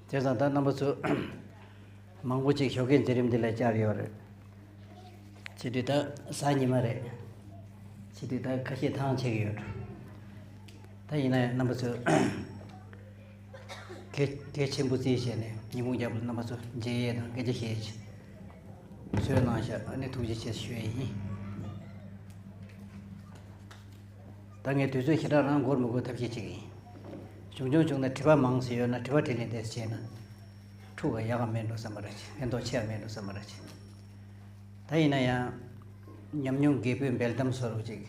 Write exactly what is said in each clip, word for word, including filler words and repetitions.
བྱས་ཙང་ད་རྣམ་པ་ཚོ་མང་པོ་ཅིག་ཞོགས་ཀའི་མཛད་རིམ་འདི་ལ་བཅར་ཡོད་རེད། བྱེད་དུས་ད་གཟའ་ཉི་མ་རེད། བྱེད་དུས་ད་ཁ་ཤས་ཐང་ཆད་ཀྱི་ཡོད་འགྲོ། ད་ཡིན་ན་ཡང་རྣམ་པ་ཚོས་གལ་གལ་ཆེན་པོ་བརྩིས་བྱས་ནས་ཉིན་གུང་རྒྱབ་ལ་རྣམ་པ་ཚོ་མཇལ་ཡས་དང་སྐད་ཆ་བཤད་ཡས་ཚོད་གནང་ཤག་ཨ་ནི་ཐུགས་རྗེ་ཆེ་ཞུ་ཡས་ཡིན། ད་ངས་དུས་ཚོད་ཞེ་དྲག་རང་འགོར་མི་འགོར་ཐབས་ཤེས་བྱེད་ཀྱི་ཡིན། བྱུང་བྱུང་བྱུང་ན་དྲི་བ་མང་ཙམ་ཡོད་ན་དྲི་བ་དྲིས་ལན་དེ་བྱས་ན་འཁྲུག་ག་ཡག་ག་མེད་འགྲོ་བསམ་པ་ར་ཅིག་ཕན་ཐོགས་ཆེ་བ་མེད་འགྲོ་བསམ་པ་ར་ཅིག་ད་ཡིན་ན་ཡང་ཉམས་མྱོང་རྒད་པོའི་འབེལ་གཏམ་བཟོ་འདྲ་ཅིག་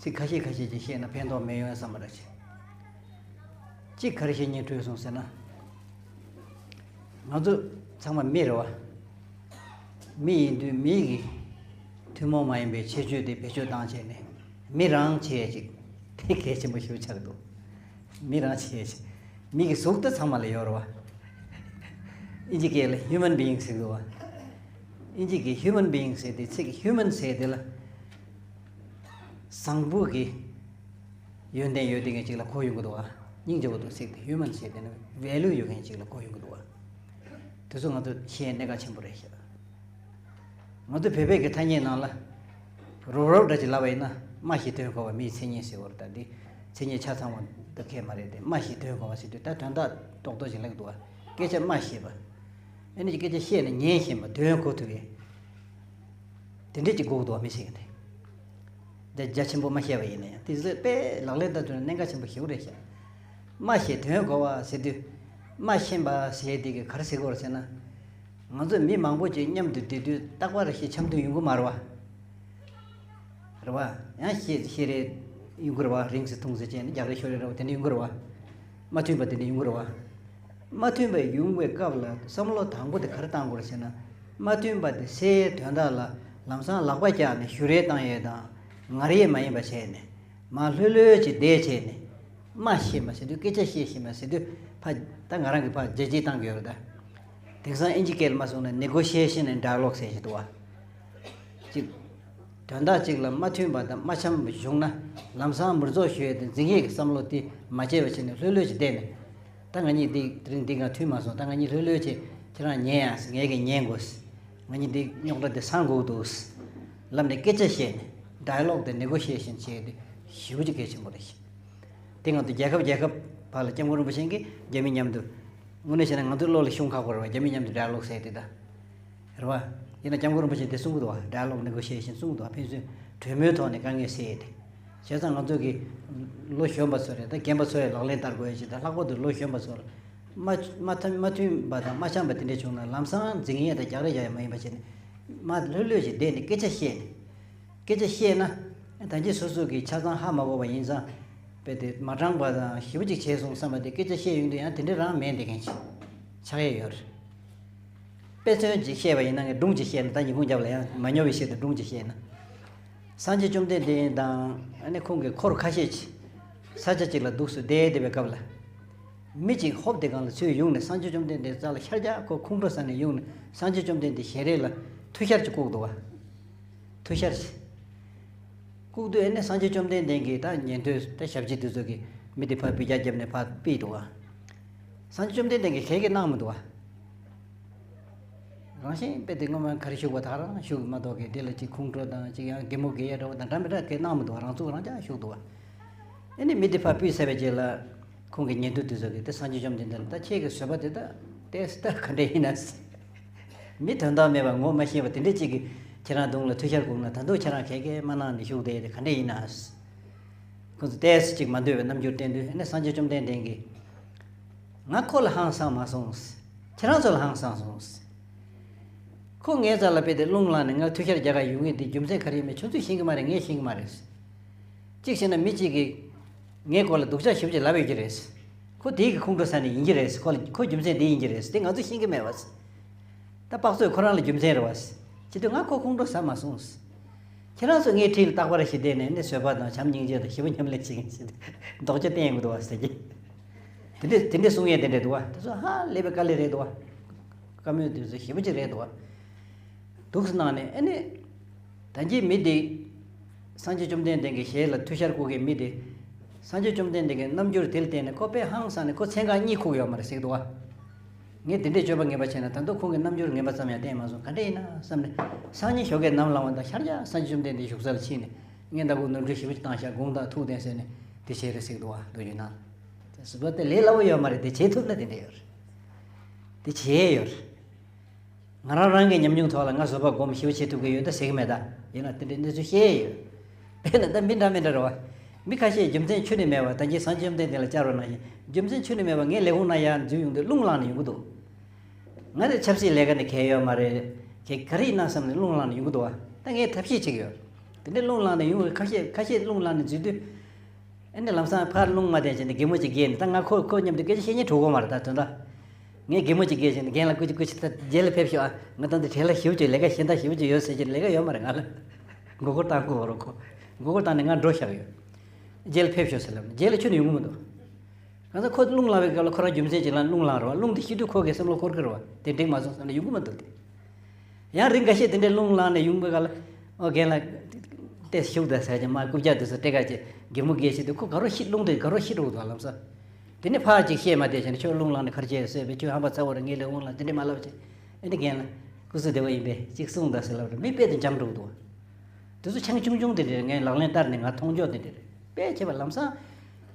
ཚིག་ཁ་ཤས་ཁ་ཤས་ཅིག་བཤད་ན་ཕན་ཐོགས་མེད་ཡོང་བསམ་པ་ར་ཅིག་གཅིག་ག་རེ་བཤད་སྙིང་བྲོས་སོང་ཟེར་ན། ང་ཚོ་ཚང་མ་མི་རེད་བ། མི་ཡིན་དུས་མི་གི་ཐུན་མོང་མ་ཡིན་པའི་ཁྱད་ཆོས་དེ་བེད་སྤྱོད་བཏང་བྱས་ནས་མི་རང་བྱེད་ཡས་ཅིག་དེ་གལ་ཆེན་པོ་ཞིག་ཆགས་འདུག་མི་རང་བྱེད་ཡས་ཅིག་མི་གི་གཟུགས་དེ་ཚང་མ་ལ་ཡོད་རེད་བ། ཨིན་ཇི་སྐད་ལ་human being ཟེར་གི་འདུག་བ། ཨིན་ཇི་གི་human being ཟེར་དེ་ཚིག་human ཟེར་དེ་ལ་བཟང་པོ་གི་ཡོན་ཏན་ཡོད་དེ་མཁན་ཅིག་ལ་གོ་ཡོང་གི་འདུག་བ། སྙིང་རྗེ་པོ་འདུག་ཚིག་དེ་human ཟེར་དེ་ནི་value ཡོད་མཁན་ཅིག་ལ་གོ་ཡོང་གི་འདུག་བ། དེ་ཚོ་ང་ཚོ་ཤེས་ཡས་གནད་འགག་ཆེན་པོ་རེད་ཤག་ང་ཚོ་བོད་པའི་གི་ཐ་སྙད་ནང་ལ་རོབ་རོབ་འདྲ་ཅིག་ལབ་པ་ཡིན་ན་སྨྲ་ཤེས་དོན་གོ་བ་མིའི་མཚན་ཉིད་ཟེར་བ་རེད། ད་འདི་མཚན་ཉིད་ཆ་ཚང་བ་ད་གས་མ་རེད་དེ། སྨྲ་ཤེས་དོན་གོ་བ་ཟེར་དུས་ད་དོན་དག་རྡོག་རྡོག་ཅིག་ལབ་འདུག་བ། སྐད་ཆ་སྨྲ་ཤེས་པ། ཨ་ནི་སྐད་ཆ་བཤད་ནས་ཉན་ཤེས་པ། དོན་གོ་ཐུབ་ཡས། དེ་འདྲས་ཅིག་དགོས་འདུག་བ། མི་ཞིག་གིས་དེ་རྒྱ་ཆེན་པོ་མ་བཤད་པ་ཡིན་ན་ཡང་དེ་ཚོས་དཔེ་ལག་ལེན་བསྟར་ཐུབ་ན་གནད་འགག་ཆེན་པོ་ཞིག་རེད་ཤག་སྨྲ་ཤེས་དོན་གོ་བ་ཟེར་དུས། སྨྲ་ཤེས་པ་ཟེར་དེ་གི་ག་རེ་ཟེར་དགོས་རེད་ཟེར་ན། ང་ཚོ་མི་མང་པོ་ཅིག་མཉམ་དུ་བསྡད་དུས་རྟག་པར་ཞེ་འཆམ་མཐུན་ཡོང་གི་མ་རེད་བ། རེད་བ། ཡང་ཞེ་ཞེ་རེ་ཡོང་གི་རེད་བ། རིང་ཙམ་ཐུང་ཙམ་བྱས་ནས་རྒྱག་རེས་ཤོར་རེ་རེ་བ་དེ་འདྲ་ཡོང་གི་རེད་བ། མ་མཐུན་པ་དེ་འདྲ་ཡོང་གི་རེད་བ། མ་མཐུན་པ་ཡོང་བའི་སྐབས་ལ་བསམ་བློ་དང་པོ་དེ་ག་རེ་བཏང་དགོས་རེད་ཟེར་ན། མ་མཐུན་པ་དེ་སེལ་ཡའི་དོན་དག་ལ་ལམ་སང་ལག་པ་བཀྱགས་ནས་ཞུ་རེས་བཏང་ཡས་དང་ངར་ཡས་མ་ཡིན་པ་བྱས་ནས་མར་ལྷོད་ལྷོད་ཅིག་བསྡད་བྱས་ནས་སྨྲ་ཤེས་མ་ཟེར་དུས། སྐད་ཆ་བཤད་ཤེས་མ་ཟེར་དུས་ཕ་ད་ང་རང་གིས་ཕར་རྒྱ་སྐྱེད་བཏང་གི་ཡོད་རེད་ད། དེང་སང་ཨིན་ཇི་སྐད་ལ་མ་སོང་ན་negotiation and dialogue ཟེར་ཞིག་འདུག་བ། གཅིག་དོན་དག་གཅིག་ལ་མ་མཐུན་པ་དང་མ་འཆམ་པ་བྱུང་ན་ལམ་སང་མི་རྫོགས་ཞུ་ཡས་དང་འཛིང་ཡས་ཀྱི་བསམ་བློ་དེ་མ་སྐྱེས་པ་བྱས་ནས་ལྷོད་ལྷོད་ཅིག་བསྡད་ནས། ད་ང་གཉིས་འདི་དེ་རིང་འདི་ག་མཐུན་མ་སོང་། ད་ང་གཉིས་ལྷོད་ལྷོད་བྱས་ཁྱེད་རང་ཉན་ཡ་ཟེར། ངས་ཀྱི་ཉན་དགོས། ང་གཉིས་འདི་རྙོག་དྲ་འདི་སངས་དགོས་འདུག་ལབ་ནས་སྐད་ཆ་བཤད་ནས་dialogue དང་negotiation བྱས་ཏེ་ཞེ་པོ་ཅིག་གལ་ཆེན་པོ་རེད། དེ་ང་ཚོ་རྒྱལ་ཁབ་རྒྱལ་ཁབ་བར་ལ་སྐྱབས་མགོན་རིན་པོ་ཆེ་གིས་རྒྱ་མི་མཉམ་དུ། དངོས་གནས་བྱས་ན་ང་ཚོའི་བློ་ལ་ཤོང་ཁག་པོ་རེད་བ། རྒྱ་མི་མཉམ་དུ་dialogue ཟེར་དེ་ད། རེད་བ། ཡིན་ན་སྐྱབས་མགོན་རིན་པོ་ཆེས་དེ་གསུང་གི་འདུག་བ། dialogue negotiation གསུང་གི་འདུག་བ། ཕན་ཚུན་གྲོས་མོལ་ཐོག་ནས་དཀའ་ངལ་སེལ་ཡས་དེ། བྱས་ཙང་ང་ཚོ་གི་ལོ་གཞོན་པ་ཚོ་རེད། ད་རྒན་པ་ཚོ་ཡང་ལག་ལེན་བསྟར་དགོས་ཡ་ཅིག་ད་ལྷག་པར་དུ་ལོ་གཞོན་པ་ཚོ་ལ་མ་མ་མཐུན་མ་མཐུན་པ་དང་མ་འཆམ་པ་དེ་འདྲ་བྱུང་ན་ལམ་སང་འཛིང་ཡས་དང་རྒྱག་རེས་རྒྱག་ཡས་མ་ཡིན་པ་བྱས་ནས་མ་ལྷོད་ལྷོད་ཅིག་བསྡད་ནས་སྐད་ཆ་བཤད་ནས། སྐད་ཆ་བཤད་ན་ད་གིན་སོ་སོ་གི་ཆ་ཚང་ཧ་མ་གོ་བ་ཡིན་ཙང་། དཔེ་དེ་མ་དྲང་པ་དང་ཞེ་པོ་ཅིག་བྱས་སོང་བསམ་པ་དེ། སྐད་ཆ་བཤད་ཡོང་དུས་ཡང་དེ་འདྲ་རང་མེད་བསྡད་མཁན་ཅིག་ཆགས་ཡས་ཡོད་རེད། དཔེ་མཚོན་ཅིག་བཤད་པ་ཡིན་ན། ངས་སྒྲུང་ཅིག་བཤད་ན། ད་ཉིན་གུང་རྒྱབ་ལ་ཡང་མ་ཉོབ་པའི་ཆེད་དུ་སྒྲུང་ཅིག་བཤད་ན། སངས་རྒྱས་བཅོམ་ལྡན་འདས་དང་ཨ་ནི་ཁོང་གི་འཁོར་ཁ་ཤས་ཅིག་ས་ཆ་ཅིག་ལ་འདུག་སེ་བསྡད་བསྡད་པའི་སྐབས་ལ། མི་ཅིག་ཧོབ་དེ་སྒང་ལ་ཚུར་ཡོང་ནས་སངས་རྒྱས་བཅོམ་ལྡན་འདས་རྩ་ལ་ཤར་རྒྱག་ཁོ་ཁོང་ཁྲོ་ཟ་ནས་ཡོང་ནས་སངས་རྒྱས་བཅོམ་ལྡན་འདས་ཞལ་རས་ལ་ཐུགས་ཤར་ཅིག་བཀུག་འདུག་བ། ཐུགས་ཤར་ཅིག་བཀུག་དུས་ཨ་ནི་སངས་རྒྱས་བཅོམ་ལྡན་འདས་ཀྱིས་ད་ཉན་ཐོས་ད་ཞབས་ཕྱི་དེ་ཚོ་གིས་མི་དེ་ཕར་འབུད་རྒྱག་བརྒྱབ་ནས་ཕར་ཕུད་འདུག་བ། སངས་རྒྱས་བཅོམ་ལྡན་འདས་ཀྱིས་ག་གེ་གནང་མི་འདུག་བ། རང་བཞིན་དཔེ་དེ་སྔོན་མ་ག་རེ་བཞུགས་པ་ད་ག་རང་བཞུགས་མ་གཏོགས་གི་དེ་ལ་ཅིག་ཁོང་ཁྲོ་དང་ཅིག་ཡང་གད་མོ་བགད་ཡ་འདྲ་བོ་དང་འདྲ་མི་འདྲ་གེ་གནང་མི་འདུག་བ། རང་ཚུགས་རང་ཅག་བཞུགས་འདུག་བ། ཨ་ནི་མི་དེ་ཕར་ཕུད་ཚར་བའི་རྗེས་ལ་ཁོང་གི་ཉན་ཐོས་དེ་ཚོ་གིས་དེ་སངས་རྒྱས་བཅོམ་ལྡན་འདས་ལ། ད་ཁྱེད་ཀྱི་བཟོད་པ་དེ་ད་ཏོག་ཙམ་ད་ག་འདྲ་ཡིན་ན། མི་དོན་དག་མེད་པ་ངོ་མ་ཤེས་པ་དེ་འདྲ་ཅིག་གིས་ཁྱེད་རང་གདོང་ལ་ཐུགས་ཤར་བཀུག་ན། ད་དུང་ཁྱེད་རང་ག་གེ་མ་གནང་ནས་བཞུགས་བསྡད་དེ་ག་འདྲ་ཡིན་ན། ཁོ་ཚོ་ཏོག་ཙམ་ཅིག་མ་འདོད་པའི་རྣམ་འགྱུར་བསྟན་དུས། ཨ་ནི་སངས་རྒྱས་བཅོམ་ལྡན་འདས་ཀྱིས། ང་ཁོ་ལ་ཧང་སངས་མ་སོང་། ཁྱེད་རང་ཚོ་ལ་ཧང་སངས་སོང་། ཁོ་ངའི་རྩ་ལ་དཔེ་དེ་རླུང་ལངས་ནས་ང་ལ་ཐུགས་ཤར་རྒྱག་ག་ཡོང་མཁན་དེ་རྒྱུ་མཚན་ག་རེ་ཡིན་མིན་ཁྱོད་ཚོས་ཤེས་ཀྱི་མ་རེད། ངས་ཤེས་ཀྱི་མ་རེད། གཅིག་བྱས་ན་མི་གཅིག་གིས་ངའི་སྐོར་ལ་སྡུག་ཅག་ཞེ་པོ་ཅིག་ལབ་ཡོད་ཀྱི་རེད། ཁོ་དེའི་གི་ཁོང་ཁྲོ་ཟ་ནས་ཡིན་གྱི་རེད། ཁོ་ལ་ཁོ་རྒྱུ་མཚན་དེ་ཡིན་གྱི་རེད། དེ་ང་ཚོས་ཤེས་ཀྱི་མེད་པ། ད་དཔག་ཚོད་ཁོ་རང་ལ་རྒྱུ་མཚན་རེད་བ། བྱེད་དུས་ང་ཁོ་ཁོང་ཁྲོ་ཟ་མ་སོང་། ཁྱེད་རང་ཚོ་ངའི་འཁྲིས་ལ་རྟག་པར་ཞིག་བསྡད་ནས་ནི་བཟོད་པ་དང་བྱམས་སྙིང་རྗེ་དང་ཞི་བ་མཉམ་ལས་བྱེད་མཁན་ཞིག་ལྡོག་ཆ་བསྟན་ཡོང་གི་འདུག་བ་ཟེར་གྱི། དེ་འདྲས་དེ་འདྲས་གསུང་ཡས་དེ་འདྲས་འདུག་བ། དེ་ཚོ་ཧ་ལས་པའི་དཀའ་ལས་རེད་འདུག་བ། བཀའ་མོལ་དེ་ཚོ་ཞེ་པོ་ཅིག་རེད་འདུག་བ། འདུག་སེ་གནང་ནས་ཨ་ནི། ད་གིན་མི་དེ། སངས་རྒྱས་བཅོམ་ལྡན་འདས་ཀྱི་ཞལ་ལ་ཐུགས་ཤར་བཀུག་མཁན་མི་དེ། སངས་རྒྱས་བཅོམ་ལྡན་འདས་ཀྱི་རྣམ་འགྱུར་དེ་ལ་བརྟེན་ནས་ཁོ་དཔེ་ཧང་སངས་ནས་ཁོ་མཚན་གང་གཉིད་ཁུག་ཡོད་མ་རེད་ཟེར་གྱི་འདུག་བ། ངས་དེ་འདྲའི་སྤྱོད་པ་ངན་པ་བྱས་ན་ད་དུང་ཁོང་གིས་རྣམ་འགྱུར་ངན་པ་ཙམ་ཡང་བསྟན་མ་སོང་། ག་འདྲ་ཡིན་ན་བསམ་ནས། སང་ཉིན་ཞོགས་ཀས་ནམ་ལངས་པ་དང་ཤར་རྒྱག་སངས་རྒྱས་བཅོམ་ལྡན་འདས་བཞུགས་སར་ཕྱིན་ནས། ངས་ད་ཁོ་ནོར་འཁྲུལ་ཞེ་པོ་ཅིག་བཏང་ཤག་དགོངས་དག་ཐུགས་བདེན་ཟེར་ནས། དེ་བྱས་རེད་ཟེར་གི་འདུག་བ། མདོ་རྒྱུད་ནང་། དེ་བཟོད་པ་དེ་ལས་སླ་པོ་ཡོད་མ་རེད། དེ་བྱེད་ཐུབ་ན་དེ་འདྲ་ཡོད་རེད། དེ་བྱས་ཡོད་རེད། ང་རང་རང་གི་ཉམས་མྱོང་ཐོག་ལ་ང་བཟོད་པ་སྒོམ་ཞེ་པོ་བྱེད་ཐུབ་ཀྱི་ཡོད་ད་ཟེར་གི་མེད་ད། ཡིན་ན་དེ་འདྲའི་གནས་ཚུལ་བཤད་ཡོད། དཔེར་ན་ད་མི་འདྲ་མི་འདྲ་རེད་བ། མི་ཁ་ཤས་རྒྱུ་མཚན་ཁྱོན་ནས་མེད་པ། ད་གིན་སངས་རྒྱས་བཅོམ་ལྡན་འདས་ལ་བཅར་བ་ནང་བཞིན་རྒྱུ་མཚན་ཁྱོན་ནས་མེད་པ་ངའི་ལས་ཁུངས་ནང་ཡར་འཛུལ་ཡོང་དུས་རླུང་ལངས་ནས་ཡོང་གི་འདུག་ང་ནི་ཆབ་སྲིད་ལས་ཀ་ནི་གལ་ཡོད་མ་རེད། གལ་ག་རེ་ཡིན་ན་བསམ་ནས་རླུང་ལངས་ནས་ཡོང་གི་འདུག་བ། ད་ངས་ཐབས་ཤེས་བྱེད་ཀྱི་ཡོད། དེ་འདྲའི་རླུང་ལངས་ནས་ཡོང་བའི་ཁ་ཤས་ཁ་ཤས་རླུང་ལངས་ནས་འཛུལ་དུས། ཨ་ནི་ལམ་སང་ཕར་རླུང་མ་བསྟན་བྱས་ནས་གད་མོ་ཅིག་བགད་ནས། ད་ང་ཁོ་ཁོ་མཉམ་དུ་སྐད་ཆ་བཤད་སྙིང་བྲོ་གི་མ་རེད་ད་དོན་དག་ངས་གད་མོ་ཅིག་བགད་བྱས་ནས་རྒན་ལགས་སྐུ་མཁྱེན་སྐུ་མཁྱེན། ད་རྗེས་ལ་ཕེབས་ཤོག་ཨ། ང་ད་འདི་བྲེལ་བ་ཞེ་པོ་ཅིག་ལས་ཀ་གཞན་དག་ཞེ་པོ་ཅིག་ཡོད་ཟེར་གྱི་ལས་ཀ་ཡོད་མ་རེད། ང་ལ་མགོ་སྐོར་བཏང་དགོས་རོགས་ཁོ། མགོ་སྐོར་བཏང་ནས་ང་འགྲོ་བཞག་ཡོད། རྗེས་ལ་ཕེབས་ཤོག་ཟེར་ལབ་ནས་རྗེས་ལ་ཁྱོན་ནས་ཡོང་གི་མི་འདུག་གང་ཟག་ཁོ་རླུང་ལངས་པའི་སྐབས་ལ་ཁོ་རང་རྒྱུ་མཚན་ཅིག་ལ་རླུང་ལངས་རེད་བ། རླུང་དེ་ཤི་དུས་ཁོ་གི་བསམ་བློ་འཁོར་གི་རེད་བ། དེ་འགྲིག་མ་སོང་བསམ་ནས་ཡོང་གི་མི་འདུག་སྟེ། ཡང་རིང་འགའ་ཤས་དེ་འདྲའི་རླུང་ལངས་ནས་ཡོང་པའི་སྐབས་ལ། ཨོ་རྒན་ལགས། ཏེ་བཞུགས་དང་ཟེར་གྱི་མ་རྐུབ་བཀྱག་དེ་ཚོ་སྤྲད་ག་ཅེས་གད་མོ་བགད་བྱེད་དུས་ཁོ་དགའ་རོགས་ཤི། རླུང་དེ་དགའ་རོགས་ཤི་འགྲོ་གི་འདུག་ལམ་སང་། དེ་ནས་ཕར་ཅིག་བཤད་མ་བསྡད་བྱས་ནས་ཁྱོད་རླུང་ལངས་ནས་ག་རེ་བྱས་ཟེར་བས། ཁྱོད་ཧམ་པ་ཚ་བོ་རེད། ངའི་ལས་འོང་ལ་དེ་འདྲས་མ་ལབ་བྱས། ཨེ་འདྲ་རྒན་ལགས་སྐུ་གཟུགས་བདེ་པོ་ཡིན་པས་ཅིག་གསུངས་དང་ཟེར་ལབ་རེད། མི་དཔེ་དེ་འཇམ་འགྲོ་གི་འདུག་བ། དེ་ཚོ་ཆང་ཆུང་ཆུང་དེ་འདྲས་ངས་ལག་ལེན་བསྟར་ནས་ང་མཐོང་ཕྱོགས་དེ་འདྲས་རེད། དཔེ་བྱས་པ་ལམ་སང་།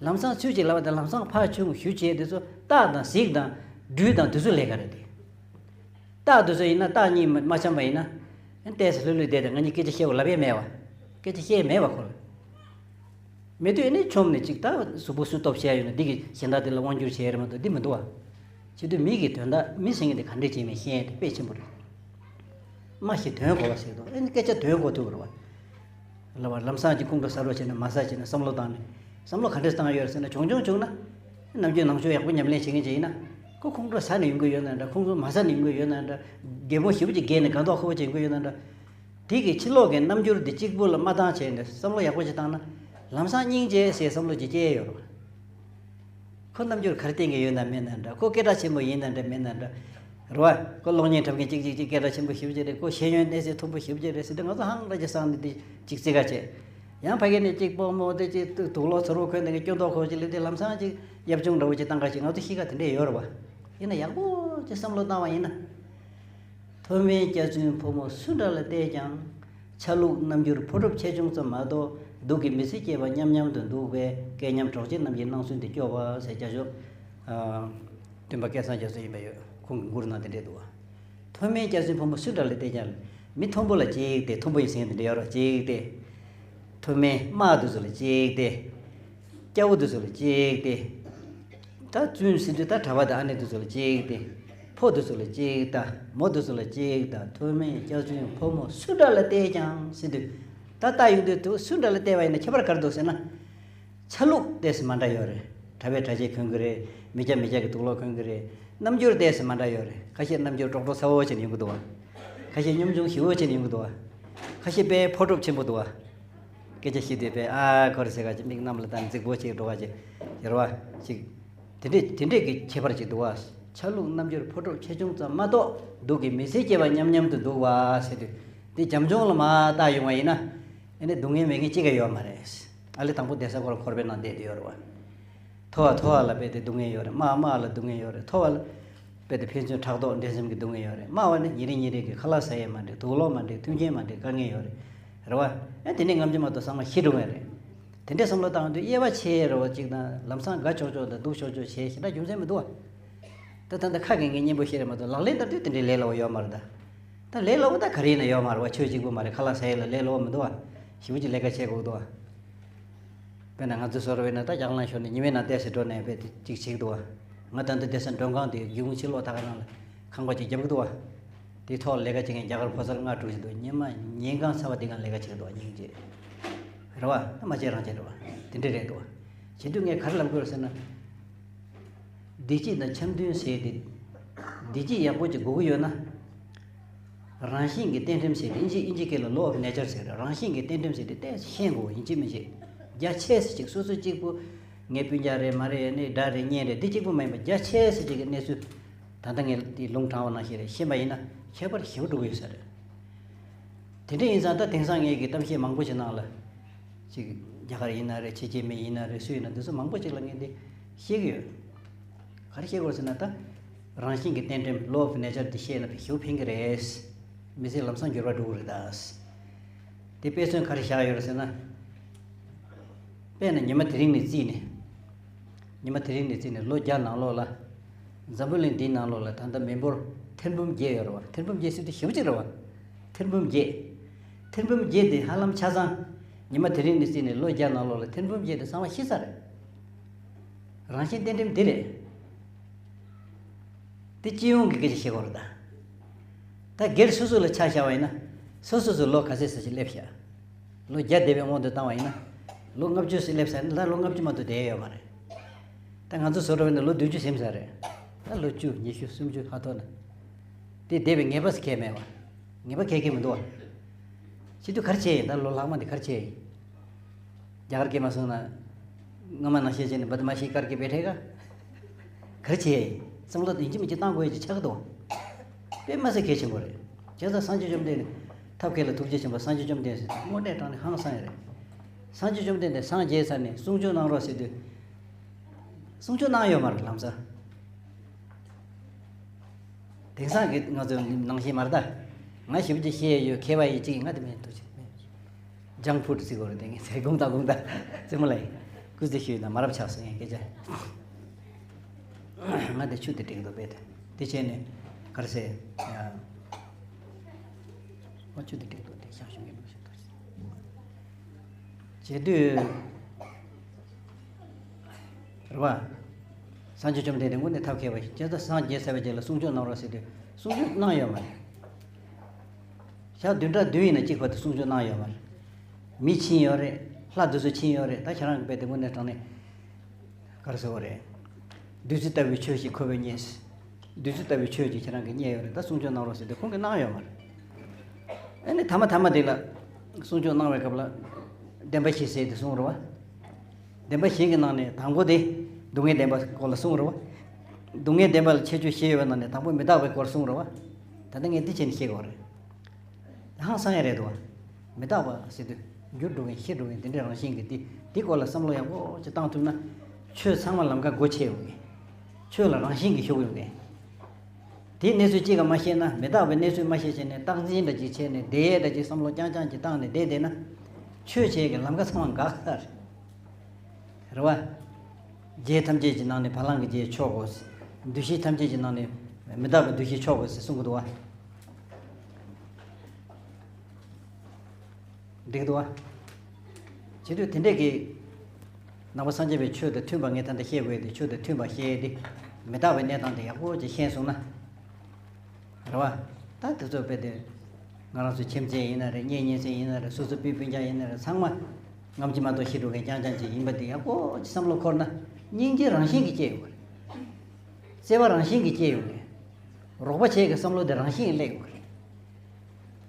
ལམ་སང་ཚུལ་གཅིག་ལབ་པ་དང་ལམ་སང་ཕར་ཆུང་ཞུ་བྱས་དེ་ཚོ་རྟགས་དང་གཟིགས་དང་སྦྲུལ་དང་དེ་ཚོ་ལས་ཀ་རེད་དེ། རྟགས་དེ་ཚོ་ཡིན་ན་རྟགས་གཉིས་མ་མ་འཆམ་པ་ཡིན་ན། ཏོག་ཙམ་ལྷོད་ལྷོད་བསྡད་དེ་ང་གཉིས་སྐད་ཆ་བཤད་པ་ལབ་ཡས་མེད་བ། སྐད་ཆ་བཤད་ཡས་མེད་བ་ཁོ་ལ། མེད་དུས་ཨེ་ནས་ཆོམ་ནས་ཅིག་ད་གཟུགས་པོ་སུ་སྟོབས་ཆེ་ཡོད་ན་འདི་གི་གཞན་དག་དེ་ལ་དབང་བསྒྱུར་བྱེད་ཡས་རེད་མ་གཏོགས་འདི་མི་འདུག་བ། བྱེད་དུས་མི་གི་དོན་དག་མི་ཟེར་མཁན་དེ་ག་འདྲས་བྱེད་མིན་ཤེས་ཡས་དེ་དཔེ་ཆེན་པོ་རེད། སྨྲ་ཤེས་དོན་གོ་བ་ཟེར་དང་ཨེ་ནས་སྐད་ཆ་དོན་གོ་ཐུབ་ཀྱི་རེད་བ། ལབ་པ་ལམ་སང་ཅིག་ཁོང་ཁྲོ་ཟ་རོགས་བྱས་ན་མ་ཟ་བྱས་ན་བསམ་བློ་བཏང་ནས། བསམ་བློ་ག་འདྲས་བཏང་ཡོད་ཟེར་ན་བྱུང་བྱུང་བྱུང་ན། ནམ་རྒྱུན་ནང་ཆོས་ཡག་པོ་ཉམས་ལེན་བྱེད་མཁན་ཅིག་ཡིན་ན། ཁོ་ཁོང་ཁྲོ་ཟ་ནས་ཡོང་གི་ཡོད་ན་འདྲ། ཁོང་ཁྲོ་མ་ཟ་ནས་ཡོང་གི་ཡོད་ན་འདྲ། གད་མོ་ཞེ་པོ་ཅིག་བགད་ནས་དགའ་མདོག་ཁ་པོ་ཅིག་ཡོང་གི་ཡོད་ན་འདྲ། དེ་གི་ཕྱི་ལོགས་ཀྱི་རྣམ་འགྱུར་འདི་གཅིག་པུ་ལ་མ་བཏང་བྱས་ནས་བསམ་བློ་ཡག་པོ་ཅིག་བཏང་ན། ལམ་སང་སྙིང་རྗེ་ཟེར་བསམ་བློ་ཅིག་སྐྱེ་ཡོད་རེད། ཁོ་རྣམ་འགྱུར་ག་རེ་བསྟན་གྱི་ཡོད་ན་མེད་ན་འདྲ། ཁོ་སྐད་གྲགས་ཆེན་པོ་ཡིན་ན་འདྲ་མེད་ན་འདྲ། རེད་བ། ཁོ་གློག་བརྙན་འཁྲབ་མཁན་གཅིག་གཅིག་གཅིག་སྐད་གྲགས་ཆེན་པོ་ཞེ་པོ་ཅིག་རེད། ཁོ་ཤེས་ཡོན་གནས་ཚད་མཐོན་པོ་ཞེ་པོ་ཅིག་རེད་ཟེར་དུས་ང་ཚོ་ཧང་ར་ཅིག་སངས་ནས་དེ་གཅིག་བརྩི་ག་བྱས། ཡང་ཕ་གི་ནས་གཅིག་དཔོག་མོ་དེ་གཅིག་དུག་ལོག་ཚུར་བོ་གོན་དེ་གི་སྐྱོན་ཏོག་ཁོ་ཅིག་སླེབས་དུས་ལམ་སང་ཅིག་ཡབ་ཆུང་འདྲ་བོ་ཅིག་བཏང་ག་ཅིག་ང་ཚོ་གཤིས་ཀ་དེ་འདྲས་ཡོད་རེད་བ། ཡིན་ན་ཡག་པོ་ཅིག་བསམ་བློ་བཏང་བ་ཡིན་ན། མཐོ་དམན་སྐྱག་རྫུན་ཕོ་མོ་སུ་འདྲ་ལ་བལྟས་ཀྱང་། ཆ་ལུགས་རྣམ་འགྱུར་ཕོ་གྲུབ་ཆེ་ཆུང་ཙམ་མ་གཏོགས། སྡུག་གི་མི་ཚེ་སྐྱེལ་བ་མཉམ་མཉམ་དུ་འདུག་པས་སྐལ་མཉམ་གྲོགས་མཆེད་རྣམས་ཀྱིས་སྣང་ཚུལ་འདི་སྐྱོར་བ་ཟེར། སྐྱབས་མཆོག་ཨ། སྟོན་པ་སྐལ་བཟང་རྒྱ་མཚོ་ཡིན་པ་ཡོད། ཁོང་གི་མགུར་ནང་དེ་འདྲས་འདུག་བ། མཐོ་དམན་སྐྱག་རྫུན་ཕོ་མོ་སུ་འདྲ་ལ་བལྟས་ཀྱང་། མི་མཐོན་པོ་ལ་གཅིག་སྟེ། མཐོན་པོ་ཡིན་ཟེར་མཁན་དེ་འདྲས་ཡོད་རེད་གཅིག་སྟེ། མཐོ་དམན་དམག་དེ་ཚོ་ལ་གཅིག་སྟེ། སྐྱ་བོ་དེ་ཚོ་ལ་གཅིག་སྟེ། ད་བཙུན་ཟེར་དུས་ད་གྲྭ་པ་དང་ཨ་ནེ་དེ་ཚོ་ལ་གཅིག་སྟེ། ཕོ་དེ་ཚོ་ལ་གཅིག་ལྟ། མོ་དེ་ཚོ་ལ་གཅིག་ལྟ། མཐོ་དམན་སྐྱག་རྫུན་ཕོ་མོ་སུ་འདྲ་ལ་བལྟས་ཀྱང་ཟེར་དུས། ད་ལྟ་ཡོང་དུས་དུ་སུ་འདྲ་ལ་བལྟས་པ་ཡིན་ན་ཁྱད་པར་ག་རེ་འདུག་ཟེར་ན། ཆ་ལུགས་ཏོག་ཙམ་མ་འདྲ་ཡོད་རེད། གྲྭ་པས་གྲྭ་ཆས་གོན་གི་རེད། མི་སྐྱ་མི་སྐྱ་གི་དུག་ལོག་གོན་གི་རེད། རྣམ་འགྱུར་ཏོག་ཙམ་མ་འདྲ་ཡོད་རེད། ཁ་ཤས་རྣམ་འགྱུར་ཀྲོག་ཀྲོག་ཚ་བོ་བྱས་ནས་ཡོང་གི་འདུག་བ། ཁ་ཤས་གཉོམ་ཆུང་ཞི་བོ་བྱས་ནས་ཡོང་གི་འདུག་བ། ཁ་ཤས་དཔེ་ཕོ་གྲུབ་ཆེན་པོ་འདུག་བ། སྐད་ཆ་བཤད་དུས་དཔེ་ཨ་ཁོ་རེ་ཟེར་ག་ཅིག་མིག་གནམ་ལ་བལྟས་ནས་རྫིག་པོ་ཅིག་འགྲོ་ག་ཅིག་ཡོད་རེད་བ། ཅིག་དེ་འདྲས་དེ་འདྲས་ཀྱི་ཁྱད་པར་ཅིག་འདུག་བ། ཆ་ལུགས་རྣམ་འགྱུར་ཕོ་གྲུབ་ཆེ་ཆུང་ཙམ་མ་གཏོགས་སྡུག་གི་མི་ཚེ་སྐྱེལ་བ་མཉམ་མཉམ་དུ་འདུག་བ་ཟེར་དུས། དེ་རྒྱབ་ལྗོངས་ལ་མར་བལྟས་ཡོང་བ་ཡིན་ན། ཨ་ནི་སྡུག་བསྔལ་མེད་མཁན་གཅིག་ཀྱང་ཡོད་མ་རེད། ཨ་ལེ་དང་པོ་བསྡད་ས་ཁོ་རང་འཁོར་བའི་ནང་བསྡད་དེ་ཡོད་རེད་བ། མཐོ་བ་མཐོ་བ་ལ་རྦད་དེ་སྡུག་བསྔལ་ཡོད་རེད། དམའ་བ་དམའ་བ་ལ་སྡུག་བསྔལ་ཡོད་རེད། མཐོ་བ་ལ་རྦད་དེ་ཕན་ཚུན་ཕྲག་དོག་འགྲན་སེམས་ཀྱི་སྡུག་བསྔལ་ཡོད་རེད། དམའ་བ་ནི་ཉིན་རེ་ཉིན་རེ་གི་ཁ་ལག་ཟ་ཡས་མ་འགྲིག་དུག་ལོག་མ་འགྲིག་མཐུན་རྐྱེན་མ་འགྲིག་དཀའ་ངལ་ཡོད་རེད། རེད་བ། ཨ་དེ་ནས་ངམ་ཆུ་མ་གཏོགས་ཚང་མ་ཤི་འགྲོ་ངེས་རེད། དེ་འདྲའི་བསམ་བློ་བཏང་དུས་དབྱེ་བ་ཕྱེ་རེད་བ། གཅིག་དང་ལམ་སང་དགའ་ཆོག་ཆོག་དང་སྡུག་ཆོག་ཆོག་བྱས་ཞེ་དྲག་རྒྱུ་མཚན་མི་འདུག་བ། ད་ད་ལྟ་ཁ་གི་ངས་སྙན་པོ་བཤད་རེད་མ་གཏོགས་ལག་ལེན་བསྟར་དུས་དེ་འདྲའི་ལས་སླ་བོ་ཡོད་མ་རེད་ད། ད་ལས་སླ་བོ་ད་ག་རེ་ཡིན་ན་ཡོད་མ་རེད་བ། ཆོས་གཅིག་པུ་མ་རེད། ཁ་ལག་ཟ་ཡས་ལ་ལས་སླ་བོ་མི་འདུག་བ། ཞེ་པོ་ཅིག་ལས་ཀ་བྱེད་དགོས་འདུག་བ། དཔེར་ན་ང་ཚོ་བཟོ་ར་བས་ན་ད་རྒྱ་གར་ནང་ཞོར་ནས་ཉི་མའི་ནང་བསྡད་ཟེར་འགྲོ་ནས་བས་དེ་གཅིག་བྱེད་ཀྱི་འདུག་བ། ང་ད་ལྟ་བསྡད་ས་མགྲོན་ཁང་དེ་སྒེའུ་ཁུང་ཕྱི་ལོགས་ད་ག་རང་ལ་ཁང་པ་གཅིག་རྒྱབ་ཀྱི་འདུག་བ། དེའི་ཐོག་ལས་ཀ་བྱེད་མཁན་རྒྱ་གར་ཕོ་གསར་ལྔ་དྲུག་ཞིག་འདུག་ཉི་མ་ཉིན་གང་ཚ་བ་དེ་གང་ལས་ཀ་བྱེད་ཀྱི་འདུག་བ། ཉིན་གཅིག་རེད་བ། ད་མ་བྱེད་རང་བྱེད་རེད་བ། དེ་འདྲ་རེད་འདུག་བ། བྱེད་དུས་ངས་ག་རེ་ལབ་དགོས་རེད་ཟེར་ན། བདེ་སྐྱིད་དང་འཆམ་མཐུན་ཟེར་ཏེ། བདེ་སྐྱིད་ཡག་པོ་ཅིག་དགོས་ཀྱི་ཡོད་ན། རང་བཞིན་གྱི་རྟེན་ཁྲིམས་ཟེར་ཏེ་ཨིན་ཇི་ཨིན་ཇི་སྐད་ལ་law of nature ཟེར་རེད། རང་བཞིན་གྱི་རྟེན་ཁྲིམས་ཟེར་ཏེ་ཏོག་ཙམ་ཤེས་དགོས། ཡིན་གཅིག་མིན་གཅིག་རྒྱ་ཆེ་ས་ཅིག་སོ་སོ་གཅིག་པུ་ངའི་སྤུན་ཀྱག་རེད་མ་རེད་ནི་དགྲ་རེད་གཉེན་རེད་འདི་གཅིག་པུ་མ་ཡིན་པ་རྒྱ་ཆེ་ས་ཅིག་གི་གནས་ཚུལ་ད་ལྟ་ངས་འདི་ལུང་དྲངས་པ་ནང་བཞིན་རེད། ཤེས་པ་ཡིན་ན་ཁྱད་པར་ཞེ་པོ་འགྲོ་གི་ཡོད་ས་རེད། དེ་འདྲ་ཡིན་ཙང་ད་དེང་སང་ངས་ཀྱི་གཏམ་བཤད་མང་པོ་ཞིག་ནང་ལ། ཅིག་རྒྱ་གར་ཡིན་ན་རེད། ཕྱི་རྒྱལ་མི་ཡིན་ན་རེད། སུ་ཡིན་ན་འདི་ཚོ་མང་པོ་ཅིག་ལ་ངས་འདི་བཤད་ཀྱི་ཡོད། ག་རེ་བཤད་དགོས་ཟེར་ན་ད། རང་བཞིན་གྱི་རྟེན་འབྲེལ། Law of Nature དེ་ཤེས་ན་ཞེ་པོ་ཕན་གྱི་རེད། མི་ཚེ་ལམ་སང་འགྱུར་བ་འགྲོ་གི་རེད་ད། དེ་དཔེ་མཚོན་ག་རེ་བཞག་ཡོད་རེད་ཟེར་ན། དཔེར་ན་ཉི་མ་དེ་རིང་ནས་བརྩིས་ནས། ཉི་མ་དེ་རིང་ནས་བརྩིས་ནས་ལོ་བརྒྱ་ནང་ལོགས་ལ། འཛམ་བུ་གླིང་འདིའི་ནང་ལོགས་ལ་ད་ལྟ་མི་འབོར་ཐེར་འབུམ་བརྒྱད་ཡོད་རེད་བ། ཐེར་འབུམ་བརྒྱད་ཟེར་དུས་ཞེ་པོ་ཅིག་རེད་བ། ཐེར་འབུམ་བརྒྱད། ཐེར་འབུམ་བརྒྱད་དེ་ཧ་ལམ་ཆ་ཚང་། ཉི་མ་དེ་རིང་ནས་བརྩིས་ནས་ལོ་བརྒྱ་ནང་ལོགས་ལ་ཐེར་འབུམ་བརྒྱད་དེ་ཚང་མ་ཤི་ས་རེད། རང་བཞིན་གཏན་འགྲིམ་འདི་རེད། དེ་སྤྱི་ཡོངས་ཀྱི་སྐད་ཆ་བཤད་དགོས་རེད་ད། ད་སྒེར་སོ་སོ་ལ་ཆ་བཞག་པ་ཡིན་ན། སོ་སོ་སོ་ལོ་ག་ཚོད་ཙམ་ཞིག་སླེབས་ཤག་ལོ་བརྒྱ་འདས་པའི་དབང་དུ་བཏང་བ་ཡིན་ན། ལོ་ལྔ་བཅུ་ཙམ་སླེབས་ཚར་ན་ད་ལོ་ལྔ་བཅུ་མ་གཏོགས་བསྡད་ཡོད་མ་རེད། ད་ང་ཚོ་བཟོ་འདྲ་བྱས་ན་ལོ་བདུན་ཅུ་ཟིན་ཚར་རེད། ད་ལོ་བཅུ་ཉི་ཤུ་སུམ་ཅུ་ཧ་ཐོག་ན། དེ་འདས་པའི་ངེས་པ་ཟེར་གང་ཡང་མེད་པ། ངེས་པ་གང་ཡང་མི་འདུག་བ། བྱེད་དུས་ག་རེ་བྱས་ཡིན། ད་ལོ་ལྷག་མ་འདི་ག་རེ་བྱས་ཡིན། རྒྱ་གར་སྐད་མ་སོང་ན། སྔ་མ་ནང་བཞིན་བྱས་ནས་བ་དམར་ཤིང་དཀར་གྱི་བེ་ཁྲེ་ག་ག་རེ་བྱས་ཡིན། བསམ་བློ་ཡིན་གཅིག་མིན་གཅིག་བཏང་དགོས་ཡ་ཅིག་ཆགས་ཀྱི་འདུག་དཔེ་མ་སྲིད་གལ་ཆེན་པོ་རེད། བྱས་ཙང་སངས་རྒྱས་བཅོམ་ལྡན་འདས། ཐབས་མཁས་ལ་ཐུགས་རྗེ་ཆེན་པོ་སངས་རྒྱས་བཅོམ་ལྡན་འདས་ཟེར་དུས་དངོས་གནས་དྲང་གནས་ཧང་སངས་ཡ་རེད། སངས་རྒྱས་བཅོམ་ལྡན་འདས་སངས་རྒྱས་ཚར་ནས་གསུང་ཆོས་གནང་རོགས་ཟེར་དུས། གསུང་ཆོས་གནང་ཡོད་མ་རེད་ལམ་སང་། དེང་སང་གི་ང་ཚོ་ནང་བཞིན་མ་རེད་ད། ང་ཞེ་པོ་ཅིག་ཤེས་ཡོད། མཁས་པ་ཡིན་གཅིག་ཡིན། ང་དེ་མིན་འདུག་ཅིག་མིན། ཇང་ཕུད་ཟེར་དགོས་རེད་དེ། ངས་ཟེར་དགོངས་དག་དགོངས་དག་ཙི་མོ་ལ་ཡིན། སྐུ་ཚེ་ཞུས་ན་མ་རབས་ཆགས་སོང་ཡང་སྐད་ཆ། ང་དེ་ཆུ་དེ་འགྲིག་འདུག་པས་དེ། དེ་བྱས་ནས་ག་རེ་ཟེར། ཨ། ཆུ་དེ་འགྲིག་འདུག་དེ་ཤག་ཤུགས་ཀྱིས་འགྲོ་ཤག་ག་རེ་ཟེར། བྱེད་དུས། རེད་བ། སངས་རྒྱས་བཅོམ་ལྡན་འདས་དངོས་གནས་ཐབས་མཁས་པ་ཞིག་བྱས་ཙང་སངས་རྒྱས་ཚར་བའི་རྗེས་ལ་གསུང་ཆོས་གནང་རོགས་ཟེར་དུས་གསུང་ཆོས་གནང་ཡོད་མ་རེད། ཞག་བདུན་ཕྲག་བདུན་ཡིན་ན་གཅིག་བར་དུ་གསུང་ཆོས་གནང་ཡོད་མ་རེད། མི་ཕྱིན་ཡོད་རེད། ལྷ་དེ་ཚོ་ཕྱིན་ཡོད་རེད། ད་ཁྱེད་རང་གི་དཔེ་དེ་དངོས་གནས་དྲང་གནས། ག་རེ་ཟེར་བ་རེད། བདུད་རྩི་ལྟ་བུའི་ཆོས་ཤིག་ཁོ་བོས་རྙེད། བདུད་རྩི་ལྟ་བུའི་ཆོས་ཅིག་ཁྱེད་རང་གིས་རྙེད་ཡོད་རེད། ད་གསུང་ཆོས་གནང་རོགས་ཟེར་དུས་ཁོང་གིས་གནང་ཡོད་མ་རེད། ཨ་ནི་ཐ་མ་ཐ་མ་དེ་ལ་གསུང་ཆོས་གནང་བའི་སྐབས་ལ། བདེན་པ་བཞི་ཟེར་དེ་གསུངས་རེད་བ། བདེན་པ་བཞི་གི་ནང་ནས་དང་པོ་དེ་སྡུག་བསྔལ་བདེན་པ་སྐོར་ལ་གསུངས་རེད་བ། སྡུག་བསྔལ་བདེན་པ་ལ་ཁྱད་ཆོས་བཞི་ཡོད་པའི་ནང་ནས་དང་པོ་མི་རྟག་པའི་སྐོར་གསུངས་རེད་བ། ད་ལྟ་ངས་འདི་བྱས་ནས་བཤད་དགོས་རེད། ཧང་སང་ཡ་རེད་འདུག་བ། མི་རྟག་པ་ཟེར་དུས་འགྱུར་འགྲོ་མཁན་ཤི་འགྲོ་མཁན་དེ་འདྲའི་རང་བཞིན་གྱི་དེ་དེ་སྐོར་ལ་བསམ་བློ་ཡག་པོ་ཅིག་བཏང་ཐུབ་ན། ཆོས་ཚང་མ་ལམ་ཁ་སྒོ་ཕྱེ་ཡོང་མཁན། ཆོས་ལ་རང་བཞིན་གྱིས་ཤུགས་ཡོང་མཁན། དེའི་གནས་ཚུལ་གཅིག་ཀ་མ་ཤེས་ན། མི་རྟག་པའི་གནས་ཚུལ་མ་ཤེས་བྱས་ནས་རྟག་འཛིན་འདྲ་ཅིག་བྱས་ནས་བསྡད་ཡས་འདྲ་ཅིག་བསམ་བློ་རྐྱང་རྐྱང་ཅིག་བཏང་ནས་བསྡད་བསྡད་ན། ཆོས་བྱེད་ཀྱི་ལམ་ཁ་ཚང་མ་འགག་ས་རེད། རེད་བ། རྒྱལ་ཐམས་ཅད་ཀྱི་ནང་ནས་བ་ལང་གི་རྒྱལ་མཆོག་གོ། འདུ་ཤེས་ཐམས་ཅད་ཀྱི་ནང་ནས་མི་རྟག་པའི་འདུ་ཤེས་མཆོག་གོ་ཟེར་གསུང་གི་འདུག་བ། འགྲིག་འདུག་བ། བྱེད་དུས་དེ་འདྲས་ཀྱི། ནང་པ་སངས་རྒྱས་པའི་ཆོས་དང་མཐུན་པ་ངས་ད་ལྟ་བཤད་དགོས་ཏེ། ཆོས་དང་མཐུན་པ་བཤད་དེ། མི་རྟག་པའི་གནས་སྟངས་དེ་ཡག་པོ་ཅིག་ཤེས་སོང་ན། རེད་བ། ད་དེ་ཚོ་དཔེ་དེ། ང་རང་ཚོ་ཁྱིམ་མཚེས་ཡིན་ན་རེད། གཉེན་ཉེ་ཚན་ཡིན་ན་རེད། སོ་སོ་སྤུན་སྤུན་ཀྱག་ཡིན་ན་རེད། ཚང་མ། ནམ་ཞིག་མ་གཏོགས་ཤི་འགྲོ་མཁན་རྐྱང་རྐྱང་ཅིག་ཡིན་པ་དེ་ཡག་པོ་ཅིག་བསམ་བློ་འཁོར་ན། སྙིང་རྗེ་རང་བཞིན་གྱིས་སྐྱེ་ཡོང་གི་རེད། བརྩེ་བ་རང་བཞིན་གྱིས་སྐྱེ་ཡོང་གི་རེད། རོགས་པ་བྱེད་ཀྱི་བསམ་བློ་དེ་རང་བཞིན་གྱིས་སླེབས་ཡོང་གི་རེད།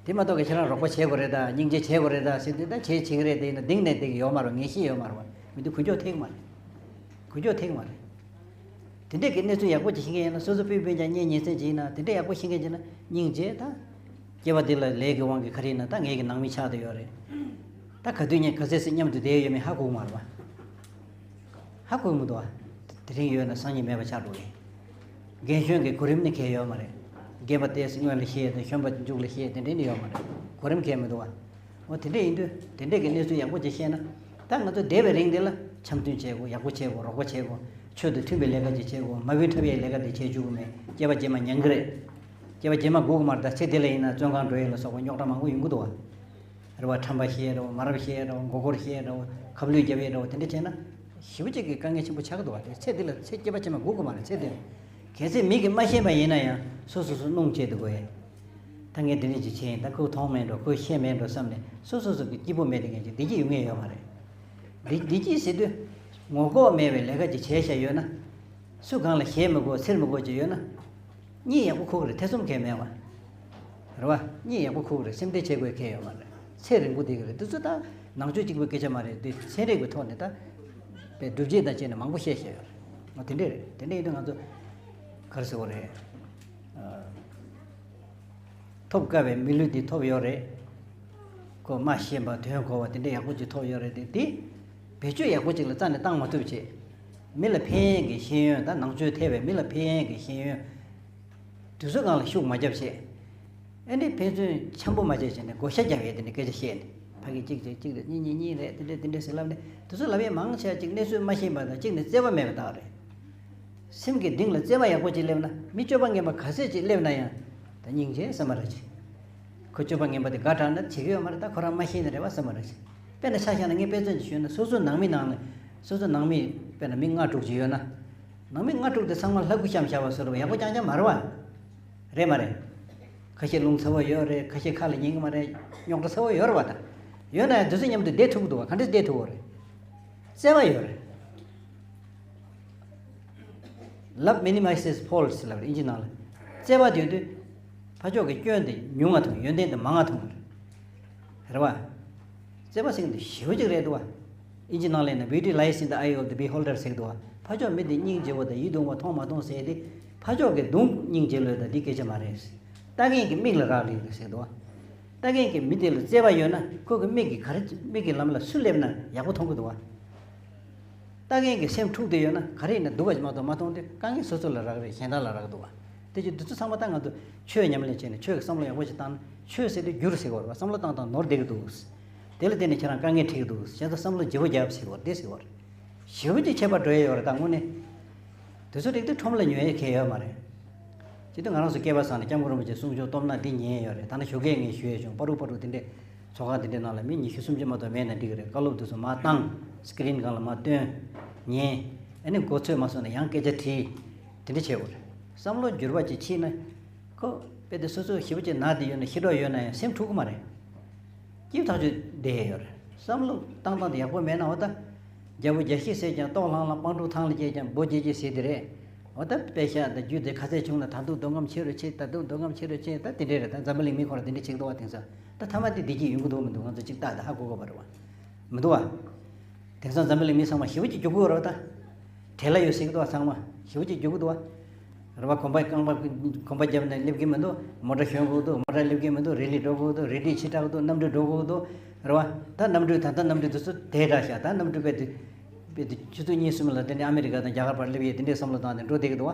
དེ་མ་གཏོགས་ཀྱི་ཁྱེད་རང་རོགས་པ་བྱེད་དགོས་རེད་ད། སྙིང་རྗེ་བྱེད་དགོས་རེད་ད་ཟེར་དུས། ད་བྱེད་བྱེད་ཀྱི་རེད། དེ་ཡིན་ན་གཏིང་ནས་དེ་ཡོད་མ་རེད། ངེས་ཤེས་ཡོད་མ་རེད་བ། མི་འདུག་གུ་མགྱོགས་ཐེག་མ་རེད། གུ་མགྱོགས་ཐེག་མ་རེད། དེ་འདྲས་ཀྱི་གནས་ཚུལ་ཡག་པོ་ཅིག་ཤེས་མཁན་ཡིན་ན། སོ་སོ་སྤུན་སྤུན་ཀྱག་གཉེན་ཉེ་ཚན་ཅིག་ཡིན་ན། དེ་འདྲས་ཡག་པོ་ཤེས་མཁན་ཅིག་ཡིན་ན། སྙིང་རྗེ་ད། སྐྱེ་བ་འདི་ལ་ལས་ཀྱི་དབང་གིས་ག་རེ་ཡིན་ན་ད་ངེད་ཀྱི་ནང་མི་ཆགས་བསྡད་ཡོད་རེད། ད་ག་དུས་ངས་ག་ཚོད་ཙམ་མཉམ་དུ་བསྡད་ཡོད་མེད་ཧ་གོ་གི་མ་རེད་བ། ཧ་གོ་གི་མི་འདུག་བ། དེ་རིང་ཡོད་ན་སང་ཉིན་མེད་པ་ཆགས་འགྲོ་གི། རྒན་གཞོན་གྱི་གོ་རིམ་ནི་གང་ཡང་ཡོད་མ་རེད། རྒན་པ་ཏོག་ཙམ་སྔོན་ལ་བཤད་དང་། གཞོན་པ་མཇུག་ལ་བཤད། དེ་འདྲས་ནི་ཡོད་མ་རེད། གོ་རིམ་གང་ཡང་མི་འདུག་བ། འོ་དེ་འདྲས་ཡིན་དུས་དེ་འདྲས་ཀྱི་གནས་ཚུལ་ཡག་པོ་ཅིག་ཤེས་ན། ད་ང་ཚོ་བསྡད་པའི་རིང་འདི་ལ་འཆམ་མཐུན་བྱེད་དགོས། ཡག་པོ་བྱེད་དགོས། རོགས་པ་བྱེད་དགོས། ཆོས་དང་མཐུན་པའི་ལས་ཀ་ཅིག་བྱེད་དགོས། མ་བུ་འཁྲབ་ཡའི་ལས་ཀ་དེ་བྱེད་བཅུག་གི་མེད། སྐྱེས་པ་རྗེས་མ་ཉན་གི་རེད། སྐྱེས་པ་རྗེས་མ་སྒུག་གི་མ་རེད། ད་ཚེ་འདི་ལ་ཡིན་ན་བཙོན་ཁང་འགྲོ་ཡས་ལ་སོགས་པ་རྙོག་དྲ་མང་པོ་ཡོང་གི་འདུག་བ། རེད་བ། ཁྲམ་པ་བཤད་རེད་བ། མ་རབས་བཤད་རེད་བ། མགོ་སྐོར་བཤད་རེད་བ། ཁ་བསླུས་རྒྱབ་ཡས་རེད་བ། དེ་འདྲ་བྱས་ན་ཞེ་པོ་ཅིག་གི་དཀའ་ངལ་ཆེན་པོ་ཆགས་ཀྱི་འདུག་བ། དེ་ཚེ་འདི་ལ་ཚེ་སྐྱེས་པ་ཕྱི་མ་སྒུག་གི་མ་རེད། ཚེ་འདི་ལ། གལ་སྲིད་མི་གིས་མ་ཤེས་པ་ཡིན་ན་ཡང་སོ་སོ་སོ་སྣང་བྱེད་དུ་དགོས་ཡ། ད་ངས་འདི་འདྲ་ཅིག་བྱས་ཡིན། ད་ཁོས་མཐོང་མེད་འགྲོ། ཁོས་ཤེས་མེད་འགྲོ་བསམ་ནས་སོ་སོ་སོ་གི་སྐྱིད་པོ་མེད་དེ་མཁན་ཅིག་བདེ་སྐྱིད་ཡོང་ངེས་ཡོད་མ་རེད། བདེ་བདེ་སྐྱིད་ཟེར་དུས་ངོ་ལྐོག་མེད་པའི་ལས་ཀ་ཅིག་བྱས་བཞག་ཡོད་ན། སུ་གང་ལ་ཞེད་མི་དགོས། འཚེར་མི་དགོས་ཅིག་ཡོད་ན། གཉིད་ཡག་པོ་ཁུག་གི་རེད། ཐེ་ཚོམ་གང་ཡང་མེད་པ། རེད་བ། གཉིད་ཡག་པོ་ཁུག་གི་རེད། སེམས་ཁྲལ་བྱེད་དགོས་གང་ཡང་ཡོད་མ་རེད། ཚེ་རིང་པོ་བསྡད་ཀྱི་རེད། འདི་ཚོ་ད་ནང་ཆོས་གཅིག་པུའི་སྐད་ཆ་མ་རེད། འདི་ཚན་རིག་པའི་ཐོག་ནས་ད་དཔེ་སྒྲུབ་བྱེད་དང་བཅས་ནས་མང་པོ་བཤད་བཤད་ཡོད་རེད། འོ་དེ་འདྲས་རེད། དེ་འདྲས་ཡིན་དུས་ང་ཚོ་ག་རེ་ཟེར་དགོས་རེད། ཨ། ཐོབ་དཀའ་བའི་མི་ལུས་འདི་ཐོབ་ཡོད་རེད། ཁོ་སྨྲ་ཤེས་པ་དོན་གོ་བ་དེ་འདྲ་ཡག་པོ་ཅིག་ཐོབ་ཡོད་རེད་དེ། དེ་བེད་སྤྱོད་ཡག་པོ་ཅིག་ལ་རྩ་ནས་བཏང་མ་ཐུབ་བྱས། མི་ལ་ཕན་ཡས་ཀྱི་ཤེས་ཡོན། ད་ནང་ཆོས་ཐེ་བའི་མི་ལ་ཕན་ཡས་ཀྱི་ཤེས་ཡོན་ དུས་ཚོད་སྒང་ལ་ཤུགས་མ་བརྒྱབ་བྱས། ཨེ་འདྲའི་ཕན་ཚུན་འཆམ་པོ་མ་བྱས་བྱས་ནས་བགོ་བཤའ་རྒྱབ་ཡས་དེ་འདྲའི་སྐད་ཆ་བཤད་ནས། ཕ་གི་གཅིག་གཅིག་གཅིག་རེ་གཉིས་གཉིས་གཉིས་རེ་དེ་འདྲས་དེ་འདྲས་ཟེར་ལབ་ནས། དུས་ཚོད་ལབ་ཡས་མང་ཆེ་བ་གཅིག་གནས་ཚུལ་མ་ཤེས་པ་དང་། གཅིག་ནས་བརྩེ་བ་མེད་པ་དག་རེད། སེམས་ཀྱི་གཏིང་ལ་བརྩེ་བ་ཡག་པོ་ཅིག་སླེབས་ན། མི་སྤྱོད་པ་ངན་པ་ག་ཚད་ཅིག་སླེབས་ན་ཡང་ད་སྙིང་རྗེ་བསམ་པ་རེད་ཅིག་ཁོ་སྤྱོད་པ་ངན་པ་དེ་དགའ་དྲགས་ན་བྱེད་ཀྱི་ཡོད་མ་རེད། ད་ཁོ་རང་མ་ཤེས་ནི་རེད་བ་བསམ་པ་རེད་ཅིག་དཔེར་ན་ཆ་བཞག་ན། ངས་དཔེ་མཚོན་ཅིག་ཞུས་ན། སོ་སོའི་ནང་མི་ནང་ལ། སོ་སོའི་ནང་མི་དཔེར་ན་མི་ལྔ་དྲུག་ཅིག་ཡོད་ན། ནང་མི་ལྔ་དྲུག་དེ་ཚང་མ་ལྷ་སྐུ་ཤམ་བཞག་པ་བཟོ་འདྲ་ཡག་པོ་རྐྱང་རྐྱང་མ་རེད་བ། རེད་མ་རེད། ཁ་ཤས་རླུང་ཚ་བོ་ཡོད་རེད། ཁ་ཤས་ཁ་ལ་ཉན་གི་མ་རེད། རྙོག་དྲ་ཚ་བོ་ཡོད་རེད་བ། ད་ཡོད་ན་ཡང་དེ་ཚོ་མཉམ་དུ་བསྡད་ཐུབ་ཀྱི་འདུག་བ། ག་འདྲས་བསྡད་ཐུབ་བ་རེད། བརྩེ་བ་ཡོད་རེད། Love minimizes faults ལབ་རེད་ཨིན་ཇི་ནང་ལ། བརྩེ་བ་དེ་དུས་ཕར་ཕྱོགས་ཀྱི་སྐྱོན་དེ་ཉུང་ང་མཐོང་། ཡོན་ཏན་དེ་མང་ང་མཐོང་རེད་བ། བརྩེ་བ་ཟེར་མཁན་དེ་ཞེ་པོ་ཅིག་རེད་འདུག་བ། ཨིན་ཇི་ནང་ལ་ཡིན་ན། Beauty lies in the eye of the beholder ཟེར་གི་འདུག་བ། ཕར་ཕྱོགས་མི་དེ་སྙིང་རྗེ་བོ་དང་ཡིད་དུ་འོང་བ་མཐོང་མ་མཐོང་ཟེར་དེ། ཕར་ཕྱོགས་ཀྱི་གདོང་སྙིང་རྗེ་ལོས་དང་འདི་སྐད་ཆ་མ་རེད། ལྟ་མཁན་གྱི་མིག་ལ་རག་ལས་རེད་ཟེར་གི་འདུག་བ། ལྟ་མཁན་གྱི་མི་དེ་ལ་བརྩེ་བ་ཡོད་ན། ཁོ་གི་མིག་གིས་ག་རེ། མིག་གི་ལམ་ལ་སུ་སླེབས་ན་ཡག་པོ་མཐོང་གི་འདུག་བ། ལྟ་མཁན་གྱི་སེམས་འཁྲུག་བསྡད་ཡོད་ན། ག་རེ་ཡིན་ན་སྡུག་པ་ཞིག་མ་གཏོགས་མ་མཐོང་དུས། དཀའ་ངལ་སོ་སོ་ལ་རག་རེད། གཞན་དག་ལ་རག་འདུག་བ། དེ་ཅི་འདི་ཚོ་ཚང་མ་ད་ང་ཚོ་ཆོས་ཉམས་ལེན་བྱས་ནས། ཆོས་ཀྱི་བསམ་བློ་ཡག་པོ་ཞིག་བཏང་ན། ཆོས་ཟེར་དུས་འགྱུར་ཟེར་གྱི་ཡོད་རེད་བ། བསམ་བློ་བཏང་བཏང་ནོར་བསྡད་ཀྱི་འདུག་དེ་ལ་བརྟེན་ནས་ཁྱེད་རང་དཀའ་ངལ་འཕྲད་ཀྱི་འདུག་བྱས་ཙང་བསམ་བློ་ལྗིད་པོ་རྒྱབ་ཟེར་གྱི་ཡོད་རེད། དེ་ཟེར་གྱི་ཡོད་རེད། ཞེ་པོ་ཅིག་ཁྱད་པར་འགྲོ་ཡས་ཡོད་རེད་ད་དངོས་གནས། དེ་ཚོ་རིགས་དེ་ཁྲོམ་ལ་ཉོ་ཡས་གང་ཡོད་མ་རེད། ཅི་སྟེ་ང་རང་ཚོ་སྐལ་པ་བཟང་ནས་སྐྱབས་མགོན་རིན་པོ་ཆེའི་གསུང་ཆོས་སྟོབས་ན་འདི་ཉན་ཡོད་རེད། ད་ནི་ཞོགས་ཀས་ངས་ཞུ་ཡས་བྱུང་། པ་རུ་པ་རུ་དེ་འདྲས་ཚོགས་ཁང་དེ་འདྲའི་ནང་ལ་མི་ཉི་ཤུ་སུམ་ཅུ་མ་གཏོགས་མེད་ན་འགྲིག་གི་རེད། བཀའ་སློབ་དེ་ཚོ་མར་བཏང་། སི་ཀི་རིན་སྒང་ལ་མར་སྟོན། ཉན། ཨ་ནི་མགོ་ཚོད་མ་སོང་ན་ཡང་སྐད་ཆ་དྲིས། དེ་འདྲ་བྱེད་དགོས་རེད། བསམ་བློ་འགྱུར་བ་ཅིག་ཕྱིན་ན། ཁོ་དཔེ་དེ་སོ་སོ་ཞེ་པོ་ཅིག་ན་བསྡད་ཡོད་ན། ཤི་གྲབས་ཡོད་ན་ཡང་སེམས་འཁྲུག་གི་མ་རེད། སྐྱིད་ཐག་ཆོད་བསྡད་ཡོད་རེད། བསམ་བློ་བཏང་སྟངས་དེ་ཡག་པོ་མེད་ན། འོ་ད། རྒྱལ་པོ་རྒྱལ་ཤེས་ཟེར་ཀྱང་ལྟོགས་ལྷང་ལྷང་། སྤང་ཕྲུག་ཐང་ལ་སྐྱེས་ཀྱང་འབོ་རྗེས་རྗེས་ཟེར་དེ་རེད། འོ་ད་དཔེ་ཤག་དང་རྒྱུ་དེ་ག་ཚད་བྱུང་ན། ད་དུང་འདོད་རྔམ་ཆེ་རུ་ཆེ། ད་དུང་འདོད་རྔམ་ཆེ་རུ་ཆེ། ད་དེ་འདྲས་རེད། ད་འཛམ་བུ་གླིང་མི་ཁོ་རང་དེ་འདྲས་བྱེད་ཀྱི་འདུག་བ། དེང་སང་ད་མཐའ་མ་དེ་བདེ་སྐྱིད་ཡོང་གི་འདུག་མི་འདུག་ང་ཚོ་གཅིག་ལྟ་དང་ཧ་གོ་དགོས་པ་རེད་བ། མི་འདུག་བ། དེང་སང་འཛམ་བུ་གླིང་མི་ཚང་མ་ཞེ་པོ་ཅིག་སྐྱོ་གི་ཡོད་རེད་བ། ད་བྲེལ་བ་ཡོད་ཟེར་གི་འདུག་བ། ཚང་མ་ཞེ་པོ་ཅིག་སྐྱོ་གི་འདུག་བ། རེད་བ། གོམ་པ་རྐང་པ་གོམ་པ་བརྒྱབ་ནས་སླེབས་ཀྱི་མི་འདུག་མོ་ཊ་ཞོན་དགོས་འདུག་མོ་ཊ་སླེབས་ཀྱི་མི་འདུག་རི་ལི་འགྲོ་དགོས་འདུག་རི་ཁྲོད་ཕྱིན་དྲགས་འདུག་གནམ་གྲུ་འགྲོ་དགོས་འདུག་རེད་བ། ད་གནམ་གྲུ། ད་ལྟ་གནམ་གྲུ་དེ་ཚོ་དེ་འདྲ་ཤག་ད་གནམ་གྲུ་དཔེ་དེ། དཔེ་དེ་ཆུ་ཚོད་གཉིས་གསུམ་ལ་དེ་ནས་ཨ་མི་རི་ཀ་དང་རྒྱ་གར་བར་སླེབས་ཡས་དེ་འདྲའི་བསམ་བློ་བཏང་ནས་འགྲོ་བསྡད་ཀྱི་འདུག་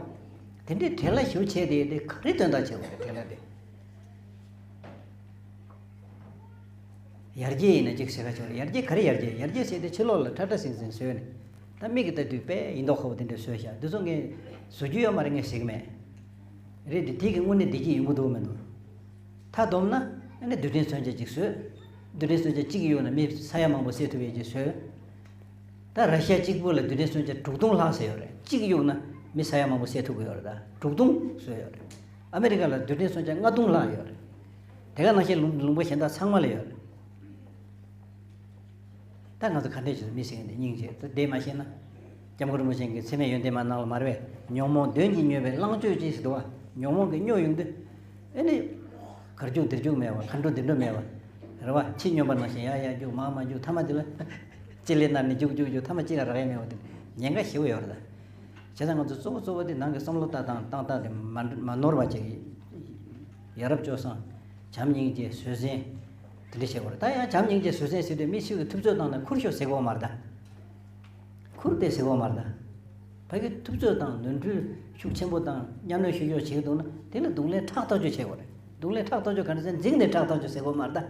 བ། དེ་འདྲའི་བྲེལ་བ་ཞེ་པོ་ཆེ་དེ་དེ་ག་རེ་དོན་དག་ཆེ་བ་རེད། བྲེལ་བ་དེ། ཡར་རྒྱས་ཡིན་ན་གཅིག་ཟེར་ག་ཆོག་རེད། ཡར་རྒྱས་ག་རེ་ཡར་རྒྱས། ཡར་རྒྱས་ཟེར་དེ་ཕྱི་ལོགས་ལ་ཁྲ་ཁྲ་ཟིང་ཟིང་བཟོས་ནས། ད་མིག་གིས་ལྟ་དུས་དཔེ་ཡིན་མདོག་ཁ་པོ་དེ་འདྲ་བཟོས་ཤག་དེ་ཚོ་ངས་བཟོ་རྒྱུ་ཡོད་མ་རེད། ངས་ཟེར་གི་མེད། རེད་དེ། དེ་གི་དངོས་གནས་བདེ་སྐྱིད་ཡོང་གི་འདུག་མི་འདུག་མཐའ་བསྡོམས་ན། ཨ་ནི་རྡུལ་ཕྲན་མཚོན་ཆ་གཅིག་བཟོས། རྡུལ་ཕྲན་མཚོན་ཆ་གཅིག་གཡུགས་ན་མི་ས་ཡ་མང་པོ་བསད་ཐུབ་ཡས་ཅིག་བཟོས། ད་ར་ཤི་ཡ་གཅིག་པུ་ལ་རྡུལ་ཕྲན་མཚོན་ཆ་དྲུག་སྟོང་ལྷག་ཙམ་ཡོད་རེད། གཅིག་གཡུགས་ན་མི་ས་ཡ་མང་པོ་བསད་ཐུབ་ཀྱི་ཡོད་རེད། ད་དྲུག་སྟོང་བཟོས་ཡོད་རེད། ཨ་མི་རི་ཀ་ལ་རྡུལ་ཕྲན་མཚོན་ཆ་ལྔ་སྟོང་ལྷག་ཡོད་རེད། དེ་ག་ནང་བཞིན་ལུང་ལུང་པ་གཞན་དག་ཚང་མ་ལ་ཡོད་རེད། ད་ང་ཚོ་ག་འདྲས་བྱས་མི་ཟེར་མཁན་དེ་སྙིང་རྗེ། ད་དེ་མ་ཤེས་ན། སྐྱབས་མགོན་རིན་པོ་ཆེ་གི་འཚེ་མེད་ཡོན་ཏན་མ་ནང་ལ་མ་རེད་པས། ཉོན་མོངས་གདོན་གྱིས་མྱོས་པའི་བརླང་སྤྱོད་ཅེས་ཟེར་འདུག་བ། ཉོན་མོངས་ཀྱིས་མྱོས་ཡོང་དུས། ཨེ་ནི། གར་རྒྱུག་འདིར་རྒྱུག་མེད་པ། མཁའ་འགྲོ་འདི་འགྲོ་མེད་པ། རེད་བ། ཕྱི་སྨྱོན་པ་ནང་བཞིན་ཡར་ཡར་རྒྱུག་མར་མར་རྒྱུག་མཐའ་མ་དེ་ལ། ལྕེ་ལེ་ནར་ནས་རྒྱུག་རྒྱུག་རྒྱུག་མཐའ་མ་ཅི་ལ་རག་ཡས་མེད་པ་དེ། ཉེན་ཁ་ཞེ་པོ་ཡོད་རེད་ད། བྱས་ཙང་ང་ཚོ་གཙོ་བོ་གཙོ་བོ་དེ་ནང་གི་བསམ་བློ་ལྟ་སྟངས་བཏང་སྟངས་དེ་མ་མ་ནོར་བ་བྱེད། ཡ་རབས་སྤྱོད་བཟང་། བྱམས་སྙིང་རྗེ་བཟོད་བསྲན། དེ་འདྲ་བྱེད་དགོས་རེད། ད་ཡང་བྱམས་སྙིང་རྗེ་བཟོད་བསྲན་ཟེར་དུས་མི་ཞིག་གིས་ཐུབ་ཚོད་བཏང་ན་ཁུར་ཤོག་ཟེར་གི་ཡོད་མ་རེད་ད། ཁུར་ཏེ་ཟེར་གི་ཡོད་མ་རེད་ད། ཕ་གི་ཐུབ་ཚོད་བཏང་། ནོར་འཁྲུལ་ཤུགས་ཆེན་པོ་བཏང་། གཉའ་གནོན་ཤུགས་ཆེ་བྱེད་ཀྱི་འདུག་ན་དེ་ལ་གདོང་ལེན་ཧྲག་ཐག་ཆོད་བྱེད་དགོས་རེད། གདོང་ལེན་ཧྲག་ཐག་ཆོད་ག་འདྲ་ཟེར་ན་འཛིང་ནས་ཧྲག་ཐག་ཆོད་ཟེར་གི་ཡོད་མ་རེད་ད།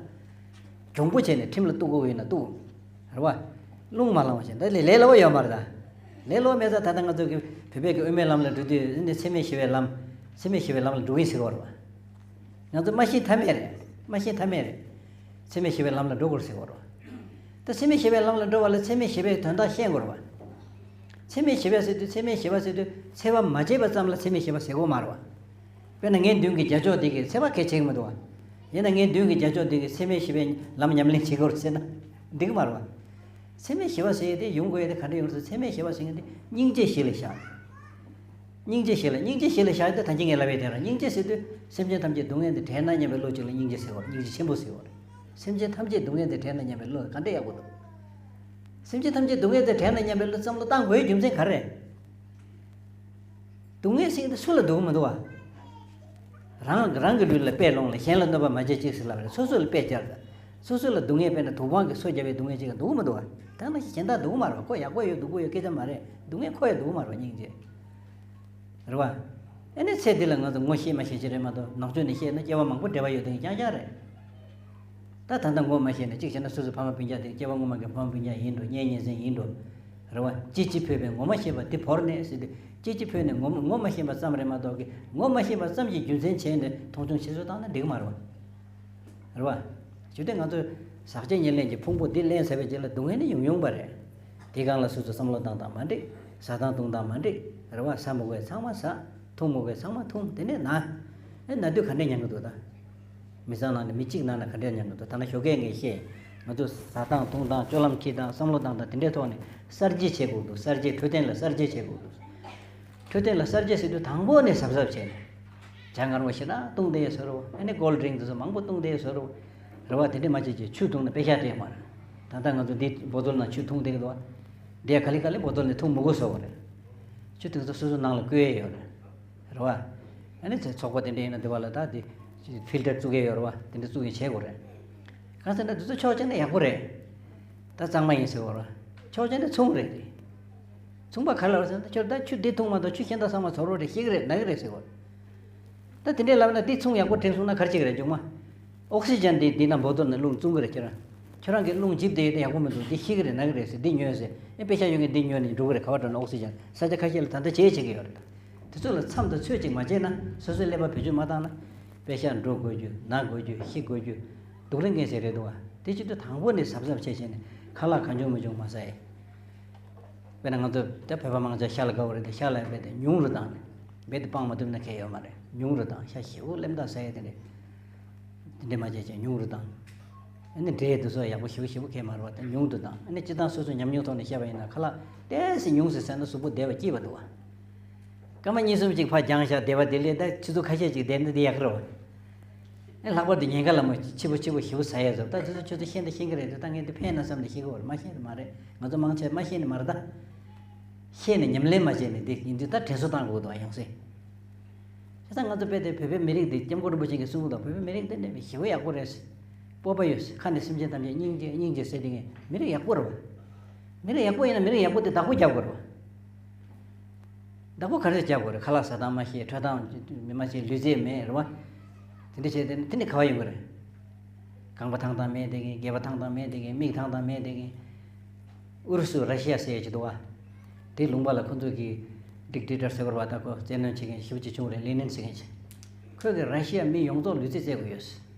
གྱོང་པོ་བྱས་ནས་ཁྲིམས་ལ་གཏུག་དགོས་ཡོད་ན་གཏུག་རེད་བ། རླུང་མ་ལངས་བ་བྱས། ད་ལས་ལས་སླ་བོ་ཡོད་མ་རེད་ད། ལས་སླ་བོ་མེད་ཙང་ད་ལྟ་ང་ཚོ་གི་བོད་པའི་གི་དབུ་མའི་ལམ་ལ་འགྲོ་དུས་འདི་འཚེ་མེད་ཞི་བའི་ལམ། འཚེ་མེད་ཞི་བའི་ལམ་ལ་འགྲོ་གི་ཡིན་ཟེར་གི་ཡོད་རེད་བ། ང་ཚོ་མ་ཤི་མཐའ་མེད་རེད། མ་ཤི་མཐའ་མེད་རེད། འཚེ་མེད་ཞི་བའི་ལམ་ལ་འགྲོ་དགོས་རེད་ཟེར་གི་ཡོད་རེད་བ། ད་འཚེ་མེད་ཞི་བའི་ལམ་ལ་འགྲོ་བ་ལ་འཚེ་མེད་ཞི་བའི་དོན་དག་ཤེས་དགོས་རེད་བ། འཚེ་མེད་ཞི་བ་ཟེར་དུས། འཚེ་མེད་ཞི་བ་ཟེར་དུས་འཚེ་བ་མ་བྱས་པ་ཙམ་ལ་འཚེ་མེད་ཞི་བ་ཟེར་གི་ཡོད་མ་རེད་བ། དཔེར་ན་ངའི་མདུན་གྱི་རྒྱ་ཤོག་འདི་གིས་འཚེ་བ་གལ་ཆེ་གི་མི་འདུག་བ། ཡིན་ན་ངའི་མདུན་གྱི་རྒྱ་ཤོག་འདི་གིས་འཚེ་མེད་ཞི་བའི་ལམ་ཉམས་ལེན་བྱེད་དགོས་རེད་ཟེར་ན་འགྲིག་གི་མ་རེད་བ། འཚེ་མེད་ཞི་བ་ཟེར་ཡས་དེ་ཡོང་དགོས་ཡས་དེ་ག་འདྲ་ཡོང་ཟེར། འཚེ་མེད་ཞི་བ་ཟེར་མཁན་དེ་སྙིང་རྗེ་གཞི་ལ་བཞག་སྙིང་རྗེ་གཞི་ལ། སྙིང་རྗེ་གཞི་ལ་བཞག་ཡས་དེ་ད་གིན་ངས་ལབ་ཡས་དེ་རེད། སྙིང་རྗེ་ཟེར་དུས་སེམས་ཅན་ཐམས་ཅད་སྡུག་བསྔལ་འདི་བྲལ་ན་སྙམ་པའི་བློ་ཅིག་ལ་སྙིང་རྗེ་ཟེར་བ། སྙིང་རྗེ་ཆེན་པོ་ཟེར་བ་རེད། སེམས་ཅན་ཐམས་ཅད་སྡུག་བསྔལ་འདི་བྲལ་ན་སྙམ་པའི་བློ་ག་འདྲ་ཡག་པོ་འདུག་སེམས་ཅན་ཐམས་ཅད་སྡུག་བསྔལ་འདི་བྲལ་ན་སྙམ་པའི་བློ་བསམ་བློ་བཏང་དགོས་རྒྱུ་མཚན་ག་རེ་རེད། སྡུག་བསྔལ་ཟེར་གྱི་འདི་སུ་ལ་སྡུག་གི་མི་འདུག་བ། རང་རང་གི་ལུས་ལ་དཔེ་ལོངས་ལ། གཞན་ལ་གནོད་པ་མ་བྱེད་ཅིག་ཟེར་ལབ་རེད། སོ་སོ་ལ་དཔེ་བཅར་དང་། སོ་སོ་ལ་སྡུག་བསྔལ་དཔེར་ན་དུག་སྦྲང་གིས་སོ་བརྒྱབ་པའི་སྡུག་བསྔལ་ཅིག་སྡུག་གི་མི་འདུག་བ། ད་ནང་བཞིན་གཞན་དག་སྡུག་གི་མ་རེད་བ། ཁོ་ཡག་པོ་ཡོད་སྡུག་པོ་ཡོད་སྐད་ཆ་མ་རེད། སྡུག་བསྔལ་ཁོ་ཡང་སྡུག་གི་མ་རེད་བ། སྙིང་རྗེ་རེད་བ། ཨ་ནི་ཚེ་འདི་ལ་ང་ཚོ་ངོ་ཤེས་མ་ཤེས་ཅིག་རེད་མ་གཏོགས། ནང་ཆོས་ནས་བཤད་ན་སྐྱེ་བ་མང་པོ་འབྲེལ་བ་ཡོད་དེ་རྐྱང་རྐྱང་རེད། ད་ད་ལྟ་ངོ་མ་ཤེས་ན་གཅིག་བྱས་ན་སོ་སོའི་ཕ་མ་སྤུན་ཀྱག་དེ་སྐྱེ་བ་སྔོན་མ་གི་ཕ་མ་སྤུན་ཀྱག་ཡིན་འགྲོ། གཉེན་ཉེ་ཚན་ཡིན་འགྲོ། རེད་བ། ཅི་ཅི་འཕོས་པས་ངོ་མ་ཤེས་པ་འདི་བོར་ནས་ཟེར་དུས། ཅི་ཅི་འཕོས་ནས་ངོ་ངོ་མ་ཤེས་པ་ཙམ་རེད་མ་གཏོགས་ཀི། ངོ་མ་ཤེས་པ་ཙམ་གྱི་རྒྱུ་མཚན་བྱས་ནས་མཐོང་ཆུང་བྱེད་སྲོལ་བཏང་ན་འགྲིག་གི་མ་རེད་བ། རེད་བ། ཇི་སྟེ་ང་ཚོས་ཟག་བཅས་ཉེར་ལེན་གྱི་ཕུང་པོ་འདི་ལེན་ཚར་བའི་རྗེས་ལ་སྡུག་བསྔལ་ནི་ཡོང་ཡོང་པ་རེད། དེའི་སྒང་ལ་སོ་སོ་བསམ་བློ་བཏང་སྟངས་མ་འགྲིག། ཟ་སྟངས་འཐུང་སྟངས་མ་འགྲིག། རེད་བ། ཟ་མི་དགོས་ཚང་མ་ཟ། འཐུང་མི་དགོས་ཚང་མ་འཐུང་། དེ་ནས་ན། ཨེ་ན་དུས་ག་འདྲས་མྱང་གི་འདུག་ད། མི་ཚང་ནང་ནས་མི་གཅིག་ནང་ན་ག་འདྲས་མྱང་གི་འདུག་ད་ན་ཞོགས་ཀས་ངས་བཤད། ང་ཚོ་ཟ་སྟངས་འཐུང་སྟངས་སྤྱོད་ལམ་འཁྱེར་སྟངས་བསམ་བློ་བཏང་སྟངས་དེ་འདྲའི་ཐོག་ནས་གསར་བརྗེ་བྱེད་དགོས་འདུག་གསར་བརྗེ། འཕྲོད་བསྟེན་ལ་གསར་བརྗེ་བྱེད་དགོས་འདུག་འཕྲོད་བསྟེན་ལ་གསར་བརྗེ་ཟེར་དུས་དང་པོ་ནས་གཟབ་གཟབ་བྱས་ནས། ཇ་མངར་མོ་ཞེ་དྲག་བཏུང་བསྡད་བཟོ་འདྲ་བོ། ཨ་ནི་ཀོལ་ཌི་རིང་དེ་ཚོ་མང་པོ་བཏུང་བསྡད་བཟོ་འདྲ་བོ། རེད་བ། དེ་འདྲས་མ་བྱེད་ཅིག་ཆུ་བཏུང་ན་པེ་ཤ་སྤྲད་མ་རེད། ད་ལྟ་ང་ཚོ་འདི་བོ་ཏོལ་ནང་ཆུ་འཐུང་བསྡད་ཀྱི་འདུག་བ། འདི་ཡ་ག་ལེ་ག་ལེ་བོ་ཏོལ་ནས་འཐུང་མི་དགོས་བཟོ་བ་རེད། ཆུ་དེ་ཚོ་སོ་སོ་ནང་ལ་བསྐོལ་ཡས་ཡོད་རེད། རེད་བ། ཨ་ནི་ཚེ་ཚོགས་པ་དེ་འདྲས་ཡིན་ན་དེ་བ་ལ་ད་དེ་ཕིལ་ཊར་བཙུགས་ཡས་ཡོད་རེད་བ། དེ་འདྲས་བཙུགས་ཡས་བྱེད་དགོས་རེད། གང་ཟེར་ན་དེ་ཚོ་ཕྱོགས་གཅིག་ནས་ཡག་པོ་རེད། ད་གཙང་མ་ཡིན་ཟེར་བ་རེད། ཕྱོགས་གཅིག་ནས་མཚུངས་རེད་དེ། མཚུངས་པ་ག་ལ་བ་ཟེར་ན། ཁྱོད་ད་ཆུ་འདི་འཐུང་མ་གཏོགས་ཆུ་གཞན་དག་ཚང་མ་ཚོར་བ་རེད། ཤི་གི་རེད། ན་གི་རེད་ཟེར་བ། ད་དེ་འདྲས་ལབ་ན་འདི་མཚུངས་ཡག་པོ་དྲན་སོང་ན་ག་རེ་བྱེད་ཀྱི་རེད་མཇུག་མ། ཨོག་སི་ཇན་འདི་འདི་ནང་བོ་ཏོལ་ནས་རླུང་བཙོང་གི་རེད་ཁྱེད་རང་། ཁྱོད་རང་གིས་རླུང་འཇིབ་བསྡད་ཡོད་དེ་ཡག་པོ་མི་འདུག་འདི་ཤི་གི་རེད། ན་གི་རེད་ཟེར། འདི་ཉོས་ཟེར། ཨེ་པེ་ཤ་ཡོད་མཁན་འདི་ཉོས་ནས་འགྲོ་གི་རེད། ག་བ་འགྲོ་ན། ཨོག་སི་ཇན་ས་ཆ་ཁ་ཤས་ལ་ད་ལྟ་བྱེད་བྱེད་ཀྱི་ཡོད་རེད། དེ་ཚོ་ལ་མཚམས་དང་ཚོད་ཅིག་མ་བྱས་ན། སོ་སོའི་ཀླད་པ་བེད་སྤྱོད་མ་བཏང་ན། པེ་ཤ་འགྲོ་དགོས་རྒྱུ། ན་དགོས་རྒྱུ། ཤི་དགོས་རྒྱུ། སྡུག་ལས་ངན་ཟེར་རེད་འདུག་བ། དེ་བྱེད་དུས་དང་པོ་ནས་གཟབ་གཟབ་བྱས་བྱས་ནས་ཁ་ལག་གང་བྱུང་མི་བྱུང་མ་ཟ་ཡས། དཔེར་ན་ང་ཚོ་ད་བོད་པ་མང་ཆེ་ཤ་ལ་དགའ་བོ་རེད་དེ། ཤ་ལ་རྦད་དེ་ཉུང་རུ་བཏང་ནས། རྦད་དེ་སྤང་མ་ཐུབ་ན་ཁེལ་ཡོད་མ་རེད། ཉུང་རུ་བཏང་། ཤ་ཞེ་པོ་སླེབས་དང་ཟ་ཡས་དེ་འདྲས། དེ་འདྲས་མ་བྱས་བྱས་ཉུང་རུ་བཏང་། ཨ་ནི་འབྲས་དེ་ཚོ་ཡག་པོ་ཞེ་པོ་ཞེ་པོ་ཁེལ་མ་རེད་བ། དེ་ཉུང་དུ་བཏང་། ཨ་ནི་སྤྱིར་བཏང་སོ་སོ་ཉམས་མྱོང་ཐོག་ནས་བཤད་པ་ཡིན་ན། ཁ་ལག་ཏོག་ཙམ་ཉུང་ཙམ་ཟས་ན་གཟུགས་པོ་བདེ་བ་སྐྱིད་པ་འདུག་བ། སྐར་མ་གཉིས་གསུམ་ཅིག་ཕར་འགྱངས་བཞག་བསྡད་པ་དེ་ལས་ད་ཆུ་ཚོད་ཁ་ཤས་ཅིག་བསྡད་ན་དེ་ཡག་གི་རེད་བ། ཨེ་ལྷག་པར་དུ་ཉིན་དཀར་ལ་མོ་ཕྱི་པོ་ཕྱི་པོ་ཞེ་པོ་ཟ་ཡས་བཟོ། ད་དེ་ཚོ་ཁྱོད་ཚོ་ཤེས་ན་ཤེས་ཀྱི་རེད་དེ། ད་ངས་འདི་ཕན་ན་བསམ་ནས་ཤེས་ཀྱི་ཡོད་རེད། མ་ཤེས་ནི་མ་རེད། ང་ཚོ་མང་ཆེ་མ་ཤེས་ནི་མ་རེད་ད། ཤེས་ནས་ཉམས་ལེན་མ་བྱས་ནས་འདི་ཡིན་དུས་ད་དྲན་གསོ་བཏང་དགོས་འདུག་ཡང་སེ། བྱས་ཙང་ང་ཚོ་དཔེ་དེ་བོད་པའི་མི་རིགས་འདི་སྐྱབས་མགོན་རིན་པོ་ཆེ་གིས་གསུང་གི་འདུག་བོད་པའི་མི་རིགས་འདི་ནི་ཞེ་པོ་ཡག་པོ་རེད། སྤོབས་པ་ཡོད། ཁ་ནས་སེམས་ཅན་ཐམས་ཅད་སྙིང་རྗེ་སྙིང་རྗེ་ཟེར་དེ་ངས་མི་རིགས་ཡག་པོ་རེད་བ། མི་རིགས་ཡག་པོ་ཡིན་ན་མི་རིགས་ཡག་པོ་དེ་བདག་པོ་རྒྱག་དགོས་རེད་བ། བདག་པོ་ག་རེ་རྒྱག་དགོས་རེད། ཁ་ལག་ཟ་སྟངས་མ་ཤེས། འཕྲོད་སྟངས་མི་མ་ཤེས། ལུས་རྩལ་མེད་རེད་བ། དེ་འདྲ་བྱས་དེ་དེ་ནས་ག་བ་ཡོང་གི་རེད། རྐང་པ་ཐང་ཐང་མེད་དེ་གིན། སྒལ་པ་ཐང་ཐང་མེད་དེ་གིན། མིག་ཐང་ཐང་མེད་དེ་གིན། ཨུ་རུ་སུ་ར་ཤི་ཡ་ཟེར་གྱི་འདུག་བ། དེའི་ལུང་པ་ལ་ཁོ་ཚོ་གི་ཌིག་ཊེ་ཊར་ཟེར་བ་རེད་བ། ད་ཁོ་བཙན་གནོན་བྱེད་མཁན་ཞེ་པོ་ཅིག་བྱུང་རེད། ལེ་ནིན་ཟེར་མཁན་ཅིག་ཁོས་གི་ར་ཤི་ཡ་མི་ཡོངས་རྫོགས་ལུས་རྩལ་རྩེད་དགོས་ཡོད།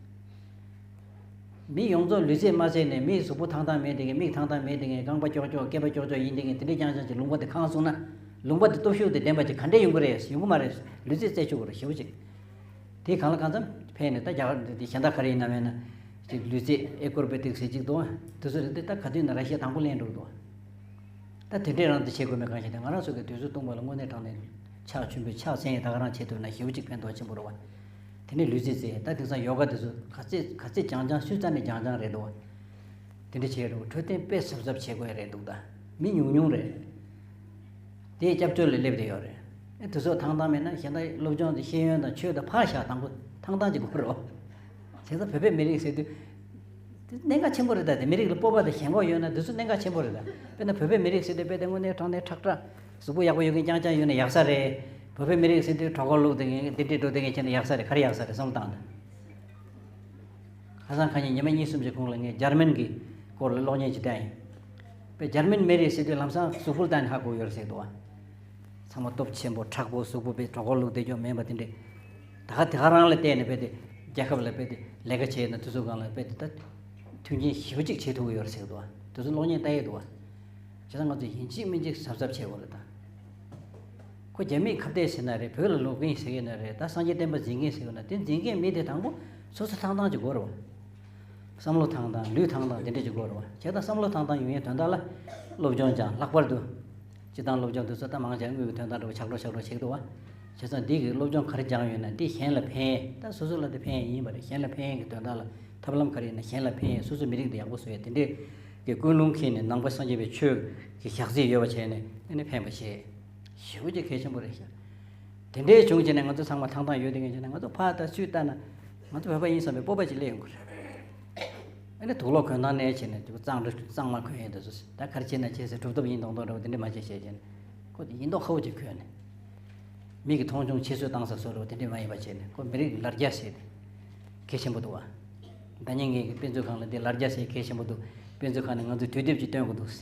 མི་ཡོངས་རྫོགས་ལུས་རྩལ་མ་རྩེས་ནས། མི་གཟུགས་པོ་ཐང་ཐང་མེད་དེ་གིན། མིག་ཐང་ཐང་མེད་དེ་གིན། རྐང་པ་ཀྱོག་ཀྱོག་སྐེད་པ་ཀྱོག་ཀྱོག་ཡིན་དེ་གིན། དེ་འདྲས་རྐྱང་རྐྱང་ཅིག་ལུང་པ་དེ་གང་སོང་ན། ལུང་པ་དེ་སྟོབས་ཤུགས་དེ་ལྡན་པ་ཅིག་ག་འདྲས་ཡོང་གི་རེད། ཡོང་གི་མ་རེད། ལུས་རྩལ་རྩེད་ཆོག་གི་རེད། ཞེ་པོ་ཅིག་དེ་གང་ལ་གང་འཚམ་ཕན་ནས། ད་རྒྱ་གར་འདི་གཞན་དག་ག་རེ་ཡིན་ན་མེད་ན་ཅིག་ལུས་རྩལ་ཨེ་ཀོར་བེ་ཏིག་ཟེར་ཅིག་འདུག་དེ་ཚོ་རེད་དེ། ད་ག་དུས་ན་ར་ཤི་ཡ་དང་པོ་ལེན་འགྲོ་གི་འདུག་ད་དེ་འདྲས་རང་དེ་བྱེད་དགོས་མེད་གང་ཞིག་དེ། ང་རང་ཚོ་གི་དུས་ཚོད་སྟོང་པ་ལ་དངོས་གནས་དྲང་གནས་ཕྱག་མཆོད་འབུལ་ཕྱག་འཚལ་ཡས་ད་ག་རང་བྱེད་ཐུབ་ན་ཞེ་པོ་ཅིག་ཕན་ཐོགས་ཆེན་པོ་རེད་བ། དེ་ནས་ལུས་རྩལ་རྩེད། ད་དེང་སང་ཡོ་ག་དེ་ཚོ་ག་ཚད་ག་ཚད་རྐྱང་རྐྱང་། སུས་རྩ་ནས་རྐྱང་རྐྱང་རེད་འདུག་བ། དེ་འདྲ་བྱས་རུང་འཕྲོད་བསྟེན་དཔེ་གཟབ་གཟབ་བྱེད་དགོས་རེད་འདུག་ད་མི་ཉུང་ཉུང་རེད། དེའི་སྐྱབས་བཅོལ་ལ་སླེབས་བསྡད་ཡོད་རེད། ཨེ་དེ་ཚོ་ཐང་ཐང་མེད་ན་གཞན་དག་སློབ་སྦྱོང་དེ་ཤེས་ཡོན་དང་ཆོས་དང་ཕར་བཞག་དང་པོ་ཐང་ཐང་ཅིག་དགོས་རེད། བྱས་ཙང་བོད་པའི་མི་རིགས་ཟེར་དུས་དེ་གནད་འགག་ཆེན་པོ་རེད། ད་དེ་མི་རིགས་ལ་སྤོབས་པ་དང་ཞེན་ཁོག་ཡོད་ན་དེ་ཚོ་གནད་འགག་ཆེན་པོ་རེད། ད་དཔེར་ན་བོད་པའི་མི་རིགས་ཟེར་དུས་དཔེ་དེ་དངོས་གནས་དྲང་གནས་ཁྲག་ཁྲག་གཟུགས་པོ་ཡག་པོ་ཡོད་མཁན་རྐྱང་རྐྱང་ཡོད་ན་ཡག་ས་རེད། བོད་པའི་མི་རིགས་ཟེར་དུས་གྲོད་ཁོག་བླུགས་དེ་གིན་འདི་འདྲས་འགྲོ་དེ་གིན་བྱས་ན་ཡག་ས་རེད། ག་རེ་ཡག་ས་རེད། བསམ་བློ་བཏང་དང་། ཁ་སང་ཁ་ཉིན་ཉི་མ་གཉིས་གསུམ་གྱི་གོང་ལ་ངས་འཇར་མན་གྱི་སྐོར་ལ་གློག་བརྙན་ཅིག་བལྟས་ཡིན། པའི་འཇར་མན་མི་རིགས་ཟེར་དུས་ལམ་སང་གཟུགས་པོ་ལ་བལྟས་ནས་ཧ་གོ་ཡོད་རེད་ཟེར་འདུག་བ། ཚང་མ་སྟོབས་ཆེན་པོ་མཁྲེགས་པོ། གཟུགས་པོ་དཔེ་གྲོད་ཁོག་བླུགས་བསྡད་རྒྱུ་མེད་པ་དེ་འདྲས། ད་ག་དེ་ག་རང་ལ་བལྟས་ནས་དཔེ་དེ་རྒྱལ་ཁབ་ལ་དཔེ་དེ་ལས་ཀ་བྱས་ན་དེ་ཚོ་སྒང་ལ་དཔེ་དེ་ད་མཐུན་རྐྱེན་ཞེ་པོ་ཅིག་བྱེད་ཐུབ་ཀྱི་ཡོད་རེད་ཟེར་འདུག་བ། དེ་ཚོ་གློག་བརྙན་ལྟ་ཡས་འདུག་བ། བྱས་ཙང་ང་ཚོ་ཡིན་གཅིག་མིན་གཅིག་གཟབ་གཟབ་བྱེད་དགོས་རེད་ད། ཁོ་རྒྱ་མིས་ཁ་གཏད་བྱེད་ན་རེད། བོད་ལ་ལོག་གིན་ཟེར་གྱི་ན་རེད། ད་སངས་རྒྱས་བསྟན་པ་འཛིན་གིན་ཟེར་གྱི་ན། དེ་འཛིན་མཁན་མི་དེ་དང་པོ་སོ་སོ་ཐང་ཐང་ཅིག་དགོས་རེད་བ། བསམ་བློ་ཐང་ཐང་། ལུས་ཐང་ཐང་དེ་འདྲ་ཅིག་དགོས་རེད་བ། བྱས་ཙང་བསམ་བློ་ཐང་ཐང་ཡོང་ཡས་དོན་དག་ལ་སློབ་སྦྱོང་སྦྱང་། ལྷག་པར་དུ་སྤྱིར་བཏང་སློབ་སྦྱོང་དེ་ཚོ་ད་མང་ཆེ་དངུལ་གྱི་དོན་དག་འདྲ་བོ་ཆག་འགྲོ་ཆག་འགྲོ་བྱེད་ཀྱི་འདུག་བ། བྱས་ཙང་འདི་གི་སློབ་སྦྱོང་ག་རེ་སྦྱངས་ཡོད་ན་འདི་གཞན་ལ་ཕན་ཡས། ད་སོ་སོ་ལ་དེ་ཕན་ཡས་ཡིན་པ་རེད། གཞན་ལ་ཕན་ཡས་ཀྱི་དོན་དག་ལ་ཐབས་ལམ་ག་རེ་ཡིན་ན་གཞན་ལ་ཕན་ཡས། སོ་སོའི་མི་རིགས་དེ་ཡག་པོ་བཟོ་ཡས་དེ་འདྲས་ཀྱི་ཀུན་སློང་འཁྱེར་ནས་ནང་པ་སངས་རྒྱས་པའི་ཆོས་ཀྱི་ཞག་རྩི་ཡོད་པ་བྱས་ནས་ཨ་ནི་ཕན་པ་བྱེད། ཞེ་པོ་ཅིག་གལ་ཆེན་པོ་རེད་ཤག་དེ་འདྲའི་བྱུང་བྱས་ནས་ང་ཚོ་ཚང་མ་ཐང་ཐང་ཡོད་དེ་ངས་བྱས་ན་ང་ཚོ་ཕར་ལྟ་ཚུར་ལྟ་ན་ང་ཚོ་བོད་པ་ཡིན་བསམ་པའི་སྤོབས་པ་ཅིག་སླེབས་ཡོང་གི་རེད། ཨ་ནི་དུག་ལོག་གོན་སྟངས་ནས་བྱས་ནས་དུ་གཙང་རུ་གཙང་མ་གོན་ཡས་འདུག་ཟེར། ད་ག་རེ་བྱས་ན་བྱས་ཟེར། གྲུབ་ཐོབ་ཡིན་མདོག་མདོག་འདྲ་བོ་དེ་འདྲས་མ་བྱས་བྱས་བྱས་ནས་ཁོ་དེ་ཡིན་མདོག་ཁ་པོ་ཅིག་གོན་ནས། མི་གི་མཐོང་ཆུང་ཆེ་བཟོ་བཏང་ས་བཟོ་འདྲ་བོ་དེ་འདྲས་མ་ཡིན་པ་བྱས་ནས། ཁོ་མི་རིགས་ལ་རྒྱ་ཟེར་ཏེ་གལ་ཆེན་པོ་འདུག་བ། ད་ཉིན་ངས་དཔེ་མཛོད་ཁང་ལ་འདི་ལ་རྒྱ་ཟེར་གལ་ཆེན་པོ་འདུག། དཔེ་མཛོད་ཁང་ནས་ང་ཚོས་དུས་དེབ་ཅིག་སྟོན་དགོས་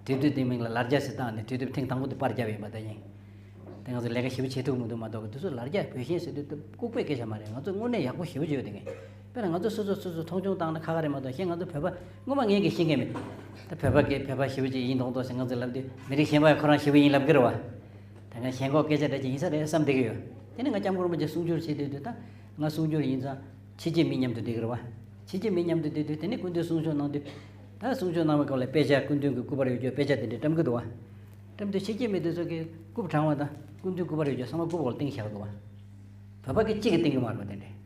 འདུག། དུས་དེབ་དེའི་མིང་ལ་ལ་རྒྱ་ཟེར་བཏང་ནས་དུས་དེབ་ཐེངས་དང་པོ་དེ་པར་བརྒྱབ་ཡིན་པ། ད་ཉིན་དེ་ང་ཚོ་ལས་ཀ་ཞེ་པོ་བྱེད་ཐུབ་མི་འདུག་མ་གཏོགས། དེ་ཚོ་ལ་རྒྱ་བོད་ཞེན་ཟེར་དུས་ལྐུགས་པའི་སྐད་ཆ་མ་རེད། ང་ཚོ་དངོས་གནས་ཡག་པོ་ཞེ་པོ་བྱས་ཡོད། དེ་ངས་དཔེར་ན་ང་ཚོ་སོ་སོ་སོ་སོ་མཐོང་ཆུང་བཏང་ན་ཁག་ཁག་རེད་མ་གཏོགས། གཞན་ང་ཚོ་བོད་པ་སྔོན་མ་ངས་ཀྱིས་ཤེས་མཁན་མེད། ད་བོད་པ་སྐད་བོད་པ་ཞེ་པོ་ཅིག་ཡིན་མདོག་མདོག་ཟེར་ང་ཚོས་ལབ་དུས་མི་རིགས་གཞན་པ་ཁོ་རང་ཞེ་པོ་ཡིན་ལབ་ཀྱི་རེད་བ། ད་ང་ཞེན་ཁོག་སྐད་ཆ་འདྲ་ཅིག་ཡིན་ས་རེད་བསམ་བསྡད་ཀྱི་ཡོད། དེ་ནས་ང་སྐྱབས་མགོན་རིན་པོ་ཆེ་གསུང་སྒྱུར་བྱེད་དུས་དུས་ད་ང་གསུང་སྒྱུར་ཡིན་ཙང་ཕྱི་རྒྱལ་མི་མཉམ་དུ་བསྡད་ཀྱི་རེད་བ། ཕྱི་རྒྱལ་མི་མཉམ་དུ་བསྡད་དུས་དེ་ནས་སྐུ་མདུན་གསུང་ཆོས་གནང་དུས། ད་གསུང་ཆོས་གནང་བའི་སྐབས་ལ་དཔེ་ཆ་སྐུ་མདུན་གྱི་སྐུ་པར་ཡོད་རྒྱུ་དཔེ་ཆ་དེ་འདྲས་བཀྲམ་གྱི་འདུག་བ། བཀྲམ་དུས་ཕྱི་རྒྱལ་མི་དེ་ཚོ་གིས་རྐུབ་བྲང་བ་དང་སྐུ་མདུན་སྐུ་པར་ཡོད་རྒྱུ་ཚང་མ་རྐུབ་འོག་ལ་བཏིང་བཞག་འདུག་བ། བོད་པ་གིས་གཅིག་གིས་བཏིང་གི་མ་རེད་བ། དེ་འདྲས།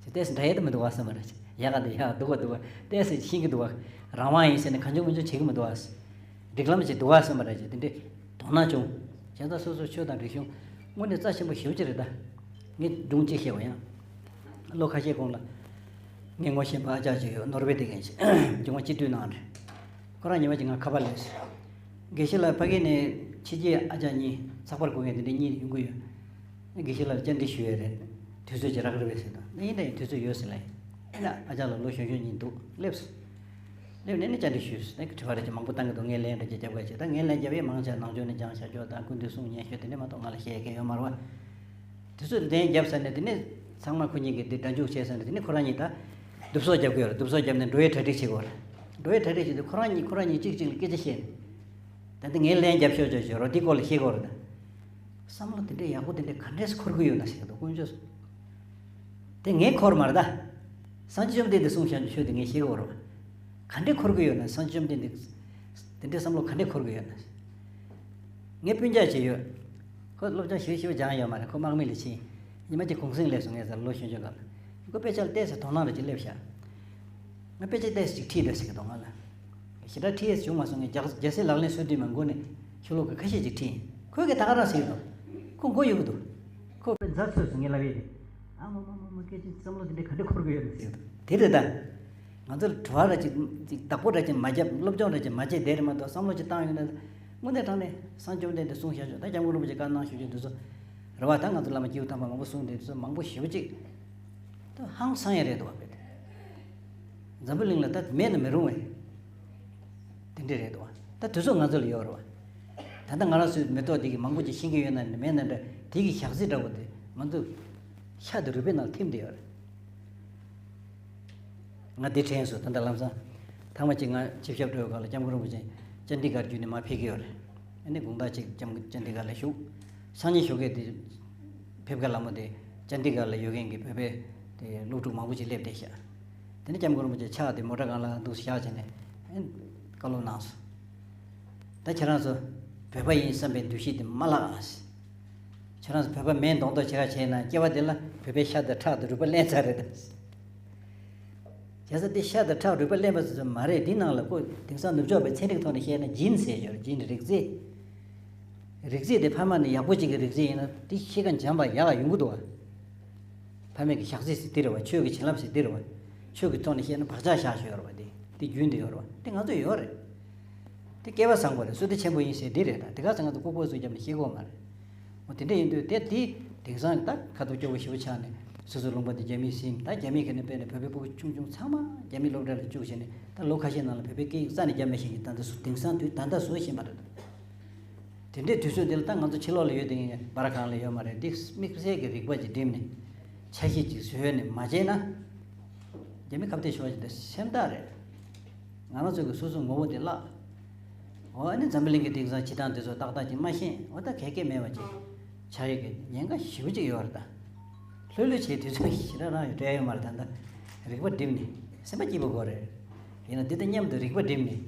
ཅི་ལྟས་སུ་འདྲ་ཡས་དེ་མི་འདུག་བ་བསམ་པ་རེད། ཡག་ག་འདུག། ཡག་འདུག་བ། འདུག་བ། ལྟས་སུ་ཤེས་ཀྱི་འདུག་བ། རང་དབང་ཡིན་ཟེར་ནས་གང་བྱུང་མང་བྱུང་བྱེད་ཀྱི་མི་འདུག་བ། སྒྲིག་ལམ་ཅིག་འདུག་བ་བསམ་པ་རེད། ཅིག་དེ་འདྲས་དོ་སྣང་བྱུང་། བྱས་ཙང་སོ་སོའི་ཆོས་དང་རིག་གཞུང་དངོས་གནས་རྩ་ཆེན་པོ་ཞེ་པོ་ཅིག་རེད་ད། ངས་སྒྲུང་གཅིག་བཤད་པ་ཡང་། ལོ་ཁ་ཤས་གོང་ལ་ངའི་ངོ་ཤེས་པ་ཨ་ཅག་ཅིག་ཡོད། ནོར་ཝེ་དེ་མཁན་ཞིག། རྒྱུ་མ་སྤྱི་འཐུས་གནང་རེད། ཁོ་རང་ཉི་མ་གཅིག་ང་ཁ་པར་སླེབས་སོང་། དགེ་བཤེས་ལགས། ཕ་གི་ནས་ཕྱི་རྒྱལ་ཨ་ཅག་གཉིས་ཚགས་པར་དགོས་མཁན་དེ་འདྲ་གཉིས་ཡོང་གི་ཡོད། དགེ་བཤེས་ལགས་ལ་བཅར་འདྲི་ཞུ་ཡས་རེད། དུས་ཚོད་ཅིག་རག་གི་རེད་པས་ཟེར་དང་། ཨ་ཡིན་ད་ཡིན། དུས་ཚོད་ཡོད་ཟེར་ལབ་ཡིན། ཨ་ནི་ཨ་ཅག་ལགས་ལོ་གཞོན་གཞོན་གཉིས་འདུག། སླེབས་སོང་། སླེབས་ནས་ནི་བཅར་འདྲི་ཞུས་སོང་། ད་དྲི་བ་རེ་ཅིག་མང་པོ་བཏང་གི་འདུག། ངས་ལན་འདྲ་ཅིག་རྒྱབ་ག་བྱེད། ད་ངས་ལན་རྒྱབ་ཡས་མང་ཆེ་ནང་ཆོས་ནས་སྦྱངས་བཞག་ཆོག་དང་སྐུ་མདུན་གསུང་ཉན་ཆོག་དེ་འདྲ་མ་གཏོགས་ང་ལ་བཤད་མཁན་ཡོད་མ་རེད་བ། དུས་ཚོད་ལྡན་རྒྱབ་ཚར་ནས་དེ་ནས་ཚང་མ་ཁོ་གཉིས་ཀྱིས་དེ་སྒྲ་འཇུག་བྱས་ཚར་ནས་དེ་ནས་ཁོ་རང་གཉིས་ད་བསྡུ་གསོག་རྒྱབ་ཀྱི་ཡོད་རེད། བསྡུ་གསོག་རྒྱབ་ནས་འགྲོ་བའི་གྲ་སྒྲིག་བྱེད་དགོས་རེད། འགྲོ་བའི་གྲ་སྒྲིག་བྱེད་དུས་ཁོ་རང་གཉིས་ཁོ་རང་གཉིས་གཅིག་གཅིག་ལ་སྐད་ཆ་བཤད་ནས། ད་ལྟ་ངས་ལན་རྒྱབ་ཤོག་ཅོག་ཅོག་རོ། དེའི་སྐོར་ལ་བཤད་དགོས་རེད་ད། བསམ་བློ་དེ་འདྲའི་ཡག་པོ་དེ་འདྲའི་ག་འདྲས་འཁོར་གྱི་ཡོད་ན་ཟེར་གྱི་འདུག། དཀོན་མཆོག་གསུམ། དེ་ངས་འཁོར་མ་རེད་ད། སངས་རྒྱས་བཅོམ་ལྡན་འདས་གསུངས་བཞག་ཆོས་དེ་ངས་ཤེས་དགོས་རེད་བ། ག་འདྲས་འཁོར་གྱི་ཡོད་ན། སངས་རྒྱས་བཅོམ་ལྡན་འདས་དེ་འདྲའི་བསམ་བློ་ག་འདྲས་འཁོར་གྱི་ཡོད་ན། ངས་སྤུན་ཀྱག་ཅིག་ཡོད། ཁོ་སློབ་སྦྱོང་ཞེ་པོ་ཞེ་པོ་སྦྱངས་ཡོད་མ་རེད། ཁོ་དམག་མི་ལ་ཕྱིན། ཉི་མ་གཅིག་གུང་སེང་སླེབས་སོང་། ངས་ཟེར་ལོ་གཞོན་གཞོན་སྒང་ལ། ཁོ་དཔེ་ཆ་ལ་བལྟས་ཟེར། དོ་སྣང་རེ་ཅིག་སླེབས་ཤག། ང་དཔེ་ཆ་བལྟས་ཟེར་ཅིག་ཁྲིད་དང་ཟེར་གྱི་འདུག་ང་ལ། ཞེ་དྲག་ཁྲིད་ཡས་བྱུང་མ་སོང་། ངས་རྒྱ་རྒྱལ་སྲས་ལག་ལེན་སོ་བདུན་མ་མགོ་ནས་ཤོ་ལོ་ཀ་ཁ་ཤས་ཅིག་ཁྲིད་ཡིན། ཁོས་གི་ད་ག་རང་ཟེར་གྱི་འདུག། ཁོ་མགོ་གཡུག་གི་འདུག། ཁོ་དཔེ་མཛའ་ཚོས་སུ་ངས་ལབ་ཡས་དེ། ཨ་མ་མ་མ་མ། སྐད་ཆ་བསམ་བློ་དེ་འདྲས་ག་འདྲས་འཁོར་གི་ཡོད་ཟེར་གྱི་འདུག། དེ་རེད་ད། ང་ཚོར་དྲི་བ་ར་ཅིག་ཅིག་བདག་པོ་ར་ཅིག་མ་བརྒྱབ། སློབ་སྦྱོང་ར་ཅིག་མ་བྱས་བསྡད་རེད་མ་གཏོགས། བསམ་བློ་ཅིག་བཏང་ཡོང་ན། དངོས་གནས་དྲང་གནས་སངས་རྒྱས་བཅོམ་ལྡན་འདས་གསུངས་བཞག་ཆོག། ད་སྐྱབས་མགོན་རིན་པོ་ཆེ་བཀའ་གནང་ཞུ་རྒྱུ་འདི་ཚོ་རེད་བ། ད་ང་ཚོ་བླ་མ་སྐྱེས་བུ་དམ་པ་མང་པོ་གསུངས་དེ་ཚོ་མང་པོ་ཞེ་པོ་ཅིག་ད་ཧང་སང་ཡ་རེད་འདུག་བ། དཔེ་དེ་འཛམ་བུ་གླིང་ལ་ད་མེད་ན་མི་རུང་བས། དེ་འདྲས་རེད་འདུག་བ། ད་དུས་ཚོད་ང་ཚོ་ལ་ཡོད་རེད་བ། ད་ལྟ་ང་རང་ཚོའི་མེ་ཏོག་འདི་གི་མང་པོ་ཅིག་ཤེས་ཀྱི་ཡོད་ན་མེད་ན་འདྲ། དེ་གི་ཞག་ཚི་འདྲ་བོ་དེ་ང་ཚོ་ཤ་དང་རུས་པའི་ནང་ཐིམ་བསྡད་ཡོད་རེད། ང་འདི་དྲན་སོང་། ད་ལྟ་ལམ་སང་ཐེངས་མ་གཅིག་ང་ཆིབས་ཞབས་སྤྲོ་བའི་སྐབས་ལ་སྐྱབས་མགོན་རིན་པོ་ཆེ་ཅན་ཌི་གྷར་བརྒྱུད་ནས་མར་ཕེབས་ཀྱི་ཡོད་རེད། ཨ་ནི་དགོང་དག་ཅིག་སྐྱབས་མགོན་ཅན་ཌི་གྷར་ལ་བཞུགས། སང་ཉིན་ཞོགས་ཀས་དེ་ཕེབས་ཀ་ལ་མོ་དེ་ཅན་ཌི་གྷར་ལ་ཡོད་མཁན་གྱི་བོད་པའི་དེ་སློབ་ཕྲུག་མང་པོ་ཅིག་སླེབས་བསྡད་ཤག། དེ་ནས་སྐྱབས་མགོན་རིན་པོ་ཆེ་ཕྱག་དེ་མོ་ཊ་སྒང་ལ་འདུག་སེ་བཞག་བྱས་ནས་ཨ་ནི་བཀའ་སློབ་གནང་སོང་། ད་ཁྱེད་རང་ཚོ་བོད་པ་ཡིན་བསམ་པའི་འདུ་ཤེས་དེ་མ་བརླག་ཨ། ཁྱེད་རང་ཚོ་བོད་པ་མིན་མདོག་མདོག་བྱེད་ག་བྱས་ན་སྐྱེ་བ་འདི་ལ་བོད་པའི་ཤ་དང་ཁྲག་དང་རུས་པ་ལེན་ཚར་རེད་ད། བྱས་ཙང་འདི་ཤ་དང་ཁྲག་རུས་པ་ལེན་པ་ཙམ་མ་རེད། འདི་ནང་ལ་ཁོ་དེང་སང་ནུབ་ཕྱོགས་པའི་ཚན་རིག་ཐོག་ནས་བཤད་ན་ཇིན་ཟེར་ཡོད་རེད། ཇིན། རིགས་རྫས། རིགས་རྫས་དེ་ཕ་མ་ནས་ཡག་པོ་ཅིག་གི་རིགས་རྫས་ཡིན་ན་དེ་གཤིས་ཀ་འཇམ་པ་ཡག་ག་ཡོང་གི་འདུག་བ། ཕ་མེས་ཀྱི་ཞག་ཚི་ཟེར་འདི་རེད་བ། ཆོས་ཀྱི་བྱིན་རླབས་ཟེར་འདི་རེད་བ། ཆོས་ཀྱི་ཐོག་ནས་བཤད་ན་བག་ཆགས་བཞག་ཤོས་ཡོད་རེད་བ། དེ་དེ་རྒྱུན་དུ་ཡོད་རེད་བ། དེ་ང་ཚོ་ཡོད་རེད། དེ་སྐལ་བ་བཟང་པོ་རེད། བསོད་བདེ་ཆེན་པོ་ཡིན་ཟེར་འདི་རེད་ད། དེ་ག་ཚོད་ང་ཚོ་ལྐུགས་པ་བཟོས་བརྒྱབ་ནས་ཤེས་གོ་མ་རེད། འོ་དེ་འདྲ་ཡིན་དུས་དེ་དེ་དེང་སང་ད་ཁ་ཐུག་སྐྱོ་བོ་ཞེ་པོ་ཆགས་ནས་སོ་སོའི་ལུང་པ་དེ་རྒྱ་མིས་ཟིན། ད་རྒྱ་མི་ག་ནས་དཔེར་ན་བོད་པའི་ཕྲུ་གུ་ཆུང་ཆུང་ཚང་མ་རྒྱ་མིའི་སློབ་གྲྭ་ལ་བཅུག་བྱས་ནས་ད་ལོ་ཁ་ཤས་ནང་ལ་བོད་པའི་སྐད་ཡིག་རྩ་ནས་རྒྱབ་མེད་བཞིན་གྱི་ད་ལྟ་བཟོ། དེང་སང་དུས་ད་ལྟ་བཟོ་བཞིན་པ་རེད། དེ་འདྲའི་དུས་ཚོད་འདི་ལ་ད་ང་ཚོ་ཕྱི་ལོགས་ལ་ཡོད་དེ་ངས་སྦ་ར་གང་ལ་ཡོད་མ་རེད། འདི་དམིགས་བསལ་གྱི་རིག་པ་ཅིག་བསྒྲིམས་ནས་འཆར་གཞི་ཅིག་བཟོས་ནས་མ་བྱས་ན། རྒྱ་མི་ཁ་གཏད་ཤོར་བ་ཞིག་འདི་སེམས་ཐག་རེད། ང་རང་ཚོ་གི་སོ་སོའི་ངོ་བོ་དེ་བརླག། འོ་ཨ་ནི་འཛམ་བུ་གླིང་གི་དེང་སང་བྱེད་སྟངས་དེ་ཚོ་ཏག་ཏག་ཅིག་མ་ཤེས། འོ་ད་གལ་གལ་མེད་པ་ཅིག་ཆགས་ཡོད་ཀྱི་ཉེན་ཁ་ཞེ་པོ་ཅིག་ཡོད་རེད་ད། ལྷོད་ལྷོད་བྱས་དུས་ཚོད་ཞེ་དྲག་རང་ཡོད་སྤྲད་ཡོད་མ་རེད། ད་ལྟ་རིག་པ་བསྒྲིམས་ནས་སེམས་པ་སྐྱིད་པོ་དགོས་རེད། ཡིན་ན་འདི་དང་མཉམ་དུ་རིག་པ་བསྒྲིམས་ནས་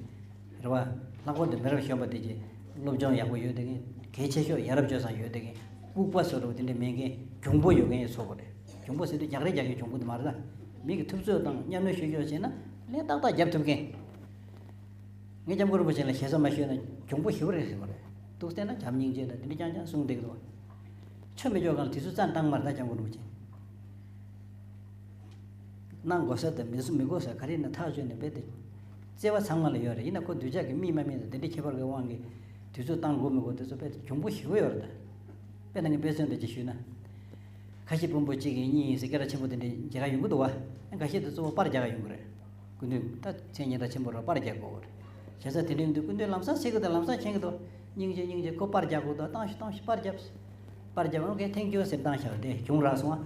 རེད་བ། ལྷག་པར་དུ་མི་རབས་གཞོན་པ་དེ་གྱིས་སློབ་སྦྱོང་ཡག་པོ་ཡོད་དེ་གིན། གལ་ཆེ་ཤོས་ཡ་རབས་སྤྱོད་བཟང་ཡོད་དེ་གིན། ལྐུགས་པ་བཟོ་འདྲ་བོ་དེ་འདྲ་མེད་མཁན་གྱོང་པོ་ཡོད་མཁན་ཡིན་ཚོད་དགོས་རེད། གྱོང་པོ་ཟེར་དུས་རྒྱག་རེས་རྒྱག་མཁན་གྱོང་པོ་དེ་མ་རེད་ད། མི་གི་ཐུབ་ཚོད་དང་མཉམ་གནས་ཤོད་ཤོད་བྱས་ན་ལན་ཏག་ཏག་རྒྱབ་ཐུབ་མཁན། ངས་སྐྱབས་མགོན་རིན་པོ་ཆེ་ལ་ཞེ་ས་མ་ཞུས་ན་གྱོང་པོ་ཞེ་པོ་རེད་ཟེར་བ་རེད། འདུག་བལྟས་ན་བྱམས་སྙིང་རྗེ་དང་དེ་འདྲ་རྐྱང་རྐྱང་གསུངས་བསྡད་ཀྱི་འདུག། ཆོ་མི་ཆོག་གང་ལ་དུས་ཚོད་རྩ་བཏང་མ་རེད་ད་སྐྱབས་མགོན་རིན་པོ་ཆེ། གནང་དགོས་ས་དང་མི་མི་དགོས་ས་ག་རེ་ཡིན་ན་ཐག་གཅོད་ནས་རྦད་དེ་བརྩེ་བ་ཚང་མ་ལ་ཡོད་རེད། ཡིན་ན་ཁོ་གདུལ་བྱ་གི་མི་མ་མི་དང་དེ་འདྲའི་ཁྱད་པར་གྱི་དབང་གིས་དུས་ཚོད་བཏང་དགོས་མི་དགོས་དེ་ཚོ་རྦད་དེ་གྱོང་པོ་ཞེ་པོ་ཡོད་རེད་ད། དཔེར་ན་ངས་དཔེ་མཚོན་འདྲ་ཅིག་ཞུས་ན། ཁ་ཤས་ཕུང་པོ་གཅིག་ཡིན་གཉིས་ཡིན་ཟེར་སྐད་གྲགས་ཆེན་པོ་དེ་འདྲའི་མཇལ་ཁ་ཡོང་གི་འདུག་བ། ཁ་ཤས་དེ་གཙོ་བོ་པར་རྒྱག་ག་ཡོང་གི་རེད། སྐུ་མདུན་ད་མཚན་སྙན་གྲགས་ཆེན་པོ་རེད། པར་རྒྱག་དགོས་རེད། བྱས་ཙང་དེ་འདྲ་ཡོང་དུས་སྐུ་མདུན་ལམ་སང་ཟེར་གི་འདུག་ལམ་སང་མཁྱེན་གི་འདུག་སྙིང་རྗེ་སྙིང་རྗེ་ཁོ་པར་རྒྱག་དགོས་འདུག་བཏང་ཤོག་བཏང་ཤོག་པར་རྒྱབ། པར་རྒྱབ་འོང་གི་ཐེངས་སྐྱོ་ཟེར་བཏང་ཤག་དེ་གྱོང་རག་སོང་ཨ།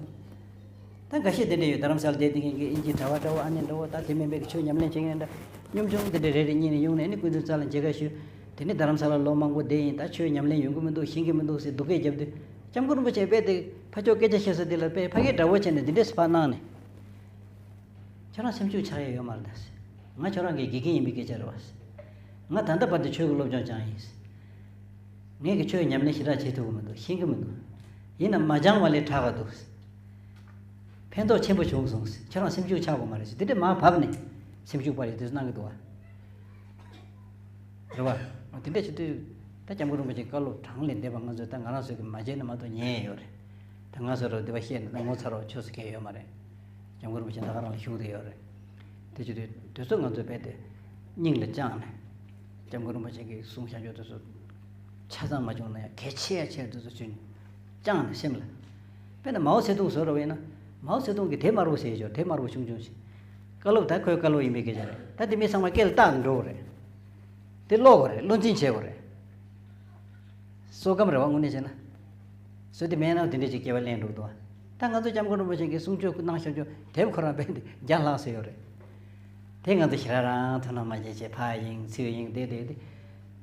ད་འགའ་ཤས་དེ་འདྲ་ཡོད། རྡ་རམ་ས་ལ་བསྡད་དེ་མཁན་གྱི་ཨིན་ཇིའི་གྲྭ་པ་འདྲ་བོ་ཨ་ནེ་འདྲ་བོ་ད་དེ་མིན་པའི་གི་ཆོས་ཉམས་ལེན་བྱེད་མཁན་འདྲ། གཉོམ་ཆུང་དེ་འདྲ་རེ་རེ་གཉིས་ནས་ཡོང་ནས་ནི་སྐུ་མདུན་རྩ་ལ་མཇལ་ཁ་ཞུས། དེ་ནས་རྡ་རམ་ས་ལ་ལོ་མང་པོ་བསྡད་ཡིན། ད་ཆོས་ཉམས་ལེན་ཡོང་གི་མི་འདུག་ཤེས་ཀྱི་མི་འདུག་ཟེར་སྡུག་སྐད་རྒྱབ་དུས། སྐྱབས་མགོན་རིན་པོ་ཆེ་དཔེ་དེ་ཕ་ཕྱོགས་སྐད་ཆ་བཤད་ས་དེ་ལ་དཔེ་ཕ་སྐད་འདྲ་བོ་བྱས་ནས་འདི་འདྲས་སུ་ཕར་གནང་ནས། ཁྱོད་རང་སེམས་ཤུགས་ཆག་ཡས་ཡོད་མ་རེད་ད་ཟེར། ང་ཁྱོད་རང་གི་དགེ་རྒན་ཡིན་པའི་སྐད་ཆ་རེད་བ་ཟེར། ང་ད་ལྟ་བར་དུ་ཆོས་ཀྱི་སློབ་སྦྱོང་སྦྱངས་ཡིན་ཟེར། ངས་ཀྱི་ཆོས་ཉམས་ལེན་ཞེ་དྲག་བྱེད་ཐུབ་ཀྱི་མི་འདུག་ཤེས་ཀྱི་མི་འདུག་ཡིན་ནའང་མ་སྦྱངས་པ་ལས་དྲག་ག་འདུག་ཕན་ཐོགས་ཆེན་པོ་བྱུང་སོང་ཟེར། ཁྱོད་རང་སེམས་ཤུགས་ཆག་དགོས་མ་རེད་ཟེར། དེ་འདྲས་མར་བབས་ནས་སེམས་ཤུགས་སྤར་ཡས་དེ་ཚོ་གནང་གི་འདུག་བ། རེད་བ། དེ་འདྲས་བྱེད་དུས་ད་སྐྱབས་མགོན་རིན་པོ་ཆེའི་བཀའ་སློབ་གྲངས་ལས་འདས་པ་ང་ཚོས་ད་ང་རང་ཚོས་ཀྱི་མ་བརྗེད་ན་མ་གཏོགས་ཉན་ཡས་ཡོད་རེད། ད་ང་ཚོ་རང་འདི་པ་བཤད་ན་ད་ངོ་ཚ་རོགས་ཆོས་སུ་ཁེལ་ཡོད་མ་རེད། སྐྱབས་མགོན་རིན་པོ་ཆེ་ད་ག་རང་ལ་བཞུགས་བསྡད་ཡོད་རེད། དེ་བྱེད་དུས་དེ་ཚོ་ང་ཚོས་རྦད་དེ་སྙིང་ལ་བཅངས་ནས། སྐྱབས་མགོན་རིན་པོ་ཆེ་གིས་གསུངས་བཞག་རྒྱུ་དེ་ཚོ་ཆ་ཚང་མ་བྱུང་ན་ཡང་གལ་ཆེ་ཡ་ཆེ་དེ་ཚོ་ཚུན་བཅངས་ནས་སེམས་ལ། དཔེར་ན་མའོ་ཙེ་ཏུང་བཟོ་འདྲ་བ་ཡིན་ན། མའོ་ཙེ་ཏུང་གིས་དེབ་དམར་པོ་ཟེར་ཡོད། དེབ་དམར་པོ་ཆུང་ཆུང་ཞིག་བཀའ་སློབ་ད་ཁོའི་བཀའ་སློབ་ཡིན་པའི་སྐད་ཆ་རེད། ད་དེ་མི་ཚང་མ་སྐེ་ལ་བཏགས་ནས་འགྲོ་དགོས་རེད། དེ་ཀློག་དགོས་རེད། བློ་འཛིན་བྱེད་དགོས་རེད། བསོད་སྐམ་རེད་བ་དངོས་གནས་བྱས་ན། བཟོ་དེ་མེད་ན་དེ་འདྲ་ཅིག་སྐྱེ་བ་ལེན་འགྲོ་འདུག་ད་ང་ཚོ་སྐྱབས་མགོན་རིན་པོ་ཆེ་གིས་གསུང་ཆོས་གནང་བཞག་རྒྱུ་དེབ་ཁོ་རང་རྦད་དེ་བརྒྱ་ལྷག་ཙམ་ཡོད་རེད། དེ་ང་ཚོ་ཞེ་དྲག་རང་ཐུགས་སྣང་མ་བྱེད་བྱས་ཕར་ཡེངས་ཚུར་ཡེངས་བསྡད་བསྡད་དེ།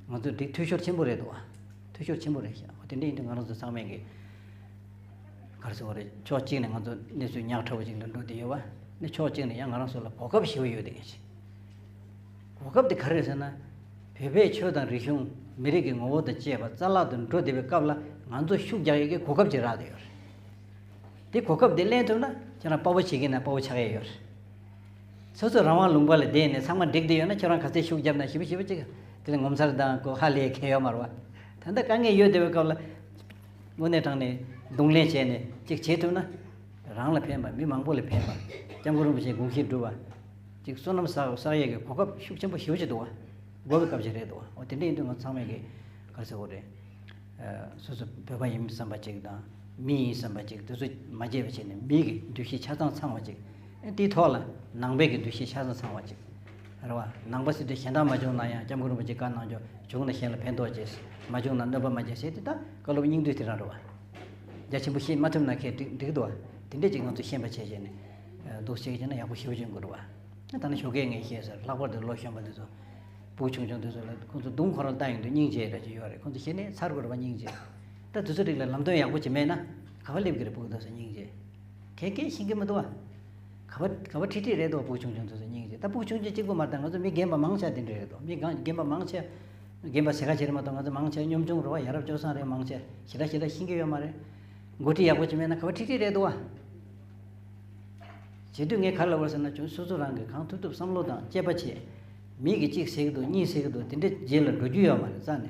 ང་ཚོ་འགྲིག་འཐུས་ཤོར་ཆེན་པོ་རེད་འདུག་འཐུས་ཤོར་ཆེན་པོ་རེད་ཤག་འོ་དེ་འདྲ་ཡིན་དུས་ང་རང་ཚོ་ཚང་མས་ཀྱི། ག་རེ་ཟེར་བ་རེད། ཕྱོགས་གཅིག་ནས་ང་ཚོ་གནས་ཚུལ་ཉག་ཕྲ་བོ་ཅིག་ལ་འགྲོ་བསྡད་ཡོད་པ། ནི་ཕྱོགས་གཅིག་ནས་ཡང་ང་རང་ཚོ་ལ་གོ་སྐབས་ཞེ་པོ་ཡོད་བསྡད་མཁན་ཞིག་གོ་སྐབས་དེ་ག་རེ་རེད་ཟེར་ན། བོད་པའི་ཆོས་དང་རིག་གཞུང་མི་རིགས་ཀྱི་ངོ་བོ་དང་བཅས་པ་རྩ་བརླག་ཏུ་འགྲོ་བསྡད་པའི་སྐབས་ལ་ང་ཚོ་ཤུགས་རྒྱག་ཡས་ཀྱི་གོ་སྐབས་ཅིག་རག་བསྡད་ཡོད་རེད། དེ་གོ་སྐབས་དེ་ལེན་ཐུབ་ན་ཁྱེད་རང་དཔའ་བོ་བྱེད་ཀྱི་ན་དཔའ་བོ་ཆགས་ཡས་ཡོད་རེད། སོ་སོ་རང་དབང་ལུང་པ་ལ་བསྡད་ནས་ཚང་མ་འགྲིག་བསྡད་ཡོད་ན་ཁྱོད་རང་ག་ཚད་ཤུགས་བརྒྱབ་ན་ཞེ་པོ་ཞེ་པོ་ཅིག་དེ་ལ་ངོ་མཚར་དང་གོ་ཧ་ལས་ཁེལ་ཡོད་མ་རེད་བ། ད་ལྟ་དཀའ་ངལ་ཡོད་བསྡད་པའི་སྐབས་ལ། དངོས་གནས་དྲང་ནས་གདོང་ལེན་བྱས་ནས་ཅིག་བྱེད་ཐུབ་ན། རང་ལ་ཕན་པ་མི་མང་པོ་ལ་ཕན་པ། སྐྱབས་མགོན་རིན་པོ་ཆེའི་དགོངས་གཞི་སྒྲུབ་པ། ཅིག་བསོད་ནམས་བསགས་བསགས་ཡས་ཀྱི་གོ་སྐབས་ཤུགས་ཆེན་པོ་ཞེ་པོ་ཅིག་འདུག་བ། དགོས་པའི་སྐབས་ཅིག་རེད་འདུག་བ། འོ་དེ་འདྲ་ཡིན་དུས་ང་ཚང་མས་ཀྱི་ག་རེ་ཟེར་དགོས་རེད། སོ་སོ་བོད་པ་ཡིན་བསམ་པ་ཅིག་དང་། མི་ཡིན་བསམ་པ་ཅིག་དེ་ཚོ་མ་བརྗེད་པ་བྱས་ནས་མི་གི་འདུ་ཤེས་ཆ་ཚང་ཚང་བ་ཅིག་ཨེ་དེའི་ཐོག་ལ་ནང་པའི་གི་འདུ་ཤེས་ཆ་ཚང་ཚང་བ་ཅིག་རེད་བ། ནང་པ་ཟེར་དུས་གཞན་དག་མ་བྱུང་ན་ཡང་སྐྱབས་མགོན་རིན་པོ་ཆེ་བཀའ་གནང་ཆོག་བྱུང་ན་གཞན་ལ་ཕན་ཐོགས་བྱེད། མ་བྱུང་ན་གནོད་པ་མ་བྱེད་ཟེར་དེ་ད་བཀའ་སློབ་སྙིང་བསྡུས་དེ་རང་རེད་བ། རྒྱ་ཆེན་པོ་ཤེས་མ་ཐུབ་ན་ཁྱེད་འགྲིག་འགྲིག་འདུག་བ། དེ་འདྲས་ཅིག་ང་ཚོ་ཤེས་པ་བྱས་བྱས་ནས། འདུག་བྱས་བྱས་ན་ཡག་པོ་ཞེ་པོ་ཅིག་ཡོང་གི་རེད་བ། ད་ནི་ཞོགས་ཀས་ངས་བཤད་ཟེར་ལྷག་པར་དུ་ལོ་གཞོན་པ་འདི་ཚོ། སྤུ་གུ་ཆུང་ཆུང་འདི་ཚོ་ལ་ཁོང་ཚོ་གདོང་ཁོ་རང་ལྟ་ཡོང་དུས་སྙིང་རྗེ་འདྲ་ཅིག་ཡོད་རེད། ཁོང་ཚོ་ཞེ་ནས་ཚར་དགོས་རེད་བ་སྙིང་རྗེ། ད་དུས་ཚོད་རིགས་ལ་ལམ་སྟོན་ཡག་པོ་ཅིག་མེད་ན། ག་པར་སླེབས་ཀྱི་རེད་སྤུ་གུ་དེ་ཚོ་སྙིང་རྗེ། གས་གས་ཤེས་ཀྱི་མི་འདུག་བ། ག་པར་ག་པར་ཁྲིད་ཁྲིད་རེད་འདུག་སྤུ་གུ་ཆུང་ཆུང་དེ་ཚོ་སྙིང་རྗེ། ད་སྤུ་གུ་ཆུང་ཆུང་གཅིག་པུ་མ་རེད། ད་ང་ཚོ་མི་རྒན་པ་མང་ཆེ་དེ་འདྲ་རེད་འདུག་མི་རྒན་རྒན་པ་མང་ཆེ། རྒན་པ་ཟེར་ཁ་ཆེ་རེད་མ་གཏོགས་ང་ཚོ་མང་ཆེ་གཉོམ་ཆུང་རེད་བ། ཡ་རབས་སྤྱོད་བཟང་རེད། མང་ཆེ་ཞེ་དྲག་ཞེ་དྲག་ཤེས་ཀྱི་ཡོད་མ་རེད། འགོ་ཁྲིད་ཡག་པོ་ཅིག་མེད་ན་ག་པར་ཁྲིད་ཁྲིད་རེད་འདུག་བ། བྱེད་དུས་ངས་ག་རེ་ལབ་པ་ཟེར་ན། ཁྱོད་སོ་སོ་རང་གིས་གང་ཐུབ་ཐུབ་བསམ་བློ་དང་དཔྱད་པ་བྱེད། མི་གིས་གཅིག་ཟེར་གི་འདུག་གཉིས་ཟེར་གི་འདུག་དེ་འདྲའི་རྗེས་ལ་འགྲོ་རྒྱུ་ཡོད་མ་རེད་རྩ་ནས།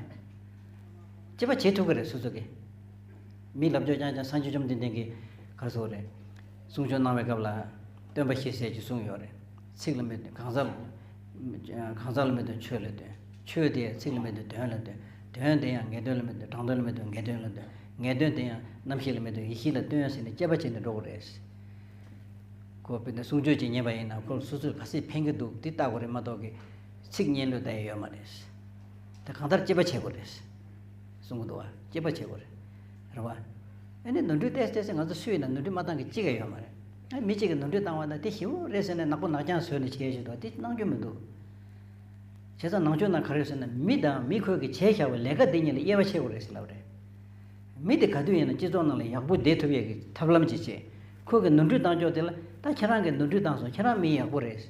དཔྱད་པ་བྱེད་ཐུབ་ཀྱི་རེད་སོ་སོ་གིས། མི་ལབ་ཕྱོགས་རྐྱང་རྐྱང་སངས་རྒྱས་བཅོམ་ལྡན་འདས་ཀྱིས་ག་རེ་ཟེར་དགོས་རེད། གསུང་ཆོས་གནང་བའི་སྐབས་ལ། སྟོན་པ་ཤེས་གསལ་གྱིས་གསུངས་ཡོད་རེད། ཚིག་ལ་མི་རྟོན་གང་ཟག་གང་ཟག་ལ་མི་རྟོན་ཆོས་ལ་རྟོན། ཆོས་དེ་ཡང་ཚིག་ལ་མི་རྟོན་དོན་ལ་རྟོན། དོན་དེ་ཡང་ངེས་དོན་ལ་མི་རྟོན་དྲང་དོན་ལ་མི་རྟོན་ངེས་དོན་ལ་རྟོན། ངེས་དོན་དེ་ཡང་རྣམ་ཤེས་ལ་མི་རྟོན་ཡེ་ཤེས་ལ་རྟོན་ཟེར་ནས་དཔྱད་པ་བྱས་ནས་འགྲོ་དགོས་རེད། ཁོ་དཔེར་ན་གསུང་ཆོས་ཅིག་ཉན་པ་ཡིན་ན་ཁོར་སོ་སོར་ག་ཚད་ཕན་གྱི་འདུག་དེ་ལྟ་དགོས་རེད་མ་གཏོགས་ཀྱི། ཚིག་སྙན་ལོས་ལྟ་ཡ་ཡོད་མ་རེད། དེ་གང་ལྟར་དཔྱད་པ་བྱེད་དགོས་རེད། གསུང་གི་འདུག་བ། དཔྱད་པ་བྱེད་དགོས་རེད། རེད་བ། ཨ་ནི་ནོར་འཁྲུལ་ཏོག་ཙམ་ཏོག་ཙམ་ང་ཚོ་སུ་ཡིན་ན་ནོར་འཁྲུལ་མ་བཏང་གི་གཅིག་ཀྱང་ཡོད་མ་རེད། ཨ་མི་གཅིག་གིས་ནོར་འཁྲུལ་བཏང་བ་ན་དེ་ཞེ་པོ་རེད་ཟེར་ནས་ནག་པོ་ནག་རྐྱང་བཟོས་ནས་བྱས་ཞིག་འདུག་དེ་གནང་རྒྱུ་མི་འདུག་བྱས་ཙང་ནང་ཆོས་ནང་ག་རེ་ཡོད་ཟེར་ན། མི་དང་མི་ཁོས་ཀྱིས་བྱས་བཞག་པའི་ལས་ཀ་འདི་གཉིས་ལ་དབྱེ་བ་ཕྱེ་དགོས་རེད་ཟེར་ལབ་རེད། མི་དེ་ག་དུས་ཡིན་ན་སྤྱི་ཚོགས་ནང་ལ་ཡག་པོ་བསྡད་ཐུབ་ཡས་ཀྱི་ཐབས་ལམ་ཅིག་བྱེད། ཁོ་གིས་ནོར་འཁྲུལ་བཏང་ཕྱོགས་དེ་ལ་ད་ཁྱེད་རང་གིས་ནོར་འཁྲུལ་བཏང་སོང་། ཁྱེད་རང་མི་ཡག་པོ་རེད།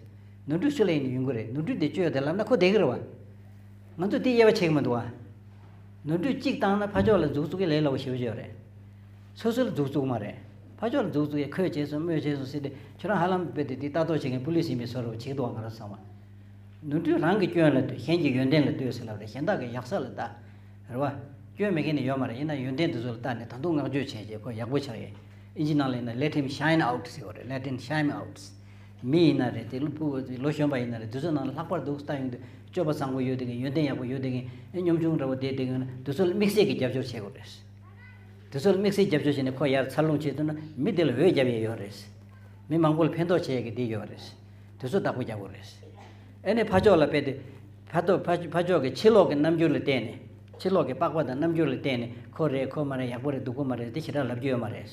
ནོར་འཁྲུལ་སུ་ལ་ཡིན་ན་ཡོང་གི་རེད། ནོར་འཁྲུལ་དེ་བཅོས་ཡོད་དེ་ལབ་ན་ཁོ་བསྡད་ཀྱི་རེད་བ། ང་ཚོས་དེ་དབྱེ་བ་ཕྱེ་གི་མི་འདུག་བ། ནོར་འཁྲུལ་གཅིག་བཏང་ན་ཕར་ཕྱོགས་ལ་མཛུབ་བཙུགས་ཀྱི་ལས་སླ་པོ་ཞེ་པོ་ཅིག་ཡོད་རེད། སོ་སོ་ལ་མཛུབ་བཙུགས་མ་རེད། ཕར་ཕྱོགས་ལ་མཛུབ་བཙུགས་ཡས། ཁོས་བྱས་སོང་། མོས་བྱས་སོང་ཟེར་ཏེ་ཁྱོད་རང་ཧ་ལམ་དཔེ་དེ་དེ་ལྟ་རྟོག་བྱེད་མཁན་པུ་ལིས་ཡིན་པའི་བཟོ་འདྲ་བྱེད་ཀྱི་འདུག་བ། ང་རང་ཚང་མ། ནོར་འཁྲུལ་རང་གི་སྐྱོན་ལ་ལྟོས། གཞན་གྱི་ཡོན་ཏན་ལ་ལྟོས་ཟེར་ལབ་རེད། གཞན་དག་གི་ཡག་ས་ལ་ལྟ། རེད་བ། སྐྱོན་མེད་མཁན་ནི་ཡོད་མ་རེད། ཡིན་ན་ཡོན་ཏན་དེ་ཚོ་ལ་ལྟ་ནས་ད་དུང་བསྔགས་བརྗོད་བྱས་རྗེས་ཁོ་ཡག་པོ་ཆགས་ཡས། ཨིན་ཇི་ནང་ལ་ཡིན་ན་let him shine out ཟེར་བ་རེད། Let him shine out། མི་ཡིན་ན་རེད། དེ་ལོ་ཕྲུ་གུ་ལོ་གཞོན་པ་ཡིན་ན་རེད། དེ་ཚོ་ནང་ལ་ལྷག་པར་དུ་ལྟ་ཡོང་དུས་སྤྱོད་པ་བཟང་པོ་ཡོད་བསྡད་མཁན། ཡོན་ཏན་ཡག་པོ་ཡོད་བསྡད་མཁན། ཨེ་གཉོམ་ཆུང་འདྲ་བོ་བསྡད་བསྡད་མཁན་དེ་ཚོ་ལ་དམིགས་བསལ་གྱི་རྒྱབ་སྐྱོར་བྱེད་དགོས་རེད། དེ་ཚོ་ལ་དམིགས་བསལ་རྒྱབ་སྐྱོར་བྱས་ནས་ཁོ་ཡར་འཚར་ལོངས་བྱེད་ཐུབ་ན་མི་དེ་ལ་འོད་རྒྱབ་ཡས་ཡོད་རེད། མི་མང་པོ་ལ་ཕན་ཐོགས་བྱེད་ཡས་ཀྱི་དེ་ཡོད་རེད། དེ་ཚོ་བདག་པོ་རྒྱག་དགོས་རེད། ཨ་ནི་ཕར་ཕྱོགས་ལ་དཔེ་དེ། ཕར་ཐོག་ཕར་ཕར་ཕྱོགས་ཀྱི་ཕྱི་ལོགས་ཀྱི་རྣམ་འགྱུར་ལ་བལྟས་ནས། ཕྱི་ལོགས་ཀྱི་པགས་པ་དང་རྣམ་འགྱུར་ལ་བལྟས་ནས་ཁོ་རེད་ཁོ་མ་རེད་ཡག་པོ་རེད་སྡུག་པོ་མ་རེད་དེ་ཞེ་དྲག་ལབ་རྒྱུ་ཡོད་མ་རེད།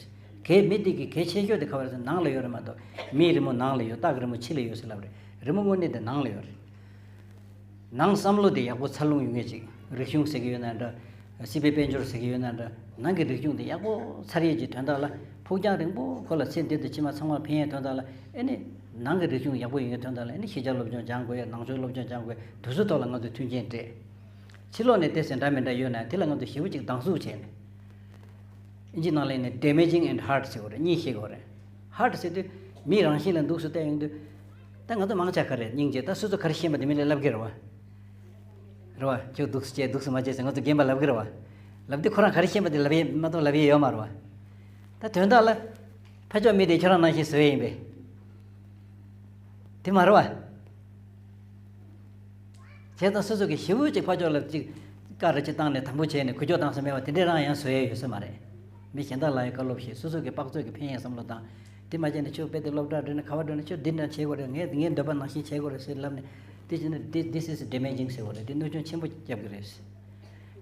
གལ་མི་དེ་གི་གལ་ཆེ་ཤོས་དེ་ག་བ་རེད་ཟེར་ན་ནང་ལ་ཡོད་རེད་མ་གཏོགས་མིའི་རི་མོ་ནང་ལ་ཡོད། སྟག་གི་རི་མོ་ཕྱི་ལ་ཡོད་ཟེར་ལབ་རེད། རི་མོ་དངོས་གནས་དེ་ནང་ལ་ཡོད་རེད། ནང་བསམ་བློ་དེ་ཡག་པོ་འཚར་ལོངས་ཡོང་ངེས་ཅིག་རིག་གཞུང་ཟེར་གྱི་ཡོད་ན་འདྲ། སྲིད་པའི་དཔལ་འབྱོར་ཟེར་གྱི་ཡོད་ན་འདྲ། ནང་གི་རིག་གཞུང་དེ་ཡག་པོ་འཚར་ཡས་ཀྱི་དོན་དག་ལ་ཕུགས་རྒྱང་རིང་པོ་ཁོ་ལ་ཚེ་འདི་དང་ཕྱི་མ་ཚང་མ་ཕན་ཡས་དོན་དག་ལ་ཨེ་ནི། ནང་གི་རིག་གཞུང་ཡག་པོ་ཡོང་ཡས་དོན་དག་ལ་ཨེ་ནི་ཤེས་བྱ་སློབ་སྦྱོང་སྦྱང་དགོས་ཡས་ནང་ཆོས་སློབ་སྦྱོང་སྦྱང་དགོས་ཡས་དེ་ཚོ་ཐོག་ལ་ང་ཚོས་མཐུན་རྐྱེན་སྤྲད། ཕྱི་ལོགས་ནས་བལྟས་ཚེ་འདྲ་མི་འདྲ་ཡོད་ན་དེ་ལ་ང་ཚོས་ཞེ་པོ་ཅིག་སྡང་ཟུག་བྱས་ནས། ཨིན་ཇི་ནང་ལ་ནི་damaging and hurt ཟེར་བ་རེད་གཉིས་ཤེས་དགོས་རེད། hurt ཟེར་དུས་མིའི་རང་བཞིན་ལ་འདུག་སེ་བལྟས་ཡོང་དུས། ད་ང་ཚོ་མང་ཆེ་ག་རེད་སྙིང་རྗེ་ད་སོ་སོ་ག་རེ་ཤེས་པ་དེ་མི་ལ་ལབ་ཀྱི་རེད་བ། རེད་བ། ཁྱོད་འདུག་སེ་བྱས་འདུག་སེ་མ་བྱས་ཟེར་ང་ཚོ་རྒན་པ་ལབ་ཀྱི་རེད་བ། ལབ་དུས་ཁོ་རང་ག་རེ་ཤེས་པ་དེ་ལབ་ཡས་མ་གཏོགས་ལབ་ཡས་ཡོད་མ་རེད་བ། ད་དོན་དག་ལ། ཕ་ཕྱོགས་མི་དེ་ཁྱོད་རང་ནང་བཞིན་བཟོས་ཡིན་པས། དེ་མ་རེད་བ། བྱས་ཙང་སོ་སོ་གི་ཞེ་པོ་ཅིག་ཕ་ཕྱོགས་ལ་ཅིག་ཀ་རེ་ཅིག་བཏང་ནས་དམ་པོ་བྱས་ནས་གུས་ཕྱོགས་བཏང་ས་མེད་པ་དེ་འདྲས་རང་ཡང་བཟོ་ཡས་ཡོད་ས་མ་རེད། མི་གཞན་དག་ལ་ཡང་བཀའ་སློབ་བྱེད་སོ་སོ་གི་དཔག་ཚོད་ཀྱི་ཕན་ཡས་བསམ་བློ་བཏང་། དེ་མ་བྱས་ནས་ཁྱོད་དཔེ་དེ་སློབ་གྲྭ་འགྲོ་ནས་ག་བ་འགྲོ་ནས་ཁྱོད་འདི་འདྲ་བྱེད་དགོས་རེད། ངས་ངའི་འདོད་པ་ནང་བཞིན་བྱེད་དགོས་རེད་ཟེར་ལབ་ནས་དེ་བྱས་ན་this this is damaging ཟེར་དགོས་རེད། དེ་གནོད་སྐྱོན་ཆེན་པོ་བརྒྱབ་ཀྱི་རེད།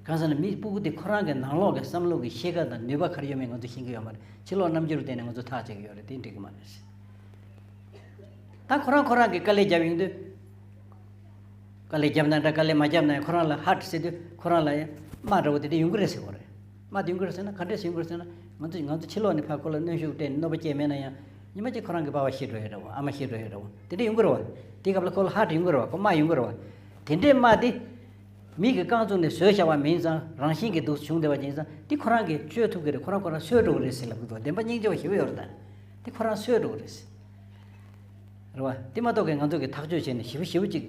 གང་ཟེར་ན་མི་སྤུ་གུ་དེ་ཁོ་རང་གི་ནང་ལོགས་ཀྱི་བསམ་བློ་གི་ཤེས་ཀ་དང་ནུས་པ་ག་རེ་ཡོད་མེད་ང་ཚོ་ཤེས་ཀྱི་ཡོད་མ་རེད། ཕྱི་ལོགས་རྣམ་འགྱུར་བལྟས་ནས་ང་ཚོ་ཐག་བཅད་ཀྱི་ཡོད་རེད། དེ་འགྲིག་གི་མ་རེད། ད་ཁོ་རང་ཁོ་རང་གི་དཀའ་ལས་བརྒྱབ་ཡོང་དུས། དཀའ་ལས་བརྒྱབ་ན་འདྲ་དཀའ་ལས་མ་བརྒྱབ་ན་ཡང་ཁོ་རང་ལ་hurt ཟེར་དུས་ཁོ་རང་ལ་ཡང་དམའ་འདྲ་བོ་དེ་འདྲ་ཡོང་གི་རེད་ཟེར་བ་རེད། དམའ་དེ་ཡོང་གི་རེད་ཟེར་ན་ག་འདྲས་ཡོང་གི་རེད་ཟེར་ན་ང་ཚོ་ང་ཚོ་ཕྱི་ལོགས་ནས་ཕར་ཁོ་ལ་གནོན་ཤུགས་སྤྲད་ནས་གནོད་པ་སྐྱེལ་མེད་ན་ཡང་ཉི་མ་གཅིག་ཁོ་རང་གི་པ་ཕ་ཤི་འགྲོ་ཡོད་འདྲ་བོ་ཨ་མ་ཤི་འགྲོ་ཡོད་འདྲ་བོ་དེ་འདྲ་ཡོང་གི་རེད་བ། དེའི་སྐབས་ལ་ཁོ་ལ་hurt ཡོང་གི་རེད་བ། ཁོ་དམའ་ཡོང་གི་རེད་བ། དེ་འདྲས་དམའ་དེ། མི་གི་རྐང་བཙུགས་ནས་བཟོས་བཞག་པ་མིན་ཙང་རང་བཞིན་གྱིས་འདུག་བྱུང་བསྡད་པ་ཡིན་ཙང་འདི་ཁོ་རང་གིས་བཅོས་ཐུབ་ཀྱི་རེད། ཁོ་རང་ཁོ་རང་གསོས་འགྲོ་གི་རེད་ཟེར་ལབ་ཀྱི་འདུག་བདེན་པ་སྙིང་རྗེ་བ་ཞེ་པོ་ཡོད་རེད་ད། འདི་ཁོ་རང་གསོས་འགྲོ་གི་རེད། རེད་བ། འདི་མ་གཏོགས་ཀྱི་ང་ཚོ་གི་ཐག་གཅོད་བྱས་ནས་ཞེ་པོ་ཞེ་པོ་ཅིག་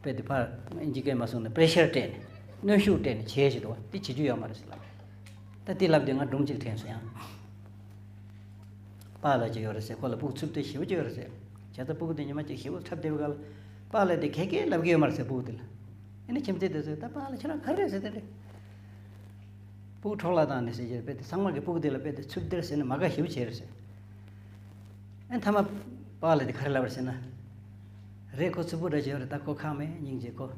དཔེ་དེ་ཕར་ཨིན་ཇི་སྐད་མ་སོང་ན་pressure སྤྲད་ནས་གནོན་ཤུགས་སྤྲད་ནས་བྱས་ཞིག་འདུག་བ་འདི་བྱེད་རྒྱུ་ཡོད་མ་རེད་ཟེར་ལབ་རེད། ད་འདི་ལབ་དུས་ང་སྒྲུང་གཅིག་དྲན་སོང་ཡང་། པཱ་ལགས་ཅིག་ཡོད་རེད་ཟེར། ཁོ་ལ་སྤུ་གུ་ཚུབ་བསྡད་ཞེ་པོ་ཅིག་ཡོད་རེད་ཟེར། བྱས་ཙང་སྤུ་གུ་དེ་ཉི་མ་གཅིག་ཞེ་པོ་འཁྲབ་བསྡད་པའི་སྐབས་ལ། པཱ་ལགས་དེ་གད་གད་ལབ་ཀྱི་ཡོད་མ་རེད་ཟེར་སྤུ་གུ་དེ་ལ། ཨ་ནི་ཁྱིམ་མཚེས་དེ་ཚོས་ད་པཱ་ལགས་ཁྱེད་རང་ག་རེ་རེད་ཟེར་དེ་རེད། སྤུ་གུ་འཕྲོག་བརླག་བཏང་ནས་ཟེར་གྱི་རེད་པས་དེ་ཚང་མ་གི་སྤུ་གུ་དེ་ལ་དཔེ་དེ་ཚུབ་བསྡད་ཟེར་ནས་མ་དགའ་ཞེ་པོ་བྱས་རེད་ཟེར། ཨ་ནི་མཐའ་མ་པཱ་ལགས་དེ་ག་རེ་ལབ་པ་རེད་ཟེར་ན། རེད་ཁོ་ཚུབ་པོ་འདྲ་ཅིག་ཡོད་རེད། ད་ཁོ་ཁག་མེད་སྙིང་རྗེ་ཁོ།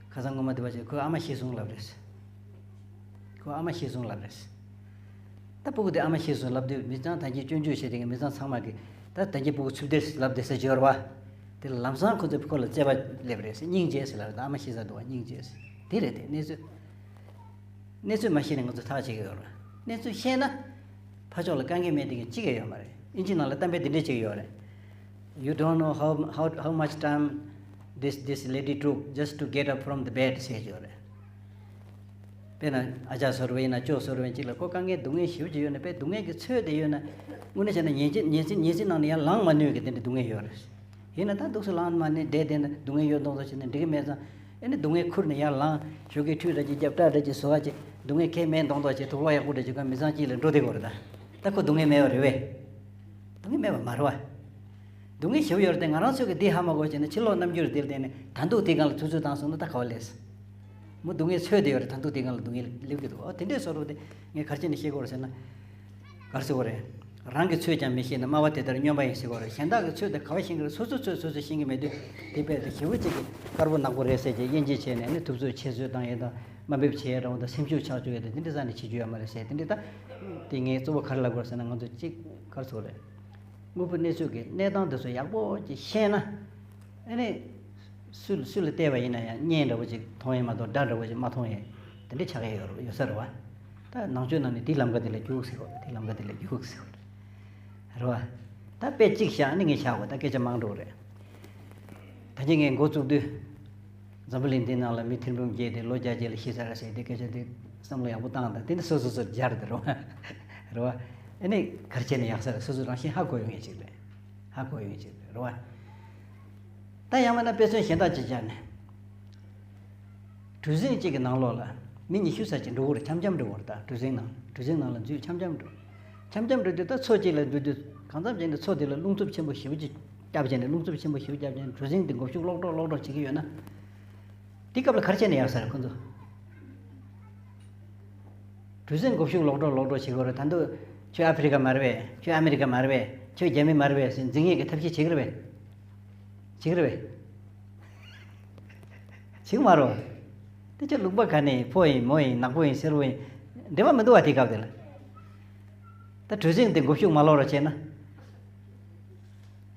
ཁ་སང་ངོ་མ་དེ་བ་ཅིག་ཁོའི་ཨ་མ་ཤི་སོང་ལབ་རེད། ཁོའི་ཨ་མ་ཤི་སོང་ལབ་རེད། ད་སྤུ་གུ་དེ་ཨ་མ་ཤི་སོང་ལབ་དུས་མི་ཚང་ད་གིན་སྐྱོན་བརྗོད་བྱེད་དེ་གི་མི་ཚང་ཚང་མ་གི་ད་ད་གིན་སྤུ་གུ་ཚུབ་བསྡད་ལབ་བསྡད་ས་ཅིག་ཡོད་རེད་བ། དེ་ལ་ལམ་སང་ཁོ་ཚོས་ཁོ་ལ་བརྩེ་བ་སླེབས་རེད་ཟེར། སྙིང་རྗེ་ཟེར་ལབ་རེད། ད་ཨ་མ་ཤི་ས་འདུག་བ་སྙིང་རྗེ་ཟེར། དེ་རེད་དེ་གནས་ཚུལ། གནས་ཚུལ་མ་ཤེས་ནས་ང་ཚོ་ཐག་བཅད་ཀྱི་ཡོད་རེད། གནས་ཚུལ་ཤེས་ན། ཕར་ཕྱོགས་ལ་དཀའ་ངལ་མེད་དེ་གི་གཅིག་ཡང་ཡོད་མ་རེད། ཨིན་ཇི་ནང་ལ་གཏམ་དཔེ་འདི་འདྲས་གཅིག་ཡོད་རེད། You don't know how, how, how much time this, this lady took just to get up from the bed ཟེར་གྱི་ཡོད་རེད། དཔེར་ན་ཨ་ཅག་བཟོ་འདྲ་ཡིན་ན་ཅོ་བཟོ་འདྲ་ཡིན་གཅིག་ལ་ཁོ་དཀའ་ངལ་སྡུག་བསྔལ་ཞེ་པོ་ཅིག་ཡོད་ན་དཔེ་སྡུག་བསྔལ་གྱི་ཚོད་དེ་ཡོད་ན། དངོས་གནས་བྱས་ན་ཉིན་གཅིག་ཉིན་གཅིག་ཉིན་གཅིག་ནང་ནས་ཡར་ལངས་མ་ནུས་གི་དེ་འདྲ་སྡུག་བསྔལ་ཡོད་རེད། ཡིན་ན་ད་འདུག་སེ་ལངས་མ་ནས་བསྡད་བསྡད་ན་སྡུག་བསྔལ་ཡོད་མདོག་མདོག་བྱས་ན་འགྲིག་གི་མེད་ཙང་། ཨེ་ནི་སྡུག་བསྔལ་ཁུར་ནས་ཡར་ལངས་ཞོགས་ཀས་ཁྲུས་འདྲ་ཅིག་བརྒྱབ་སྐྲ་འདྲ་ཅིག་བཟོ་བ་ཅིག་སྡུག་བསྔལ་གང་ཡང་མེད་མདོག་མདོག་བྱས་དུག་ལོག་ཡག་པོ་འདྲ་ཅིག་ག་མི་ཚང་གཅིག་ལ་འགྲོ་བསྡད་དགོས་རེད་ད། ད་ཁོ་སྡུག་བསྔལ་མེད་པ་རེད་བས། སྡུག་བསྔལ་མེད་པ་མ་རེད་བ། སྡུག་བསྔལ་ཞེ་པོ་ཡོད་རེད་དེ་ང་རང་ཚོས་ཀྱི་འདི་ཧ་མ་གོ་བྱས་ན་ཕྱི་ལོགས་རྣམ་འགྱུར་འདིར་བརྟེན་ནས་ད་འདུག་དེ་སྒང་ལ་ཐུག་ཚོད་བཏང་སོང་ན་ད་ག་བ་ལས། མོ་སྡུག་བསྔལ་ཚོད་དེ་ཡོད་རེད། ད་འདུག་དེ་སྒང་ལ་སྡུག་བསྔལ་སླེབས་ཀྱི་འདུག་ཨོ་དེ་འདྲས་བཟོ་འདྲ་བོ་དེ་ངས་ག་རེ་བྱས་ནས་ཤེས་དགོས་རེད་ཟེར་ན། ག་རེ་ཟེར་དགོས་རེད། རང་གི་ཚོད་ཀྱང་མི་ཤེས་ན་སྨྲ་བ་དེ་ལྟར་སྨྱོན་པ་ཡིན་ཟེར་དགོས་རེད། གཞན་དག་གི་ཚོད་དེ་ག་བ་ཤེས་ཀྱི་རེད། སོ་སོའི་ཚོད་སོ་སོས་ཤེས་ཀྱི་མེད་དུས་དེ་དཔེ་དེ་ཞེ་པོ་ཅིག་གི་དཀར་པོ་ནག་པོ་རེད་ཟེར་གྱི་དབྱེ་འབྱེད་བྱས་ནས་ནི་ཐུབ་ཚོད་ཆེ་ཚོད་བཏང་ཡས་དང་དམའ་འབེབས་བྱེད་ཡས་འདྲ་བོ་དང་སེམས་ཤུགས་ཆག་བཅུག་ཡས་དང་དེ་འདྲ་རྩ་ནས་བྱེད་རྒྱུ་ཡོད་མ་རེད་ཟེར། དེ་འདྲ་ད་དེ་ངས་གཙོ་བོ་ག་རེ་ལབ་དགོས་རེད་ཟེར་ན་ང་ཚོ་གཅིག་ག་རེ་ཟེར་དགོས་རེད། དངོས་པོ་གནས་ཚུལ་གྱི་གནས་སྟངས་དེ་ཚོ་ཡག་པོ་ཅིག་ཤེས་ན། ཨ་ནི། སུ་སུ་ལ་བལྟས་པ་ཡིན་ན་ཡང་བརྙན་འདྲ་བོ་ཅིག་མཐོང་ཡས་མ་གཏོགས་སྒྲ་འདྲ་བོ་ཅིག་མ་མཐོང་ཡས་དེ་འདྲ་ཆགས་ཡས་ཡོད་ཡོད་ས་རེད་བ། ད་ནང་ཆོས་ནང་ནས་དེའི་ལམ་ཁ་དེ་ལ་རྒྱུགས་ཟེར་བ་དེའི་ལམ་ཁ་དེ་ལ་རྒྱུགས་ཟེར་བ་རེད་བ། ད་དཔེ་གཅིག་བཞག་ཨ་ནི་ངས་བཞག་པ་ད་སྐད་ཆ་མང་འགྲོ་རེད། ད་གིན་ངས་འགོ་བཙུགས་དུས། འཛམ་བུ་གླིང་འདི་ནང་ལ་མི་ཐེར་འབུམ་བརྒྱད་དེ་ལོ་བརྒྱ་བརྒྱད་ལ་ཤི་ཚར་ཟེར་དེ་སྐད་ཆ་དེ་བསམ་བློ་ཡག་པོ་བཏང་དང་དེ་ནི་སོ་སོ་སོར་སྦྱར་དེ་རེད་བ། རེད་བ། ཨ་ནི་ག་རེ་བྱས་ནས་ཡག་ས་རེད། སོ་སོ་རང་བཞིན་ཧ་གོ་ཡོང་ངེས་ཅིག་རེད། ཧ་གོ་ཡོང་ངེས་ཅིག་རེད་བ། ད་ཡང་མིན་ན་དཔེ་མཚོན་གཞན་དག་ཅིག་སྦྱར་ནས། གྲུ་གཟིངས་གཅིག་གི་ནང་ལོགས་ལ་མི་ཉི་ཤུ་ཙམ་ཅིག་འགྲོ་གི་རེད། འཆམ་འཆམ་འགྲོ་གི་རེད། ད་གྲུ་གཟིངས་ནང་གྲུ་གཟིངས་ནང་ལ་འཛུལ་འཆམ་འཆམ་འགྲོ། འཆམ་འཆམ་འགྲོ་དུས་ད་མཚོ་གཅིག་ལ་འཛུལ་དུས་གང་འཚམ་ཅིག་ནས་མཚོ་དེ་ལ་རླུང་འཚུབ་ཆེན་པོ་ཞེ་པོ་ཅིག་བརྒྱབ་བྱས་ནས་རླུང་འཚུབ་ཆེན་པོ་ཞེ་པོ་བརྒྱབ་བྱས་ནས་གྲུ་གཟིངས་དེ་མགོ་གཞུག་ལོག་འགྲོ་ལོག་འགྲོ་བྱེད་ཀྱི་ཡོད་ན། དེ་སྐབས་ལ་ག་རེ་བྱས་ནས་ཡག་ས་རེད་ཁོ་ཚོ། གྲུ་གཟིངས་མགོ་གཞུག་ལོག་འགྲོ་ལོག་འགྲོ་བྱེད་ཀྱི་ཡོད་རེད། ད་དུང་ཁྱོད་ཨ་ཕི་རི་ཀ་མ་རེད་པས། ཁྱོད་ཨ་མི་རི་ཀ་མ་རེད་པས། ཁྱོད་རྒྱ་མི་མ་རེད་པས་ཟེར་འཛིང་ཡས་ཀྱི་ཐབས་ཤེས་བྱེད་ཀྱི་རེད་པས། བྱེད་ཀྱི་རེད་པས། བྱེད་ཀྱི་མ་རེད་པ། དེ་ཁྱོད་ལུང་པ་ག་ནས་ཕོ་ཡིན་མོ་ཡིན་ནག་པོ་ཡིན་སེར་པོ་ཡིན་འབྲེལ་བ་མི་འདུག་པ། དེ་སྐབས་དེ་ལ་ད་གྲུ་གཟིངས་དེ་མགོ་གཞུག་མ་ལོག་རོགས་བྱས་ན།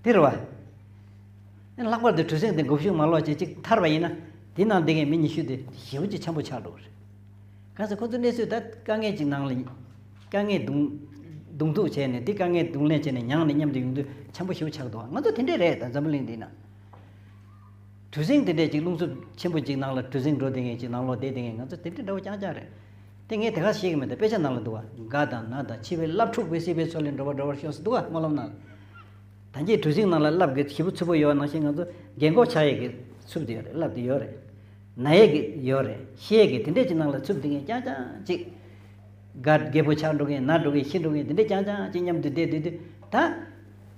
དེ་རེད་པ། ཨ་ནི་ལྷག་པར་དུ་གྲུ་གཟིངས་དེ་མགོ་གཞུག་མ་ལོག་བྱས་གཅིག་ཐར་པ་ཡིན་ན། དེ་ནང་བསྡད་མཁན་མི་ཉི་ཤུ་དེ་ཞེ་པོ་ཅིག་འཆམ་པོ་ཆགས་འགྲོ་གི་རེད། གང་ཟེར་ཁོ་ཚོ་གནས་ཚུལ་ད་དཀའ་ངལ་ཅིག་ནང་ལ་དཀའ་ངལ་གདོང་གདོང་ཐུག་བྱས་ནས་དེ་དཀའ་ངལ་གདོང་ལེན་བྱས་ནས་མྱངས་ནས་མཉམ་དུ་ཡོང་དུས་འཆམ་པོ་ཞེ་པོ་ཆགས་འདུག་ང་ཚོ་དེ་འདྲས་རེད། ད་འཛམ་བུ་གླིང་འདི་ན། གྲུ་གཟིངས་དེ་འདྲས་ཅིག་རླུང་འཚུབ་ཆེན་པོ་ཅིག་ནང་ལ་གྲུ་གཟིངས་འགྲོ་བསྡད་མཁན་ཅིག་ནང་ལོགས་བསྡད་བསྡད་མཁན་ང་ཚོ་དེ་འདྲས་འདྲ་བོ་རྐྱང་རྐྱང་རེད། དེ་ངས་དེ་ག་ཤེས་ཀྱི་མེད། ད་དཔེ་ཆ་ནང་ལ་འདུག་པ། དགའ་དང་ན་དང་འཆི་བའི་རླབས་འཁྲུགས་པའི་སྲིད་པའི་མཚོ་ལས་འགྲོ་བ་འགྲོ་བར་ཤོག་ཟེར་འདུག་པ་སྨོན་ལམ་ནང་ལ། ད་གིན་གྲུ་གཟིངས་ནང་ལ་རླབས་ཀྱི་ཞེ་པོ་འཚུབ་པོ་ཡོད་པ་ནང་བཞིན་ང་ཚོ་རྒན་གོག་ཆགས་ཡས་ཀྱི་འཚུབ་དེ་ཡོད་རེད། རླབས་དེ་ཡོད་རེད། ན་ཡས་ཀྱི་ཡོད་རེད། ཤི་ཡས་ཀྱི་དེ་འདྲས་ཀྱི་ནང་ལ་འཚུབ་བསྡད་མཁན་རྐྱང་རྐྱང་ཅིག་དགའ་རྒད་པོ་ཆགས་འགྲོ་མཁན་ན་འགྲོ་མཁན་ཤི་འགྲོ་མཁན་དེ་འདྲས་རྐྱང་རྐྱང་ཅིག་མཉམ་དུ་བསྡད་བསྡད་དུས་ད།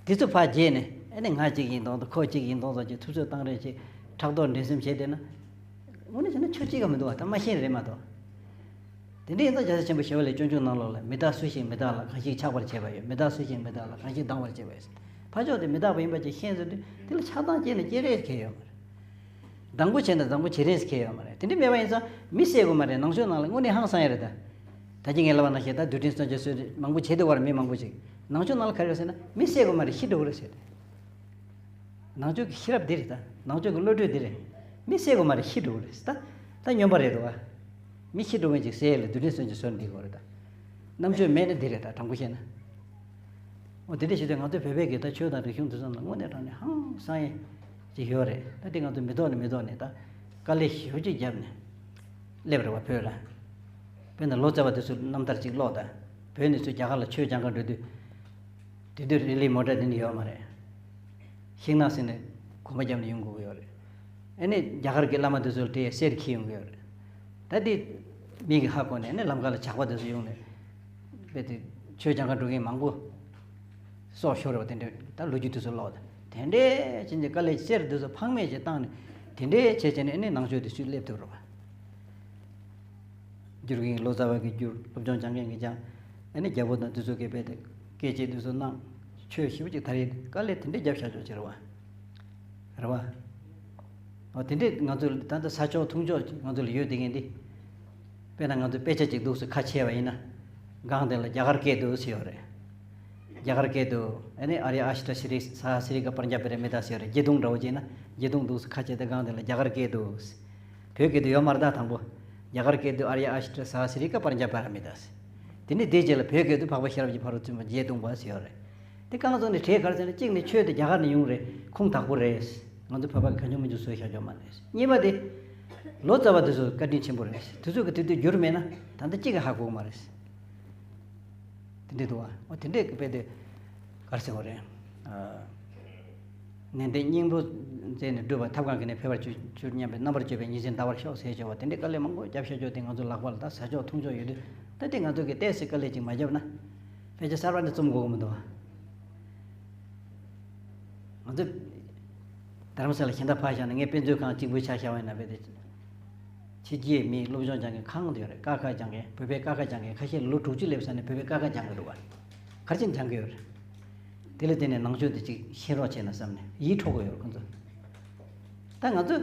དེ་ཚོ་ཕར་བརྗེད་ནས་ཨ་ནི་ང་གཅིག་ཡིན་མདོག་མདོག་ཁོ་གཅིག་ཡིན་མདོག་མདོག་ཅིག་ཐུབ་ཚོད་བཏང་རེས་ཅིག་ཕྲག་དོག་འགྲན་སེམས་བྱས་བསྡད་ན། དངོས་གནས་བྱས་ན་ཆོས་གཅིག་ཀ་མི་འདུག་པ། ད་མ་ཤེས་རེད་མ་གཏོགས། དེ་འདྲ་ཡིན་ཙང་རྒྱལ་སྲས་ཆེན་པོ་ཞི་བ་ལྷས་སྤྱོད་འཇུག་ནང་ལོགས་ལ་མི་རྟག་སུ་ཞིག་མི་རྟག་ལ་གང་ཞིག་ཆགས་པར་བྱེད་པ་ཡོད། མི་རྟག་སུ་ཞིག་མི་རྟག་ལ་གང་ཞིག་སྡང་བར་བྱེད་པ་ཡོད། ཕར་ཕྱོགས་དེ་མི་རྟག་པ་ཡིན་པ་ཅིག་ཤེས་ཚར་དུས་དེ་ལ་ཆགས་སྡང་སྐྱེས་ན་སྐྱེ་རེས་ཁེལ་ཡོད་མ་རེད། སྡང་པོ་བྱས་ན་སྡང་པོ་བྱེད་རེས་ཁེལ་ཡོད་མ་རེད། དེ་འདྲ་མེད་པ་ཡིན་ཙང་མི་བསད་དགོས་མ་རེད། ནང་ཆོས་ནང་ལ་དངོས་གནས་ཧང་སང་ཡ་རེད་ད། ད་གིན་ངས་ལབ་པ་ནང་བཞིན་ད་རྡུལ་ཕྲན་སྲོག་ཆགས་གསོད་རེས་མང་པོ་བྱེད་འདུག་པ། མི་མང་པོ་ཞིག་ནང་ཆོས་ནང་ལ་ག་རེ་ཡོད་ཟེར་ན་མི་བསད་དགོས་མ་རེད། ཤི་འགྲོ་གི་རེད་ཟེར་ཏེ། ནང་ཆོས་ཀྱི་ཤེས་རབ་འདི་རེད་ད། ནང་ཆོས་ཀྱི་བློ་གྲོས་འདི་རེད། མི་བསད་དགོས་མ་རེད། ཤི་འགྲོ་གི་རེད་ད། ད་སྨྱོན་པ་རེད་འདུག་པ། མི་ཤི་འགྲོ་མཁན་ཅིག་བསད་ཡས་ལ་རྡུལ་ཕྲན་སྲོག་ཆགས་གསོད་འདི་དགོས་རེད་ད། རྣམ་དཔྱོད་མེད་ན་འདི་རེད་ད། དྲང་པོ་བཤད་ན། འོ་དེ་འདྲ་བྱེད་དུས་ང་ཚོ་བོད་པའི་གི་ད་ཆོས་དང་རིག་གཞུང་འདི་ཚོ་ནང་དངོས་གནས་དྲང་གནས་ཧང་སང་ཡས་ཅིག་ཡོད་རེད། ད་དེ་ང་ཚོ་མི་ཐོག་ནས་མི་ཐོག་ནས་ད་དཀའ་ལས་ཞེ་པོ་ཅིག་བརྒྱབ་ནས་སླེབས་རེད་པ་བོད་ལ། དཔེར་ན་ལོ་ཙཱ་བ་དེ་ཚོ་རྣམ་ཐར་ཅིག་ཀློག་དང་། བོད་ནས་ཚུར་རྒྱ་གར་ལ་ཆོས་སྦྱང་གར་འགྲོ་དུས། དེ་དུས་རི་ལི་མོ་ཊ་དེ་འདྲ་ཡོད་མ་རེད། ཤིང་ནགས་ཟིན་ནས་གོམ་པ་བརྒྱབ་ནས་ཡོང་དགོས་ཀྱི་ཡོད་རེད། ཨ་ནི་རྒྱ་གར་གྱི་བླ་མ་དེ་ཚོ་ལ་དེ་གསེར་འཁྱེར་ཡོང་གི་ཡོད་རེད། ད་དེ་མི་གིས་ཧ་གོ་ནས་ཨ་ནི་ལམ་ཁ་ལ་ཇག་པ་དེ་ཚོ་ཡོང་ནས་དཔེ་དེ་ཆོས་སྦྱང་གར་འགྲོ་མཁན་མང་པོ་སྲོག་ཤོར་བ་དེ་འདྲ་ད་ལོ་རྒྱུས་དེ་ཚོ་ཀློག་དང་། དེ་འདྲའི་ཕྱིན་ཆད་དཀའ་ལས་གསེར་དེ་ཚོ་ཕངས་མེད་ཅིག་བཏང་ནས་དེ་འདྲའི་བྱས་བྱས་ནས་ཨ་ནི་ནང་ཆོས་དེ་ཚུར་སླེབས་ཐུབ་རེད་པ། བསྒྱུར་མཁན་ལོ་ཙཱ་བ་གིས་བསྒྱུར། སློབ་སྦྱོང་སྦྱང་མཁན་གྱིས་སྦྱངས། ཨ་ནི་རྒྱལ་པོ་དང་དེ་ཚོ་གིས་རྦད་དེ་སྐད་ཆ་དེ་ཚོ་གནང་། ཆོས་ཞེ་པོ་ཅིག་དར་ཡས་དཀའ་ལས་དེ་འདྲས་བརྒྱབ་བཞག་ཆོག་ཅིག་རེད་པ། རེད་པ། འོ་དེ་འདྲས་ང་ཚོ་ད་ལྟ་ས་ཕྱོགས་ཐུང་ཕྱོགས་ཅིག་ང་ཚོ་ལ་ཡོད་བསྡད་མཁན་འདི། དཔེར་ན་ང་ཚོ་དཔེ་ཆ་ཅིག་འདུག་སེ་ཁ་ཕྱེ་བ་ཡིན་ན། སྒང་དེ་ལ་རྒྱ་གར་སྐད་དུ་ཟེར་ཡོད་རེད། རྒྱ་གར་སྐད་དུ་ཨ་ནི་ཨཱརྱ་ཨཥྚ་ཤྲཱི་ས་ཧ་སྲཱི་ཀ་པྲཛྙཱ་པཱ་ར་མི་ཏཱ་ཟེར་ཡོད་རེད། བརྒྱད་སྟོང་འདྲ་བོ་ཅིག་ཡིན་ན་བརྒྱད་སྟོང་འདུག་སེ་ཁ་ཕྱེ་སྟེ་སྒང་དེ་ལ་རྒྱ་གར་སྐད་དུ། བོད་སྐད་དུ་ཡོད་མ་རེད་ད་དང་པོ། རྒྱ་གར་སྐད་དུ་ཨཱརྱ་ཨཥྚ་ས་ཧ་སྲཱི་ཀ་པྲཛྙཱ་པཱ་ར་མི་ཏཱ་ཟེར། དེ་ནས་དེའི་རྗེས་ལ་བོད་སྐད་དུ་འཕགས་པ་ཤེས་རབ་ཀྱི་ཕ་རོལ་ཏུ་ཕྱིན་པ་བརྒྱད་སྟོང་པ་ཟེར་ཡོད་རེད། དེ་རྐང་བཙུགས་ནས་གྲས་ག་རེ་ཟེར་ན་གཅིག་ནས་ཆོས་དེ་རྒྱ་གར་ནས་ཡོང་རེད། ཁུངས་དག་པོ་རེད། ང་ཚོ་བོད་པ་གང་བྱུང་མི་བྱུང་བཟོས་བཞག་ཆོག་མ་རེད། གཉིས་པ་དེ། ལོ་ཙཱ་བ་དེ་ཚོ་བཀའ་དྲིན་ཆེན་པོ་རེད། དེ་ཚོ་གི་དེ་དུས་བསྒྱུར་མེད་ན་ད་ལྟ་གཅིག་གིས་ཧ་གོ་གི་མ་རེད། དེ་འདྲས་འདུག་པ། འོ་དེ་འདྲས་ཀྱི་དཔེ་དེ་ག་རེ་ཟེར་དགོས་རེད། ཨ། ནན་ཏན་སྙིང་པོ་མཛད་ནས་སྒྲུབ་པ་ཐབས་གང་གིས་ནི་ཕལ་པར་གྱུར་གྱུར་སྙམ་པའི་རྣམ་པར་དཔྱོད་པས་ཉིན་མཚན་འདའ་བར་ཤོག་ཟེར་བྱས་པ་དེ་འདྲས་དཀའ་ལས་མང་པོ་བརྒྱབ་བཞག་ཆོག་དེ་ང་ཚོ་ལག་པ་ལ་ད་ཟ་ཆོག་འཐུང་ཆོག་ཡོད་དུས་ད་དེ་ང་ཚོ་གིས་ཏོག་ཙམ་དཀའ་ལས་ཅིག་མ་བརྒྱབ་ན་དཔེ་ཆ་གསར་པ་འདི་རྩོམ་དགོས་ཀྱི་མི་འདུག་པ། ང་ཚོ་རྡ་རམ་ས་ལ་གཞན་དག་ཕར་བཞག་ན་ངས་དཔེ་མཛོད་ཁང་གཅིག་པུ་ཆ་བཞག་པ་ཡིན་ན་དཔེ་དེ། ཕྱི་རྒྱལ་མིའི་སློབ་སྦྱོང་སྦྱང་མཁན་གང་དུ་ཡོད་རེད། ཀ་ཁ་སྦྱང་མཁན་བོད་པའི་ཀ་ཁ་སྦྱང་མཁན་ཁ་ཤས་ལོ་དྲུག་ཅུ་སླེབས་ས་ནས་བོད་པའི་ཀ་ཁ་སྦྱང་གི་འདུག་པ། ག་རེ་བྱས་ནས་སྦྱང་གི་ཡོད་རེད། དེ་ལ་བརྟེན་ནས་ནང་ཆོས་དེ་ཅིག་ཤེས་རོགས་བྱས་ན་བསམ་ནས་ཡིད་འཕྲོག་གི་ཡོད་རེད་ཁོ་ཚོ། ད་ང་ཚོ།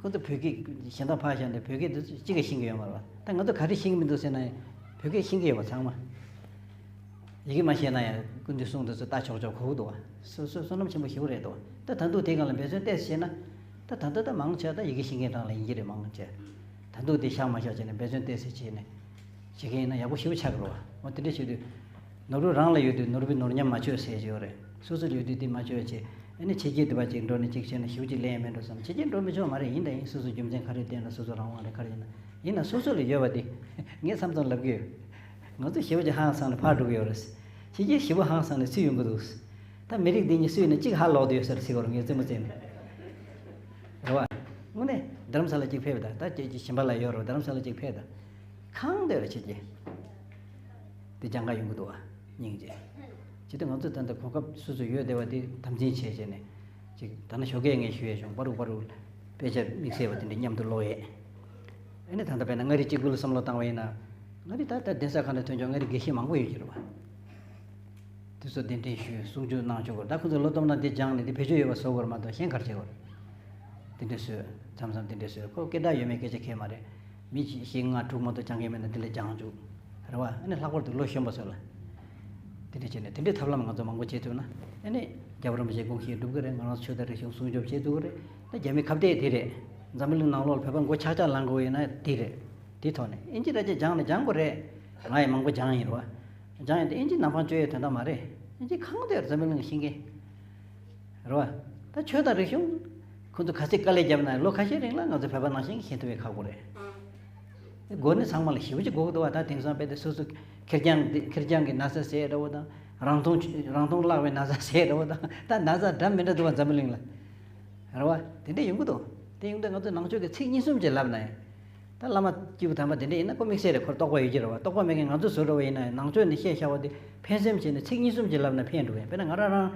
ཁོ་ཚོ་བོད་སྐད་གཞན་དག་ཕར་བཞག་ནས་བོད་སྐད་དེ་ཚོ་གཅིག་ཀྱང་ཤེས་ཀྱི་ཡོད་མ་རེད་པ། ད་ང་ཚོ་ག་རེ་ཤེས་ཀྱི་མི་འདུག་ཟེར་ན་ཡང་བོད་སྐད་ཤེས་ཀྱི་ཡོད་པ་ཚང་མ། ཡི་གེ་མ་ཤེས་ན་ཡང་སྐུ་མདུན་གསུང་དེ་ཚོ་ལྟ་ཆོག་ཆོག་གོ་གི་འདུག་པ། བསོད་བསོད་བསོད་ནམས་ཆེན་པོ་ཞེ་པོ་རེད་འདུག་པ། ད་ད་དུང་དེའི་སྒང་ལ་འབད་བརྩོན་ཏོག་ཙམ་བྱས་ན། ད་ད་ལྟ་ད་མང་ཆེ་ད་ཡི་གེ་ཤེས་མཁན་རང་ལ་ཡིན་གྱི་རེད་མང་ཆེ། ད་དུང་དེ་བཞག་མ་བཞག་བྱས་ནས་འབད་བརྩོན་ཏོག་ཙམ་བྱས་ནས་བྱེད་མཁན་ཡིན་ན་ཡག་པོ་ཞེ་པོ་ཆགས་ཀྱི་རེད་པ། འོ་དེ་འདྲ་བྱེད་དུས། ནོར་བུ་རང་ལ་ཡོད་དུས་ནོར་བུས་ནོར་ཉམས་མ་བཅོས་ཟེར་གྱི་ཡོད་རེད། སོ་སོ་ལ་ཡོད་དུས་དེ་མ་བཅོས་བྱས། ཨ་ནི་ཕྱི་རྒྱལ་དུ་བ་ཅིག་འགྲོ་ནས་ཅིག་བྱས་ན་ཞེ་པོ་ཅིག་ལེན་ཡ་མེད་འགྲོ་བསམ། ཕྱི་རྒྱལ་འགྲོ་མི་ཆོག་མ་རེད། ཡིན་དང་ཡིན་སོ་སོ་རྒྱུ་མཚན་ག་རེ་བསྟན་ན་སོ་སོ་རང་དབང་རེད་ག་རེ་ཡིན་ན། ཡིན་ན་སོ་སོ་ལ་ཡོད་པ་དེ་ངས་མཚམས་མཚམས་ལབ་ཀྱི་ཡོད། ང་ཚོ་ཞེ་པོ་ཅིག་ཧང་སངས་ནས་ཕར་འགྲོ་གི་ཡོད་རེད། ཕྱི་རྒྱལ་ཞེ་པོ་ཧང་སངས་ནས་ཚུར་ཡོང་གི་འདུག་ད་མི་རིགས་འདི་གཉིས་སུ་ཡིན་ན་གཅིག་ཧ་ལོག་བསྡད་ཡོད་ས་རེད་ཟེར་གི་རེད། ངས་རྩེད་མོ་རྩེ་ནས། རེད་པ། དངོས་གནས་རྡ་རམ་ས་ལ་གཅིག་ཕེབས་དང་ད་ཁྱེད་ཀྱི་གཞན་པ་ལ་ཡོད་རེད། རྡ་རམ་ས་ལ་གཅིག་ཕེབས་དང་། གང་འདོད་ལ་བྱེད་ཀྱི། དེ་སྦྱང་ག་ཡོང་གི་འདུག་པ། སྙིང་རྗེ། བྱེད་དུས་ང་ཚོ་ད་ལྟ་གོ་སྐབས་སོ་སོ་ཡོད་བསྡད་པ་དེ་དམ་འཛིན་བྱས་བྱས་ནས། ཅིག་ད་ནི་ཞོགས་ཀས་ངས་ཞུ་ཡས་བྱུང་། པ་རུག་པ་རུག་དཔེ་ཆ་དམིགས་བསལ་བ་དེ་འདྲ་མཉམ་དུ་ཀློག་ཡས། ཨ་ནི་ད་ལྟ་དཔེར་ན་མངའ་རིས་གཅིག་པུ་ལ་བསམ་བློ་བཏང་བ་ཡིན་ན། མངའ་རིས་ད་ལྟ་གདན་ས་གང་ནས་ཐོན་ཆོག་མངའ་རིས་དགེ་བཤེས་མང་པོ་ཡོད་ཀྱི་རེད་བ། དེ་ཚོ་གདན་འདྲེན་ཞུས་གསུང་ཆོས་གནང་ཆོག་གི་རེད། ད་ཁོ་ཚོས་བློ་སྟོབས་ན་དེ་སྦྱངས་ནས་དེ་བེད་སྤྱོད་ཡོད་པ་བཟོ་དགོས་རེད་མ་གཏོགས་གཞན་ག་རེ་བྱེད་དགོས་རེད། དེ་འདྲས་བཟོས། མཚམས་མཚམས་དེ་འདྲས་བཟོས། ཁོ་སྐད་གྲགས་ཡོད་མེད་སྐད་ཆ་གལ་མ་རེད། མི་བཞི་ལྔ་དྲུག་མ་གཏོགས་སྦྱང་མཁན་མེད་ན་དེ་ལ་སྦྱང་བཅུག་རེད་བ། ཨ་ནི་ལྷག་པར་དུ་ལོ་གཞོན་པ་ཚོ་ལ། དེ་འདྲས་བྱས་ནས་དེ་འདྲས་ཐབས་ལམ་ང་ཚོ་མང་པོ་བྱེད་ཐུབ་ན། ཨ་ནི་རྒྱལ་བ་རིན་པོ་ཆེའི་དགོངས་གཞི་འགྲུབ་ཀྱི་རེད། ང་རང་ཚོ་ཆོས་དང་རིག་གཞུང་སྲུང་སྐྱོབ་བྱེད་ཐུབ་ཀྱི་རེད། ད་རྒྱ་མི་ཁ་གཏད་དེ་རེད། འཛམ་བུ་གླིང་ནང་ལོགས་ལ་བོད་པ་མགོ་ཆག་ཆག་ལངས་དགོས་ཡིན་ན་དེ་རེད། དེ་ཐོག་ནས་ཨིན་ཇི་ར་ཅེ་སྦྱངས་ནས་སྦྱང་དགོས་རེད། ང་ཡང་མང་པོ་སྦྱངས་ཡིན་རེད་བ། སྦྱངས་ཡིན་དེ་ཨིན་ཇི་ནག་པང་བཅོལ་ཡའི་དོན་དག་མ་རེད། ཨིན་ཇི་གང་དེར་འཛམ་བུ་གླིང་ཤེས་མཁན། རེད་བ། ད་ཆོས་དང་རིག་གཞུང་། ཁོ་ཚོ་ག་ཚད་དཀའ་ལས་བརྒྱབ་ན་ལོ་ཁ་ཤས་རིང་ལ་ང་ཚོ་བོད་པ་ནང་བཞིན་ཤེས་ཐུབ་པའི་ཁག་པོ་རེད། སྒོ་ནས་ཚང་མ་ལ་ཞེ་པོ་ཅིག་དགོས་ཀྱི་འདུག་བ། ད་དེང་སང་དཔེ་དེ་སོ་སོ་ཁེར་རྐྱང་འདི་ཁེར་རྐྱང་གི་ན་ཚ་ཟས་འདྲ་བོ་དང་། རང་མཐོང་རང་མཐོང་བརླག་པའི་ན་ཚ་ཟས་འདྲ་བོ་དང་། ད་ན་ཚ་འདྲ་མི་འདྲ་འདུག་བ་འཛམ་བུ་གླིང་ལ། རེད་བ། དེ་འདྲ་ཡོང་གི་འདུག་དེ་ཡོང་དུས་ང་ཚོ་ནང་ཆོས་ཀྱི་ཚིག་གཉིས་གསུམ་ཅིག་ལབ་ན་ཡང་། ད་བླ་མ་སྐྱེས་བུ་དམ་པ་དེ་འདྲ་ཡིན་ན་ཁོ་དམིགས་བསལ་རེད། ཁོར་རྟོགས་པ་ཡོད་ཀྱི་རེད་བ། རྟོགས་པ་མེད་མཁན་ང་ཚོ་བཟོ་འདྲ་བ་ཡིན་ན་ཡང་ནང་ཆོས་ནས་བཤད་བཞག་པ་དེ་ཕན་སེམས་བྱས་ནས་ཚིག་གཉིས་གསུམ་ཅིག་ལབ་ན་ཕན་འགྲོ་གི་ཡིན། དཔེར་ན་ང་རང་རང་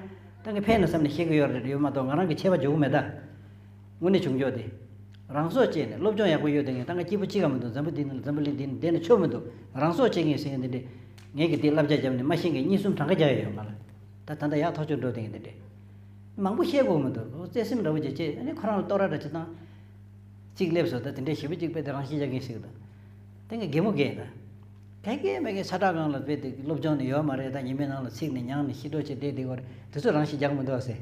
ད་ངས་ཕན་ན་བསམ་ནས་བཤད་གི་ཡོད་རེད་ཡོད་མ་གཏོགས་ང་རང་གི་ཆད་པ་འཇོག་གི་མེད་ད། དངོས་གནས་བྱུང་ཆོག་དེ། རང་སྲོག་བཅད་ནས་སློབ་སྦྱོང་ཡག་པོ་ཡོད་དེ་ངས་ད་ང་སྐྱིད་པོ་གཅིག་ག་མི་འདུག་འཛམ་བུ་འདི་ནང་འཛམ་བུ་གླིང་འདི་ནང་བསྡད་ན་ཆོ་མི་འདུག་རང་སྲོག་བཅད་མཁན་ཟེར་མཁན་འདི་འདྲས། ངས་གི་འདི་བསླབ་བྱ་བརྒྱབ་ནས་མ་ཤེས་མཁན་གཉིས་གསུམ་གྲངས་ཀ་རྒྱག་ཡ་ཡོད་ང་ལ། ད་ད་ལྟ་ཡག་ཐག་ཆོད་འགྲོ་དེ་ངས་འདི་འདྲས། མང་པོ་བཤད་དགོས་མི་འདུག་བརྩེ་སེམས་འདྲ་བོ་ཅིག་བྱས་ཨ་ནི་ཁོ་རང་ལ་བསྟོད་ར་འདྲ་ཅིག་བཏང་། གཅིག་སླེབས་སོང་། ད་དེ་འདྲས་ཞེ་པོ་གཅིག་དཔེ་དེ་རང་ཤི་རྒྱག་མཁན་ཞིག་དང་། དེ་ངས་གད་མོ་བགད་ད། ག་གེ་མེད་གེ་ས་བཀྲ་སྒང་ལ་དཔེ་དེ་སློབ་སྦྱོང་ནི་ཡོད་མ་རེད། ད་ཉི་མའི་ནང་ལ་ཚིག་ནི་ཉང་ནི་ཤི་འགྲོ་ཆེ་བསྡད་དེ་བར་དེ་ཚོ་རང་ཤི་རྒྱག་མི་འདུག་ཟེར།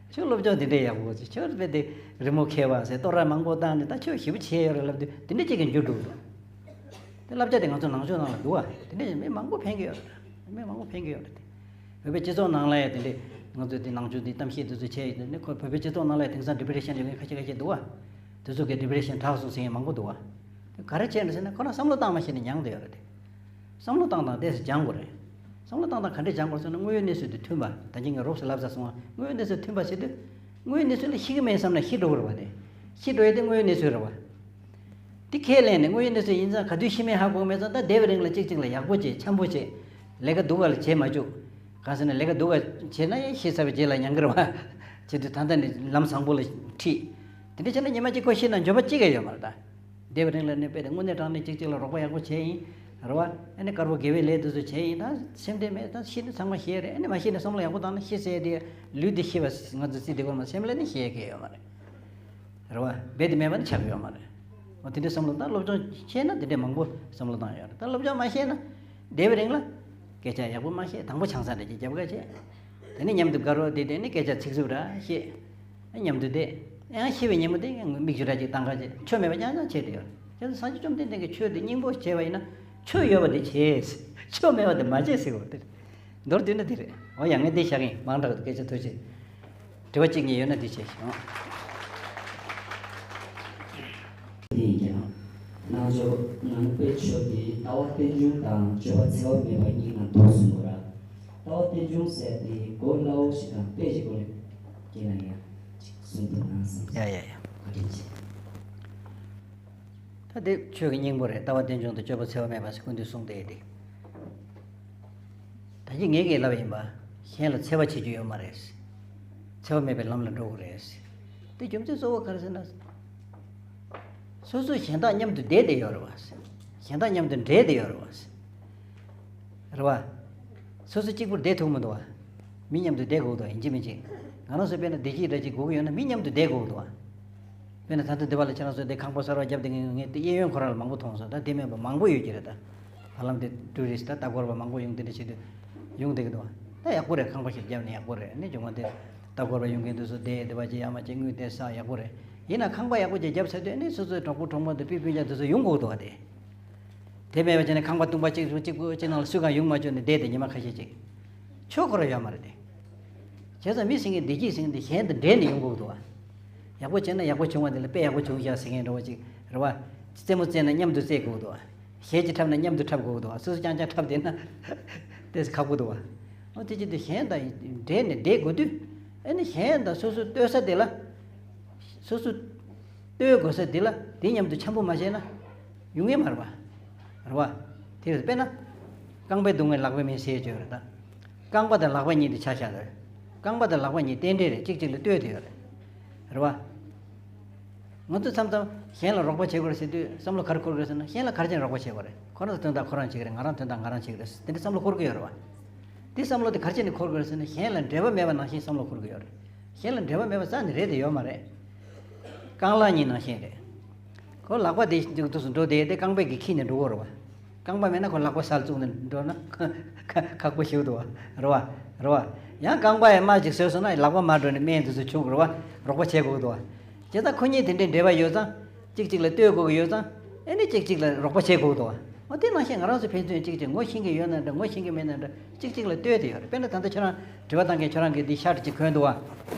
ཁྱོད་སློབ་སྦྱོང་དེ་འདྲས་ཡག་པོ་ཟེར། ཁྱོད་དཔེ་དེ་རི་མོ་མཁས་པ་ཟེར། བསྟོད་ར་མང་པོ་བཏང་ནས་ད་ཁྱོད་ཞེ་པོ་བྱས་ཡོད་རེད་ལབ་དུས་དེ་འདྲས་གཅིག་གི་འགྱུར་འགྲོ་གི་འདུག་དེ་བསླབ་བྱ་དེ་ང་ཚོ་ནང་ཆོས་ནང་ལ་འདུག་བ། དེ་འདྲས་མི་མང་པོ་ཕན་གི་ཡོད་རེད། མི་མང་པོ་ཕན་གི་ཡོད་རེད་དེ། བོད་པའི་སྤྱི་ཚོགས་ནང་ལ་ཡང་དེ་འདྲས་ང་ཚོས་དེ་ནང་ཆོས་དེ་གཏམ་བཤད་དེ་ཚོ་བྱས་ཡོད་དེ་ནི་ཁོ་བོད་པའི་སྤྱི་ཚོགས་ནང་ལ་ཡང་དེང་སང་ཌི་པི་རེ་ཤན་ཡོད་མཁན་ཁ་ཤས་ཁ་ཤས་འདུག་བ། དེ་ཚོ་གི་ཌི་པི་རེ་ཤན་དྲག་སོང་ཟེར་མཁན་མང་པོ་འདུག་བ། དེ་ག་རེ་བྱས་ནས་ཟེར་ན་ཁོ་རང་བསམ་བློ་བཏང་མ་ཤེས་ནས་མྱངས་བསྡད་ཡོད་རེད་དེ། བསམ་བློ་བཏང་སྟངས་ཏོག་ཙམ་སྦྱང་དགོས་རེད། བསམ་བློ་བཏང་སྟངས་ག་འདྲས་སྦྱང་དགོས་ཟེར་ན་དངོས་ཡོད་གནས་ཚུལ་དེ་མཐུན་པ། ད་གིན་ངས་རོབ་ཙམ་ལབ་ཚར་སོང་བ། དངོས་ཡོད་གནས་ཚུལ་མཐུན་པ་ཟེར་དུས། དངོས་ཡོད་གནས་ཚུལ་ལ་ཤི་གི་མེད་བསམ་ན་ཤི་འགྲོ་གི་རེད་བ་དེ། ཤི་འགྲོ་ཡ་དེ་དངོས་ཡོད་གནས་ཚུལ་རེད་བ། དེ་ཁས་ལེན་ནས་དངོས་ཡོད་གནས་ཚུལ་ཡིན་ཙང་ག་དུས་ཤི་མིན་ཧ་གོ་མེད་ཙང་ད་བསྡད་པའི་རིང་ལ་གཅིག་གཅིག་ལ་ཡག་པོ་བྱེད་འཆམ་པོ་བྱེད། ལས་ཀ་སྡུག་ག་ལ་བྱེད་མ་བཅུག་གང་ཟེར་ན་ལས་ཀ་སྡུག་ག་བྱེད་ན་ཡང་ཤི་ཚར་བའི་རྗེས་ལ་མྱང་གི་རེད་བ། བྱེད་དུས་ད་ལྟ་ནས་ལམ་བཟང་པོ་ལ་ཁྲིད། དེ་འདྲ་བྱས་ན་ཉི་མ་གཅིག་ཁོ་ཤི་ན་འགྱོད་པ་གཅིག་ཀྱང་ཡོད་མ་རེད་ད། བསྡད་པའི་རིང་ལ་ནི་དཔེ་དེ་དངོས་གནས་དྲང་གནས་གཅིག་གཅིག་ལ་རོགས་པ་ཡག་པོ་བྱས་ཡིན། རེད་བ། ཨ་ནི་དཀར་པོ་དགེ་བའི་ལས་དེ་ཚོ་བྱས་ཡིན། ད་སེམས་ཁྲལ་མེད། ད་ཤི་ནི་ཚང་མ་ཤེས་རེད། ཨ་ནི་མ་ཤི་ནི་བསམ་བློ་ཡག་པོ་བཏང་ན་ཤི་ཟེར་དེ་ལུས་འདི་ཤི་བ་ང་ཚོ་རྩིས་དེ་གོ་མ་སེམས་ལ་ནི་ཤེས་ཀྱི་ཡོད་མ་རེད། རེད་བ། རྦད་དེ་མེད་པ་ནི་ཆགས་ཀྱི་ཡོད་མ་རེད། འོ་དེ་འདྲའི་བསམ་བློ་ད་སློབ་སྦྱོང་ཤེས་ན་དེ་འདྲའི་མང་པོ་བསམ་བློ་བཏང་ཡོད་རེད། ད་སློབ་སྦྱོང་མ་ཤེས་ན་བསྡད་པའི་རིང་ལ་སྐད་ཆ་ཡག་པོ་མ་བཤད། དང་པོ་ཆང་ས་འདྲ་ཅིག་རྒྱབ་ཁ་བྱས། དེ་ནས་མཉམ་དུ་དགའ་རོགས་བསྡད་དེ་ནི་སྐད་ཆ་ཚིག་རྩུབ་ར་བཤད། མཉམ་དུ་བསྡད། ཡང་ཤི་བའི་ཉིན་མོ་དེ་མིག་ཆུ་འདྲ་ཅིག་བཏང་ཁ་བྱས། ཆོ་མེད་པ་རྐྱང་རྐྱང་བྱས་བསྡད་ཡོད་རེད། བྱས་ཙང་སངས་རྒྱས་བཅོམ་ལྡན་འདས་ཀྱིས་ཆོས་དེ་སྙིང་པོ་བྱས་པ་ཡིན་ན་ཆོས་ཡོད་པ་དེ་བྱས། ཆོས་མེད་པ་དེ་མ་བྱས་ཟེར་བ་དེ་རེད། མདོར་བསྡུས་ན་དེ་རེད། འོ་ཡ་ངས་འདི་བཞག་གི་ཡིན། མང་དྲགས་འདུག་སྐད་ཆ་ཐུགས་རྗེ་ཆེ། དྲི་བ་གཅིག་གཉིས་ཡོད་ན་འདི་བྱས་ཤོག་དེ་ཡིན་ཀྱང་། རྣལ་འབྱོར་ངང་པའི་ཆོས་དེ་ལྟ་བ་རྟེན་འབྱུང་དང་སྤྱོད་པ་འཚེ་བ་མེད་པ་གཉིས་ནང་འདུ་གསུངས་པ་ར། ལྟ་བ་རྟེན་འབྱུང་ཟེར་དེ་གོ་སླ་བོ་ཞིག་དང་དཔེ་ཞིག་གོ་ལེ། ཀྱེ་ན་ཡ། གསུང་དུ་གནང་སོང་། ཡ་ཡ་ཡ། བཀའ་དྲིན་ཆེ། ད་དེ་ཆོས་ཀྱི་སྙིང་པོ་རེད། ལྟ་བ་རྟེན་འབྱུང་དང་སྤྱོད་པ་འཚེ་བ་མེད་པ་ཟེར་སྐུ་མདུན་གསུངས་ཏེ་དེ། ད་ཅི་ངས་ཀྱིས་ལབ་ཡིན་པ། གཞན་ལ་འཚེ་བ་བྱེད་རྒྱུ་ཡོད་མ་རེད། འཚེ་བ་མེད་པའི་ལམ་ལ་འགྲོ་དགོས་རེད། དེ་རྒྱུ་མཚན་གཙོ་བོ་ག་རེ་ཟེར་ན། སོ་སོ་གཞན་དག་མཉམ་དུ་བསྡད་བསྡད་ཡོད་རེད་བ། གཞན་དག་མཉམ་དུ་འདྲེས་བསྡད་ཡོད་རེད་བ། རེད་བ། སོ་སོ་གཅིག་པུར་བསྡད་ཐུབ་མི་འདུག་བ། མི་མཉམ་དུ་བསྡད་དགོས་འདུག་བ། ཡིན་གཅིག་མིན་གཅིག་ང་རང་ཚོ་དཔེར་ན་བདེ་སྐྱིད་འདྲ་ཅིག་དགོས་ཀྱི་ཡོད་ན་མི་མཉམ་དུ་བསྡད་དགོས་འདུག་བ། དཔེར་ན་ད་ལྟ་འདི་བ་ལ་ཁྱེད་རང་ཚོ་འདི་ཁང་པ་གསར་བ་བརྒྱབ་བསྡད་མཁན་ངས་དེ་གཡས་གཡོན་ཁོ་རང་ལ་མང་པོ་མཐོང་སོང་། ད་དེ་མིན་པ་མང་པོ་ཡོད་ཀྱི་རེད་ད། ཧ་ལམ་དེ་ཊུ་རི་སི་ད་ལྟ་སྐོར་བ་མང་པོ་ཡོང་དེ་འདྲ་བྱེད་དུས་ཡོང་བསྡད་ཀྱི་འདུག་བ། ད་ཡག་པོ་རེད། ཁང་པ་ཞིག་བརྒྱབ་ནས་ཡག་པོ་རེད། ནི་བྱུང་བ་དེ་ལྟ་སྐོར་བ་ཡོང་མཁན་དེ་ཚོ་བསྡད་དེ་བ་ཅི་ཡ་མ་ཅི་དངུལ་དེ་ས་ཡག་པོ་རེད། ཡིན་ན་ཁང་པ་ཡག་པོ་ཅིག་བརྒྱབ་ཚར་དུས་ནི་སོ་སོའི་གྲོགས་པོ་གྲོགས་མོ་དེ་སྤུན་སྤུན་ཀྱག་དེ་ཚོ་ཡོང་དགོས་འདུག་བ་དེ། དེ་མེད་པ་བྱས་ནས་ཁང་པ་སྟོང་པ་གཅིག་གཅིག་པོ་གཅིག་ནང་ལ་སུས་གང་ཡོང་མ་བཅུག་ནས་བསྡད་དེ་ཉི་མ་ཁ་ཤས་ཅིག་ཆོས་ཁོ་རང་ཡོད་མ་རེད་དེ། བྱས་ཙང་མི་ཟེར་མཁན་བདེ་སྐྱིད་ཟེར་མཁན་དེ་གཞན་དང་འདྲེས་ནས་ཡོང་དགོས་འདུག་བ། ཡག་པོ་བྱས་ན་ཡག་པོ་བྱུང་བ་དེ་ལ་དཔེ་ཡག་པོ་བྱུང་ཤག་ཟེར་མཁན་འདྲ་བོ་ཅིག་རེད་བ། རྩེད་མོ་རྩེས་ན་མཉམ་དུ་རྩེ་དགོས་འདུག་བ། གཞས་ཅིག་འཁྲབ་ན་མཉམ་དུ་འཁྲབ་དགོས་འདུག་བ། སོ་སོ་རྐྱང་རྐྱང་འཁྲབ་བསྡད་ན་ཏོག་ཙམ་ཁག་པོ་འདུག་བ། འོ་དེ་ཅི་སྟེ་གཞན་དང་འདྲེས་ནས་བསྡད་དགོས་དུས། ཨ་ནི་གཞན་དང་སོ་སོ་ལྟོས་ས་དེ་ལ། སོ་སོ་ལྟོས་དགོས་ས་འདི་ལ་འདི་མཉམ་དུ་འཆམ་པོ་མ་བྱས་ན་ཡོང་ངེས་མ་རེད་པ། རེད་པ། དེ་རེད། དཔེར་ན། རྐང་པའི་སྡུག་བསྔལ་ལག་པས་མེད་ཟེར་ཡོད་རེད་ད། རྐང་པ་དང་ལག་པ་གཉིས་དེ་ཆ་བཞག་རེད། རྐང་པ་དང་ལག་པ་གཉིས་རྟེན་འབྲེལ་རེད། གཅིག་གཅིག་ལ་ལྟོས་དེ་ཡོད་རེད། རེད་པ། ང་ཚོས་མཚམས་མཚམས་གཞན་ལ་རོགས་པ་བྱེད་དགོས་རེད་ཟེར་དུས་བསམ་བློ་ག་རེ་འཁོར་གི་རེད་ཟེར་ན། གཞན་ལ་ག་རེ་བྱས་ནས་རོགས་པ་བྱེད་དགོས་རེད། ཁོ་རང་ཚོ་དོན་དག་ཁོ་རང་བྱེད་ཀྱི་རེད། ང་རང་དོན་དག་ང་རང་བྱེད་ཀྱི་རེད་ཟེར་དེ་འདྲ་བསམ་བློ་འཁོར་གི་ཡོད་རེད་བ། དེ་བསམ་བློ་དེ་ག་རེ་བྱས་ནས་འཁོར་དགོས་རེད་ཟེར་ན། གཞན་ལ་འབྲེལ་བ་མེད་པ་ནང་བཞིན་བསམ་བློ་འཁོར་གི་ཡོད་རེད། གཞན་ལ་འབྲེལ་བ་མེད་པ་རྩ་ནས་རེད་དེ་ཡོད་མ་རེད། རྐང་ལག་གཉིས་ནང་བཞིན་རེད། ཁོ་ལག་པ་དེ་འདུག་ཏུ་འགྲོ་དེ་དེ་རྐང་པའི་གི་ཁྱེར་ནས་འགྲོ་གི་རེད་བ། རྐང་པ་མེད་ན་ཁོ་ལག་པ་སར་བཙུགས་ནས་འགྲོ་ན་ཁག་པོ་ཞིག་འདུག་བ། རེད་བ། རེད་བ། ཡང་རྐང་པ་ཡང་རྨ་ཅིག་བཟོས་སོང་ན་ལག་པ་མར་འགྲོ་ནས་སྨན་དེ་ཚོ་བྱུག་རེད་བ། རོགས་པ་བྱེད་དགོས་འདུག་བ། བྱས་ཙང་ཁོ་གཉིས་དེ་འདྲའི་འབྲེལ་བ་ཡོད་ཙང་། གཅིག་གཅིག་ལ་ལྟོས་དགོས་ཀྱི་ཡོད་ཙང་། ཨེ་ནི་གཅིག་གཅིག་ལ་རོགས་པ་བྱེད་དགོས་འདུག་བ། འོ་དེ་ནང་བཞིན་ང་རང་ཚོ་ཕན་ཚུན་གཅིག་གཅིག་ངོ་ཤེས་ཀྱི་ཡོད་ན་འདྲ། ངོ་ཤེས་ཀྱི་མེད་ན་འདྲ། གཅིག་གཅིག་ལ་ལྟོས་དེ་ཡོད་རེད། དཔེར་ན་ད་ལྟ་ཁྱོད་རང་དྲི་བ་བཏང་མཁན་ཁྱོད་རང་གིས་འདི་ཤར་གཅིག་གོན་འདུག་བ།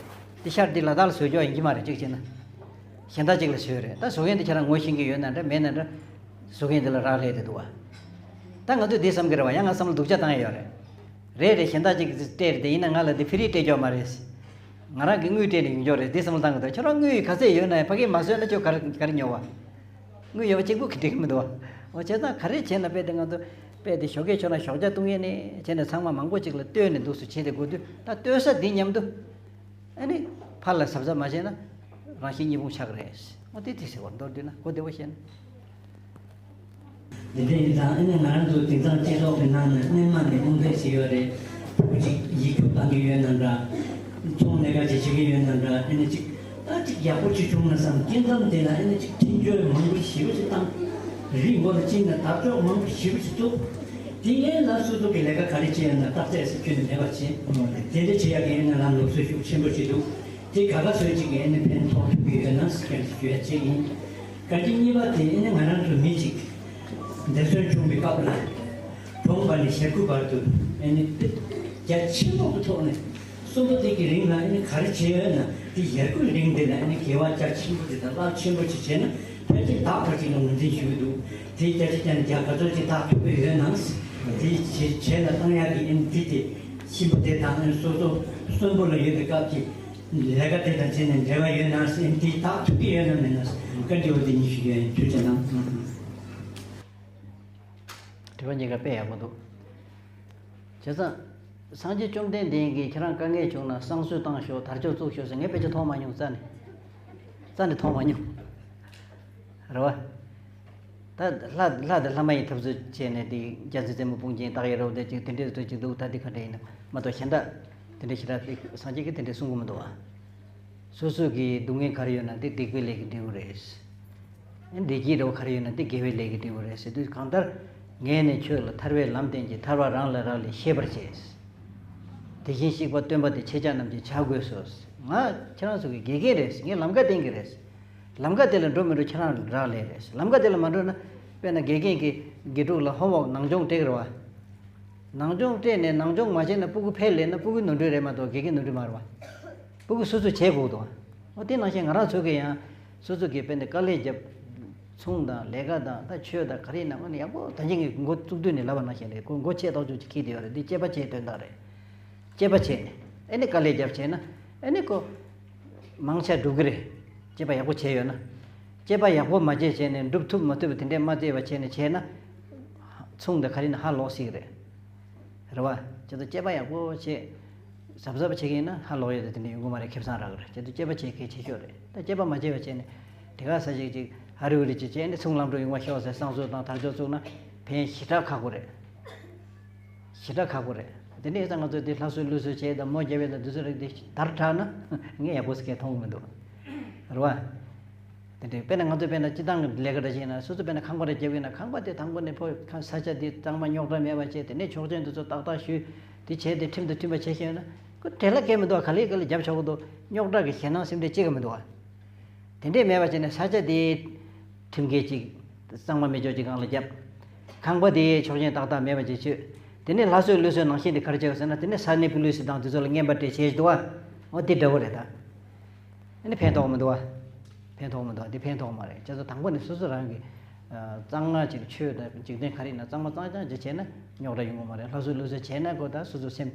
འདི་ཤར་འདི་ལ་དྭགས་ལ་བཟོས་ཀྱོག་ཡིན་གྱི་མ་རེད། གཅིག་བྱས་ན། གཞན་དག་ཅིག་ལ་བཟོས་རེད། ད་བཟོ་མཁན་དེ་ཁྱེད་རང་ངོ་ཤེས་ཀྱི་ཡོད་ན་འདྲ་མེད་ན་འདྲ། བཟོ་མཁན་དེ་ལ་རག་ལས་དེ་འདུག་བ། ད་ང་ཚོས་འདི་བསམ་གྱི་རེད་བ། ཡང་ང་བསམ་བློ་སྡུག་ཅག་བཏང་ཡ་ཡོད་རེད། རེད་རེད། གཞན་དག་ཅིག་སྤྲད་རེད། དེ་ཡིན་ན་ང་ལ་འདི་ཕི་རི་སྤྲད་ཀྱོག་མ་རེད། ང་རང་གི་དངུལ་སྤྲད་ནས་ཡོང་ཀྱོག་རེད། འདི་བསམ་བློ་བཏང་གི་འདུག་ཁྱོད་རང་དངུལ་ག་ཚད་ཡོད་ན་ཡང་ཕ་གིར་མ་བཟོས་ན་ཁྱོད་ག་རེ་ག་རེ་ཉོ་བ། དངུལ་ཡོད་པ་གཅིག་པུ་གི་འགྲིག་གི་མི་འདུག་བ། འོ་བྱས་ཙང་ག་རེ་བྱས་ན་དཔེ་དེ་ང་ཚོ་དཔེ་དེ་ཞོགས་ཀས་ཁྱོད་རང་ཞོགས་ཇ་བཏུང་ཡས་ནས་བྱས་ནས་ཚང་མ་མང་པོ་ཅིག་ལ་ལྟོས་ནས་འདུག་སེ་བྱས་ཏེ་དགོས་དུས། ད་ལྟོས་ས་འདི་མཉམ་དུ། ཨ་ནི་ཕར་ལ་གཟབ་གཟབ་མ་བྱས་ན་རང་བཞིན་གཉིས་ཕུང་ཆགས་ཀྱི་རེད། འོ་དེ་དེ་ཟེར་བ་མདོར་བསྡུས་ན་གོ་བདེ་བོ་བཤད་ན། འདི་འདྲ་ཡིན་ཙང་ཨ་ནི་ང་རང་ཚོ་དེང་སང་སྤྱི་ཚོགས་ཀྱི་ནང་ནས་སྔོན་མ་ནས་རྨོངས་དད་བྱེད་ཡོད་རེད། ཕྲུ་གུ་ཅིག་ཡིག་རྒྱུགས་བཏང་གི་ཡོད་ན་འདྲ། ཚོང་ལས་ཀ་ཅིག་བྱེད་ཀྱི་ཡོད་ན་འདྲ། ཨ་ནི་ཅིག་ད་ཅིག་ཡག་པོ་ཅིག་བྱུང་ན་བསམ། སྐྱེ་མཚམས་དེ་ལ་ཨ་ནི་ཅིག་འཕྲིན་བཅོལ་མང་པོ་ཞེ་པོ་ཅིག་བཏང་། རི་མགོ་ལ་བཅིངས་ནས་དར་ལྕོག་མང་པོ་ཞེ་པོ་ཅིག་བཙུགས། དེ་ངས་ལ་སོ་སོ་གི་ལས་ཀ་ག་རེ་བྱས་ཡོད་ན་བརྟག་དཔྱད་ཟེར་ཁྱོན་ནས་མེད་པ་བྱས། དེ་འདྲ་བྱེད་ཡག་གི་ཨ་ནི་ལམ་ལུགས་སྲོལ་ཤུགས་ཆེན་པོ་ཞིག་འདུག་དེ་ག་ག་ཚོད་ཅིག་གིས་ཨ་ནི་ཕན་ཐོགས་ཐུབ་ཀྱི་ཡོད་ན་ཟེར་ཞུ་ཡ་གཅིག་ཡིན། བཀའ་དྲིན་གཉིས་པ་དེ་ཨ་ནི་ང་རང་ཚོ་མི་གཅིག་འདས་གསོན་བྱུང་བའི་སྐབས་ལ། གྲོངས་པ་ནས་ཞེ་དགུ་བར་དུ་ཨ་ནི་རྒྱ་ཆེན་པོ་གི་ཐོག་ནས་གསོན་པོ་དེ་གི་རིང་ལ་ཨ་ནི་ག་རེ་བྱས་ཡོད་ན། དེ་ཞེ་དགུའི་རིང་དེ་ལ་ཨ་ནི་དགེ་བ་རྒྱ་ཆེན་པོ་དེ་དང་རླབས་ཆེན་པོ་ཅིག་བྱས་ན་ཕལ་ཆེར་ད་བར་ཅིག་ལ་ངོས་འཛིན་ཞུ་གི་འདུག་དེ་བརྒྱ་ཆ་བརྒྱ་ནས་བརྒྱ་ག་ཚོད་ཅིག་ཐག་ཐུག་གི་ཡོད་ན། དེ་བྱས་བྱས་ལ་བཏང་ཡག་གི་ཨ་ནི་དེ་དེ་གཤིན་པོ་དེ་དང་ཨ་ནི་སོ་སོ་གསོན་པོ་ལ་ཡོད་པའི་སྐབས་ཀྱི་ལས་ཀ་དེ་དང་བྱས་ནས་འབྲེལ་བ་ཡོད་ན་ཟེར། དེ་དག་ཐུག་གི་ཡོད་ན་མེད་ན་བཀའ་འདྲི་བ་དེ་གཉིས་ཞུ་གི་ཡོད། ཐུགས་རྗེ་གནང་། དྲི་བ་གཉིས་ཀ་དཔེ་ཡག་པོ་འདུག་བྱས་ཙང་། སངས་རྒྱས་བཅོམ་ལྡན་འདས་ཀྱིས་ཁྱེད་རང་དཀའ་ངལ་བྱུང་ན་བསང་གསོལ་བཏང་ཤོག་དར་ལྕོག་བཙུགས་ཤོག་ཟེར་ངས་ཕལ་ཆེར་མཐོང་མ་མྱོང་། རྩ་ནས། རྩ་ནས་མཐོང་མ་མྱོང་། རེད་བ། ད་ལྷ་ལྷ་དང་ལྷ་མ་ཡིན་འཐབ་རྩོད་བྱས་ནས་དེ་རྒྱལ་མཚན་རྩེ་མོ་དཔུང་ཅན་སྟག་ཡ་རབས་དེ་ཅིག་དེ་འདྲའི་རྩོད་ཅིག་འདུག་ད་དེ་ག་འདྲ་ཡིན་ན་མ་གཏོགས་གཞན་དག་དེ་འདྲ་ཞེ་དྲག་དེ་སངས་རྒྱས་ཀྱིས་དེ་འདྲ་གསུང་གི་མི་འདུག་བ། སོ་སོ་གི་སྡུག་བསྔལ་ག་རེ་ཡོད་ན་དེ་སྡིག་པའི་ལས་ཀྱིས་འབྲས་བུ་རེད། བདེ་སྐྱིད་རེ་བ་ག་རེ་ཡོད་ན་དེ་དགེ་བའི་ལས་ཀྱིས་འབྲས་བུ་རེད་ཟེར་དུས། གང་ལྟར་ངས་ནི་ཁྱོད་ལ་ཐར་པའི་ལམ་བསྟན་གྱི། ཐར་པ་རང་ལས་རག་ལས་ཤེས་པར་བྱས། དེ་བཞིན་གཤེགས་པ་སྟོན་པ་དེ། ཁྱེད་ཅག་རྣམས་ཀྱིས་བྱ་དགོས་སོ། ང་ཁྱེད་རང་ཚོ་གི་དགེ་རྒན་རེད། ངས་ལམ་ཁ་བསྟན་གྱི་རེད། ལམ་ཁ་དེ་ལ་འགྲོ་མི་འགྲོ་ཁྱེད་རང་རག་ལས་རེད། ལམ་ཁ་དེ་ལ་མ་འགྲོ་ན། དཔེར་ན་དགེ་རྒན་གྱིས་དགེ་ཕྲུག་ལ་ཧོམ་ཝོག་ནང་སྦྱོང་སྤྲད་ཀྱི་རེད་བ། ནང་སྦྱོང་སྤྲད་ནས་ནང་སྦྱོང་མ་བྱས་ན་སྤུ་གུ་ཕེལ་ལས་ན་སྤུ་གུའི་ནོར་འཁྲུལ་རེད་མ་གཏོགས་དགེ་རྒན་ནོར་འཁྲུལ་མ་རེད་བ། སྤུ་གུ་སོ་སོས་བྱེད་དགོས་འདུག་བ། འོ་དེ་ནང་བཞིན་ང་རང་ཚོ་གིས་ཡང་སོ་སོ་གིས་དཔེ་འདི་དཀའ་ལས་བརྒྱབ། ཚོང་དང་ལས་ཀ་དང་ད་ཆོས་དང་ག་རེ་ཡིན་ན་དངོས་གནས་ཡག་པོ་ད་གིན་ངས་འགོ་བཙུགས་དུས་ནས་ལབ་པ་ནང་བཞིན་རེད། ཁོ་མགོ་ཆེ་ཏོག་ཙམ་ཅིག་འཁྱེར་བསྡད་ཡོད་རེད། འདི་དཔྱད་པ་བྱེད་དོན་དག་རེད། དཔྱད་པ་བྱས་ནས་ཨེ་ནི་དཀའ་ལས་བརྒྱབ་བྱས་ན་ཨེ་ནི་ཁོ་མང་ཆེ་འགྲུབ་ཀྱི་རེད། དཔྱད་པ་ཡག་པོ་བྱས་ཡོད་ན། དཔྱད་པ་ཡག་པོ་མ་བྱས་བྱས་ནས་འགྲུབ་ཐུབ་མ་ཐུབ་དེ་འདྲས་མ་བལྟས་པ་བྱས་ནས་བྱས་ན། ཚོང་དང་ག་རེ་ཡིན་ན་ཧ་ལོག་སྲིད་ཀྱི་རེད། རེད་བ། ཁྱེད་ཚོ་དཔྱད་པ་ཡག་པོ་བྱེད། གཟབ་གཟབ་བྱེད་ཀྱི་ཡིན་ན་ཧ་ལོག་ཡོད་དེ་དེ་འདྲ་ཡོང་གི་མ་རེད། ཁེ་བཟང་རག་གི་རེད། ཁྱེད་ཚོ་དཔྱད་པ་བྱེད་གལ་ཆེ་ཤོས་རེད། ད་དཔྱད་པ་མ་བྱས་པ་བྱས་ནས་དེ་ག་ས་ཞིག་ཅིག་ཧ་རི་བ་རི་ཅིག་བྱས་ནས་ཚོང་ལམ་འགྲོ་ཡོང་བ་ཤོག་ཟེར་བསང་གསོལ་དང་དར་ལྕོག་བཙུགས་ན་ཕན་ཞེ་དྲག་ཁག་པོ་རེད། ཞེ་དྲག་ཁག་པོ་རེད། དེ་འདྲ་ཡིན་ཙང་ང་ཚོས་དེ་ལྷ་གསོལ་ཀླུ་གསོལ་བྱས་དང་མོ་རྒྱབ་ཡས་དང་དེ་ཚོ་རིགས་དེ་དར་དྲགས་ན་ངས་ཡག་པོ་ཟེར་མཁན་མཐོང་གི་མི་འདུག་རེད་བ། དེ་འདྲའི་དཔེར་ན་ང་ཚོ་དཔེར་ན་སྤྱི་བཏང་གི་ལས་ཀ་འདྲ་ཞིག་ཡིན་ན་སོ་སོ་དཔེར་ན་ཁང་པ་རེ་བརྒྱབ་ཡོད་ན་ཁང་པ་དེ་དང་པོ་ནས་ཕོ་ཁ་ས་ཆ་དེ་གཙང་མ་རྙོག་དྲ་མེད་པ་བྱས། དེ་ནས་ཆོག་མཆན་དེ་ཚོ་ཏག་ཏག་ཞུས། དེ་བྱས་ཏེ་ཁྲིམས་དང་མཐུན་པ་བྱས་ཤེས་ཡོད་ན་ཁོ་བྲེལ་བ་གང་མི་འདུག་བ། ག་ལེ་ག་ལེ་རྒྱབ་ཆོག་གི་འདུག་རྙོག་དྲ་གི་ཞེད་སྣང་སེམས་ཁྲལ་གཅིག་ཀྱང་མི་འདུག་བ། དེ་འདྲས་མེད་པ་བྱས་ནས་ས་ཆ་དེ་ཁྲིམས་འགལ་ཅིག་གཙང་མ་མེད་ཆོག་ཅིག་སྒང་ལ་བརྒྱབ། ཁང་པ་དེ་ཆོག་མཆན་ཏག་ཏག་མེད་པ་ཅིག་བྱོས། དེ་ནས་ལྷ་གསོལ་ཀླུ་གསོལ་ནང་བཞིན་དེ་ག་རེ་བྱས་ཟེར་ན། དེ་ནས་ས་གནས་པུ་ལི་སི་དང་དེ་ཚོ་ལ་རྔན་པ་སྤྲད་བྱས་འདུག་བ། འོ་དེ་འདྲ་བོ་རེད་ད། ཨ་ནི་ཕན་ཐོགས་མི་འདུག་བ། ཕན་ཐོགས་མི་འདུག་བ། དེ་ཕན་ཐོགས་མ་རེད། ཁྱེད་ཚོ་དང་པོ་ནས་སོ་སོ་རང་གི་གཙང་མ་ཅིག་ཆོས་དང་འཇིག་རྟེན་ག་རེ་ཡིན་ན་གཙང་མ་གཙང་རྐྱང་ཅིག་བྱས་ན་རྙོག་དྲ་ཡོང་གི་མ་རེད། ལྷ་གསོལ་ཀླུ་གསོལ་བྱས་ན་ཁོ་ད་སོ་སོ་སེམས་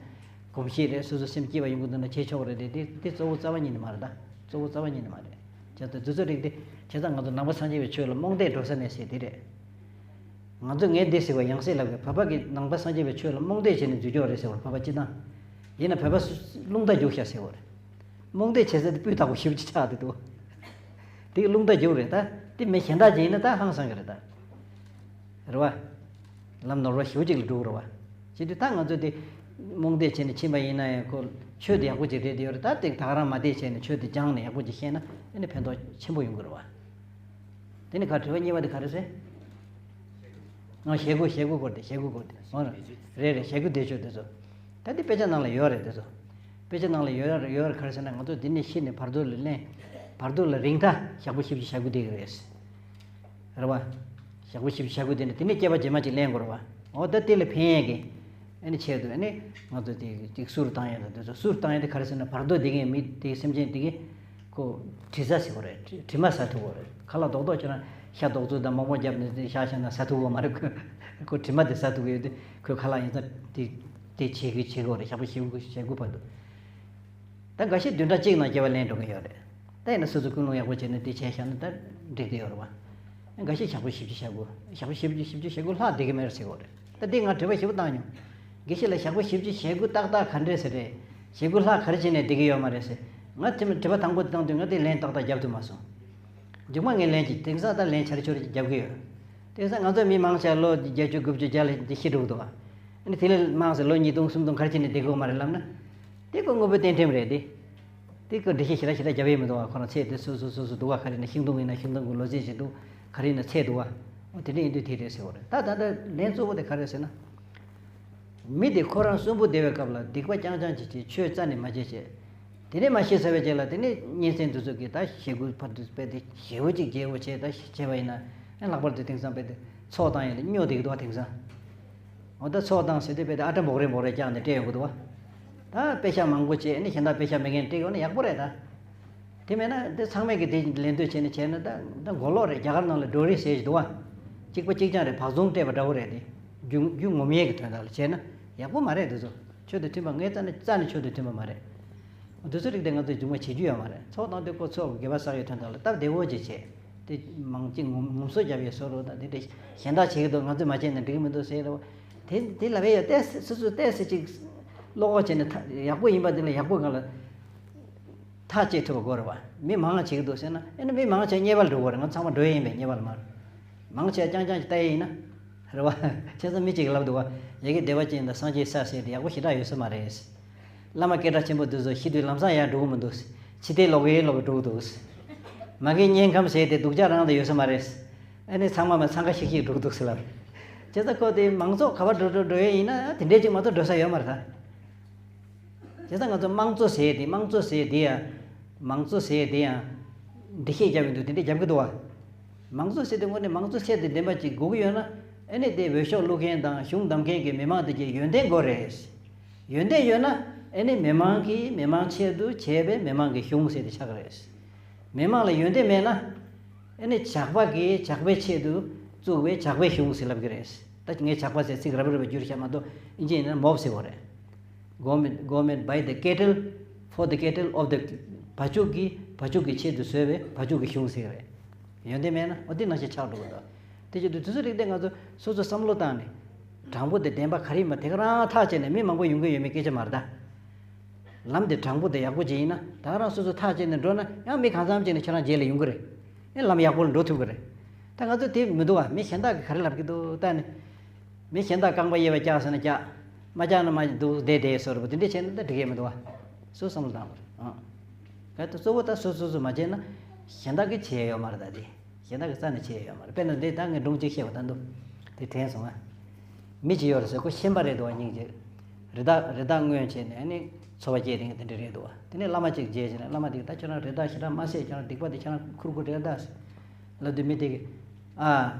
གོམས་གཤིས་རེད། སོ་སོ་སེམས་སྐྱིད་པ་ཡོང་གི་འདུག་ན་བྱེད་ཆོག་གི་རེད་དེ། དེ་དེ་གཙོ་བོ་རྩ་བ་ཉིད་ནས་མ་རེད་ད། གཙོ་བོ་རྩ་བ་ཉིད་ནས་མ་རེད། བྱས་ཙང་དེ་ཚོ་རིགས་དེ་བྱས་ཙང་ང་ཚོ་ནང་པ་སངས་རྒྱས་པའི་ཆོས་ལ་རྨོངས་དད་འགྲོ་ས་མེད་ཟེར་དེ་རེད། ང་ཚོ་ངས་འདི་ཟེར་བ་ཡང་སེ་ལབ་གི། བོད་པ་གི་ནང་པ་སངས་རྒྱས་པའི་ཆོས་ལ་རྨོངས་དད་བྱས་ནས་འཛུལ་ཀྱོག་རེད་ཟེར་བ་རེད། བོད་པ་སྤྱི་བཏང་། ཡིན་ན་བོད་པ་སུ་རླུང་རྟ་རྒྱུག་ཤག་ཟེར་བ་རེད། རྨོངས་དད་བྱེད་ས་དེ་སྤུས་དག་པོ་ཞེ་པོ་ཅིག་ཆགས་བསྡད་འདུག་དེ་རླུང་རྟ་རྒྱུག་རེད་ད། དེ་མི་གཞན་དག་ཅིག་ཡིན་ན་ད་ཧང་སང་གི་རེད་ད། རེད་བ། ལམ་ནོར་བ་ཞེ་པོ་ཅིག་ལ་འགྲོ་གི་རེད་བ། བྱེད་དུས་ད་ང་ཚོ་དེ་རྨོངས་དད་བྱས་ནས་ཕྱིན་པ་ཡིན་ན་ཡང་ཁོ་ཆོས་དེ་ཡག་པོ་ཅིག་རེད་དེ་ཡོད་རེད་ད། དེ་ད་ག་རང་མ་བལྟས་བྱས་ནས་ཆོས་དེ་སྦྱངས་ནས་ཡག་པོ་ཅིག་ཤེས་ན་ཨ་ནི་ཕན་ཐོགས་ཆེན་པོ་ཡོང་གི་རེད་བ། དེ་ནི་ཁ་དྲི་བ་གཉིས་པ་དེ་ག་རེ་ཟེར། ཨ་ཞེ་དགུ་ཞེ་དགུ་སྐོར་དེ་ཞེ་དགུ་སྐོར་དེ་འོ་རེད་རེད་ཞེ་དགུ་དེ་ཆོས་དེ་ཚོ། ད་འདི་དཔེ་ཆ་ནང་ལ་ཡོད་རེད་དེ་ཚོ། དཔེ་ཆ་ནང་ལ་ཡོད་ཡོད་རེད་ག་རེ་ཟེར་ན་ང་ཚོ་འདི་ནས་ཤི་ནས་བར་དོ་ལ་གླེང་། བར་དོ་ལ་རིང་ཐག་ཞག་པོ་བཞི་བཅུ་ཞེ་དགུ་དེ་གི་རེད། རེད་བ། ཞག་པོ་བཞི་བཅུ་ཞེ་དགུ་དེ་ནས་དེ་ནས་སྐྱེ་བ་རྗེས་མ་ཅིག་ལེན་དགོས་རེད་བ། འོ་ད་དེ་ལ་ཕན་ཡས་ཀྱི། ཨ་ནི་ཆེད་དུ་ཨ་ནི་ང་ཚོ་དེ་ཅིག་གསུར་བཏང་ཡས་དང་དེ་ཚོ་གསུར་བཏང་ཡས་དེ་ག་རེ་ཟེར་ན་བར་དོ་དེ་གའི་མི་དེ་སེམས་ཅན་དེ་གའི་ཁོ་དྲི་ཟ་ཟེར་དགོས་རེད་དྲི་དྲི་མ་ཟ་ཐུབ་དགོས་རེད་ཁ་ལག་རྡོག་རྡོག་ཁྱེད་རང་ཤ་རྡོག་བཙུགས་དང་མོག་མོག་བརྒྱབ་ནས་དེ་ཤ་བཞག་ན་ཟ་ཐུབ་དགོས་མ་རེད་ཁོ་ཁོ་དྲི་མ་དེ་ཟ་ཐུབ་ཀྱི་ཡོད་དུས་ཁོའི་ཁ་ལག་ཡིན་ཙང་དེ་དེ་བྱེད་ཀྱི་བྱེད་དགོས་རེད་ཞག་པོ་བཞི་དགུ་ཞེ་དགུ་བར་དུ། ད་འགའ་ཤས་བདུན་ཕྲག་གཅིག་ནང་སྐྱེ་བ་ལེན་འགྲོ་གི་ཡོད་རེད། ད་ཡིན་ན་སོ་སོ་ཀུན་སློང་ཡག་པོ་བྱས་ནས་དེ་བྱས་བཞག་ན་ད་འགྲིག་གི་ཡོད་རེད་བ། འགའ་ཤས་ཞག་པོ་བཞི་བཅུ་ཞེ་དགུ། ཞག་པོ་བཞི་བཅུ་བཞི་བཅུ་ཞེ་དགུ་ལྷག་བསྡད་ཀྱི་མེད་རེད་ཟེར་གྱི་ཡོད་རེད། ད་འདི་ང་དྲི་བ་ཞེ་པོ་བཏང་མྱོང་། དགེ་བཤེས་ལགས་ཞག་པོ་བཞི་བཅུ་ཞེ་དགུ་ཏག་ཏག་ག་འདྲས་ཟེར་རེད། ཞེ་དགུ་ལྷག་ག་རེ་བྱས་ནས་བསྡད་ཀྱི་ཡོད་མ་རེད་ཟེར། ང་དྲི་དྲི་བ་དང་པོ་དེ་བཏང་དུས་ང་དེ་ལན་ཏག་ཏག་རྒྱབ་ཐུབ་མ་སོང་། མཇུག་མ་ངས་ལན་གཅིག་དེང་སང་ད་ལན་ཆ་རེ་ཆོ་རེ་ཅིག་རྒྱབ་ཀྱི་ཡོད། དེང་སང་ང་ཚོ་མི་མང་ཆེ་ལོ་བརྒྱད་ཅུ་དགུ་བཅུ་བརྒྱ་ལ་འདི་ཤི་འགྲོ་གི་འདུག་བ། ཨ་ནི་དེ་ལས་མང་ཟེར་ལོ་ཉིས་སྟོང་སུམ་སྟོང་ག་རེ་བྱས་ནས་བསྡད་དགོས་མ་རེད་ལབ་ན། དེ་ཁོ་དངོས་པོའི་རྟེན་ཁྲིམས་རེད་དེ། དེ་ཁོ་འགྲེལ་བཤད་ཞེ་དྲག་ཞེ་དྲག་རྒྱབ་ཡས་མི་འདུག་བ་ཁོ་རང་ཚེ་དེ་སོ་སོ་སོ་སོ་འདུག་བ་ག་རེ་ན་ཤིང་སྡོང་ཡིན་ན་ཤིང་སྡོང་གི་ལོ་ཚད་ཅིག་འདུག་ག་རེ་ཡིན་ན་ཚད་འདུག་བ། འོ་དེ་འདྲ་ཡིན་དུས་དེ་རེད་ཟེར་བ་རེད་ད་ད་ལྟ་ལན་གཙོ་བོ་དེ་ག་རེ་ཟེར་ན། མི་དེ་ཁོ་རང་གསོན་པོ་བསྡད་པའི་སྐབས་ལ་སྡིག་པ་རྐྱང་རྐྱང་ཅིག་བྱས་ཆོས་རྩ་ནས་མ་བྱས་བྱས། དེ་ནས་མ་ཤི་ཚར་བའི་རྗེས་ལ་དེ་ནས་གཉེན་ཚན་དེ་ཚོ་གིས་ད་ཞེ་དགུ་བར་དུ་སྤེལ་ཏེ་ཞེ་བོ་ཅིག་རྒྱས་པོ་བྱས་ད་བྱས་པ་ཡིན་ན་ཨ་ལྷག་པར་དུ་དེང་སང་སྤེལ་ཏེ་ཚོགས་བཏང་ཡིན་ན་སྨྱོ་བསྡད་ཀྱི་འདུག་བ་དེང་སང་། འོ་ད་ཚོགས་བཏང་ཟེར་དུས་སྤེལ་ཏེ་ཨ་ཏྲ་འབོག་རེ་འབོག་རེ་བཀྱགས་ནས་སྤྲད་ཡོང་གི་འདུག་བ། ད་དཔེ་ཤག་མང་པོ་བྱས་ནས་གཞན་དག་དཔེ་ཤག་མེད་མཁན་སྤྲད་ཡོང་ན་ཡག་པོ་རེད་ད། དེ་མེད་ན་དེ་ཚང་མས་ཀྱི་དེ་ལེན་འདོད་བྱས་ནས་བྱས་ན་ད་ད་མགོ་ལོག་རེད་རྒྱ་གར་ནང་ལ་འགྲོ་རེས་ཟེར་གྱི་འདུག་བ། གཅིག་པ་གཅིག་རྐྱང་རེད་བག་ཟུང་སྤྲད་པ་འདྲ་བོ་རེད་དེ། རྒྱུ་རྒྱུ་ངོམ་ཡས་ཀྱི་དོན་དག་ལ་བྱས་ན་ཡག་པོ་མ་རེད་དེ་ཚོ། ཆོས་དང་མཐུན་པ་ངས་རྩ་ནས་རྩ་ནས་ཆོས་དང་མཐུན་པ་མ་རེད། དེ་ཚོ་རིགས་དེ་ང་ཚོས་རྒྱུན་མ་བྱེད་རྒྱུ་ཡོད་མ་རེད་ཚོགས་དང་དེ་ཁོ་ཚོ་དགེ་བ་བསགས་ཡོད་དོན་དག་ལ་སྟབས་བདེ་བོ་ཅིག་བྱས། དེ་མང་གཅིག་ངོམ་ངོམ་སོ་རྒྱབ་ཡས་བཟོ་རོགས་དང་དེ་འདྲ་གཞན་དག་བྱེད་ཀྱི་འདུག་ང་ཚོས་མ་བྱས་ན་འགྲིག་གི་མི་འདུག་ཟེར་རེད་བ། དེ་དེ་ལབ་ཡས་ཡོད་ཏེ་སོ་སོ་ཏོག་ཙམ་ཅིག་བློ་ཁོག་བྱས་ནས་ཐ་ཡག་པོ་ཡིན་པ་དེ་ལ་ཡག་པོ་གང་ལ། ཐག་བཅད་ཐུབ་པ་དགོས་རེད་བ། མི་མང་བ་བྱེད་ཀྱི་འདུག་ཟེར་ན་ཨེ་ནི་མི་མང་ཆེ་བ་དམྱལ་བ་ལ་འགྲོ་དགོས་རེད། ང་ཚང་མ་འགྲོ་ཡས་ཡིན་པས་དམྱལ་བ་ལ་མར། མང་ཆེ་བ་རྐྱང་རྐྱང་གིས་ལྟ་ཡས་ཡིན་ན། རེད་བ། བྱས་ཙང་མི་གཅིག་གིས་ལབ་འདུག་བ། ཡ་གི་བདེ་བ་ཅན་དང་སངས་རྒྱས་ས་ཟེར་དེ་ཡག་པོ་ཞེ་དྲག་ཡོད་ས་མ་རེད། བླ་མ་སྐད་གྲགས་ཆེན་པོ་འདི་ཚོ་ཤི་དུས་ལམ་སང་ཡར་འགྲོ་གི་མི་འདུག་ཕྱི་བལྟས་ལོག་གི་ལོག་གི་འགྲོ་གི་འདུག་མ་གི་དམྱལ་ཁམས་ཟེར་དེ་སྡུག་ཅག་རང་དུ་ཡོད་ས་མ་རེད། ཨེ་ནི་ཚང་མ་མ་འཚང་ཁ་ཤིག་ཤིག་འགྲོ་གི་འདུག་ཟེར་ལབ། བྱས་ཙང་ཁོ་དེ་མང་ཚོགས་ག་པར་འགྲོ་འགྲོ་འགྲོ་ཡས་ཡིན་ན་དེ་འདྲས་ཅིག་མ་གཏོགས་འགྲོ་ས་ཡོད་མ་རེད་ད། བྱས་ཙང་ང་ཚོ་དམངས་གཙོ་ཟེར་ཡས་དེ་དམངས་གཙོ་ཟེར་ཡས་དེ་ཡང་། དམངས་གཙོ་ཟེར་ཡས་དེ་ཡང་། འགྲེལ་བཤད་རྒྱབ་ཡོང་དུས་དེ་འདྲས་རྒྱབ་ཀྱི་འདུག་བ། དམངས་གཙོ་ཟེར་དུས་དངོས་གནས་དམངས་གཙོ་ཚད་དང་ལྡན་པ་ཅིག་དགོས་ཀྱི་ཡོད་ན། ཨེ་ནི་དེ་འོས་ཤོག་བླུག་མཁན་དང་གཞུང་བདམས་མཁན་གྱི་མི་མང་དེ་གྱི་ཡོན་ཏན་དགོས་རེད། ཡོན་ཏན་ཡོད་ན། ཨེ་ནི་མི་མང་གིས་མི་མང་ཆེད་དུ་བྱས་པའི་མི་མང་གི་གཞུང་ཟེར་དེ་ཆགས་ཀྱི་རེད། མི་མང་ལ་ཡོན་ཏན་མེད་ན། ཨེ་ནི་ཇག་པ་གིས་ཇག་པའི་ཆེད་དུ་བཙུགས་པའི་ཇག་པའི་གཞུང་ཟེར་ལབ་ཀྱི་རེད། ད་ངས་ཇག་པ་ཟེར་ཚིག་རབ་རིབ་བསྒྱུར་བཞག་མ་གཏོགས་ཨིན་ཇི་ཡིན་ན་མོབ་ཟེར་བ་རེད། Government, government by the cattle, for the cattle of the བ་ཕྱུགས་ཀྱི་བ་ཕྱུགས་ཀྱི་ཆེད་དུ་བཟོས་པའི་བ་ཕྱུགས་ཀྱི་གཞུང་ཟེར་རེད། ཡོན་ཏན་མེད་ན་འོ་དེ་ནང་བཞིན་ཆགས་འགྲོ་གི་འདུག་དེ་བྱེད་དུས་དུས་ཚོད་རིགས་དེ་ང་ཚོ་སོ་སོ་བསམ་བློ་བཏང་ནས། དྲང་པོ་དེ་བདེན་པ་ག་རེ་ཡིན་པ་དེ་ག་རང་ཐག་བཅད་ནས་མི་མང་པོ་ཡོང་གི་ཡོད་མེད་སྐད་ཆ་མ་རེད་ད། ལམ་དེ་དྲང་པོ་དེ་ཡག་པོ་ཅིག་ཡིན་ན་ད་ག་རང་སོ་སོ་ཐག་བཅད་ནས་འགྲོ་ན་ཡང་མི་གང་འཚམ་ཅིག་ནས་ཁྱོད་རང་རྗེས་ལ་ཡོང་གི་རེད། ཨེ་ལམ་ཡག་པོ་ལ་འགྲོ་ཐུབ་ཀྱི་རེད། ད་ང་ཚོ་དེ་མི་འདུག་བ་མི་གཞན་དག་གིས་ག་རེ་ལབ་ཀྱི་འདུག་ལྟ་ནས། མི་གཞན་དག་རྐང་པ་གཡས་པ་བཀྱག་ཟེར་ན་བཀྱག་མ་བཀྱག་ན་མ་འདུག་བསྡད་བསྡད་བཟོ་འདྲ་པོ་དེ་འདྲས་བྱས་ན་ད་འགྲིག་གི་མི་འདུག་བ། སུ་བསམ་བློ་བཏང་དགོས་རེད་ཨང་། གལ་ཏེ་གཙོ་བོ་ད་སོ་སོ་སོ་མ་བྱས་ན་གཞན་དག་གིས་བྱས་ཡོད་མ་རེད་ད་དེ། གཞན་དག་གིས་རྩ་ནས་བྱས་ཡོད་མ་རེད། དཔེར་ན་འདི་ད་ངས་སྒྲུང་གཅིག་བཤད་པ་ད་འདུག་དེ་དྲན་སོང་ང་། མི་གཅིག་ཡོད་རེད་ཟེར་ཁོ་ཤན་པ་རེད་འདུག་བ་སྙིང་རྗེ། རི་དྭགས་རི་དྭགས་རྔོན་བྱས་ནས་ཨ་ནི་འཚོ་བ་སྐྱེལ་དེ་དེ་འདྲ་རེད་འདུག་བ། དེ་ནས་བླ་མ་གཅིག་མཇལ་བྱས་ནས་བླ་མ་དེ་གིས་ད་ཁྱོད་རང་རི་དྭགས་ཞེ་དྲག་མ་བསད། ཁྱོད་རང་སྡིག་པ་དེ་ཁྱོད་རང་ཁུར་དགོས་རེད་ད་ཟེར། ལབ་དུས་མི་དེ་གིས། ཨ།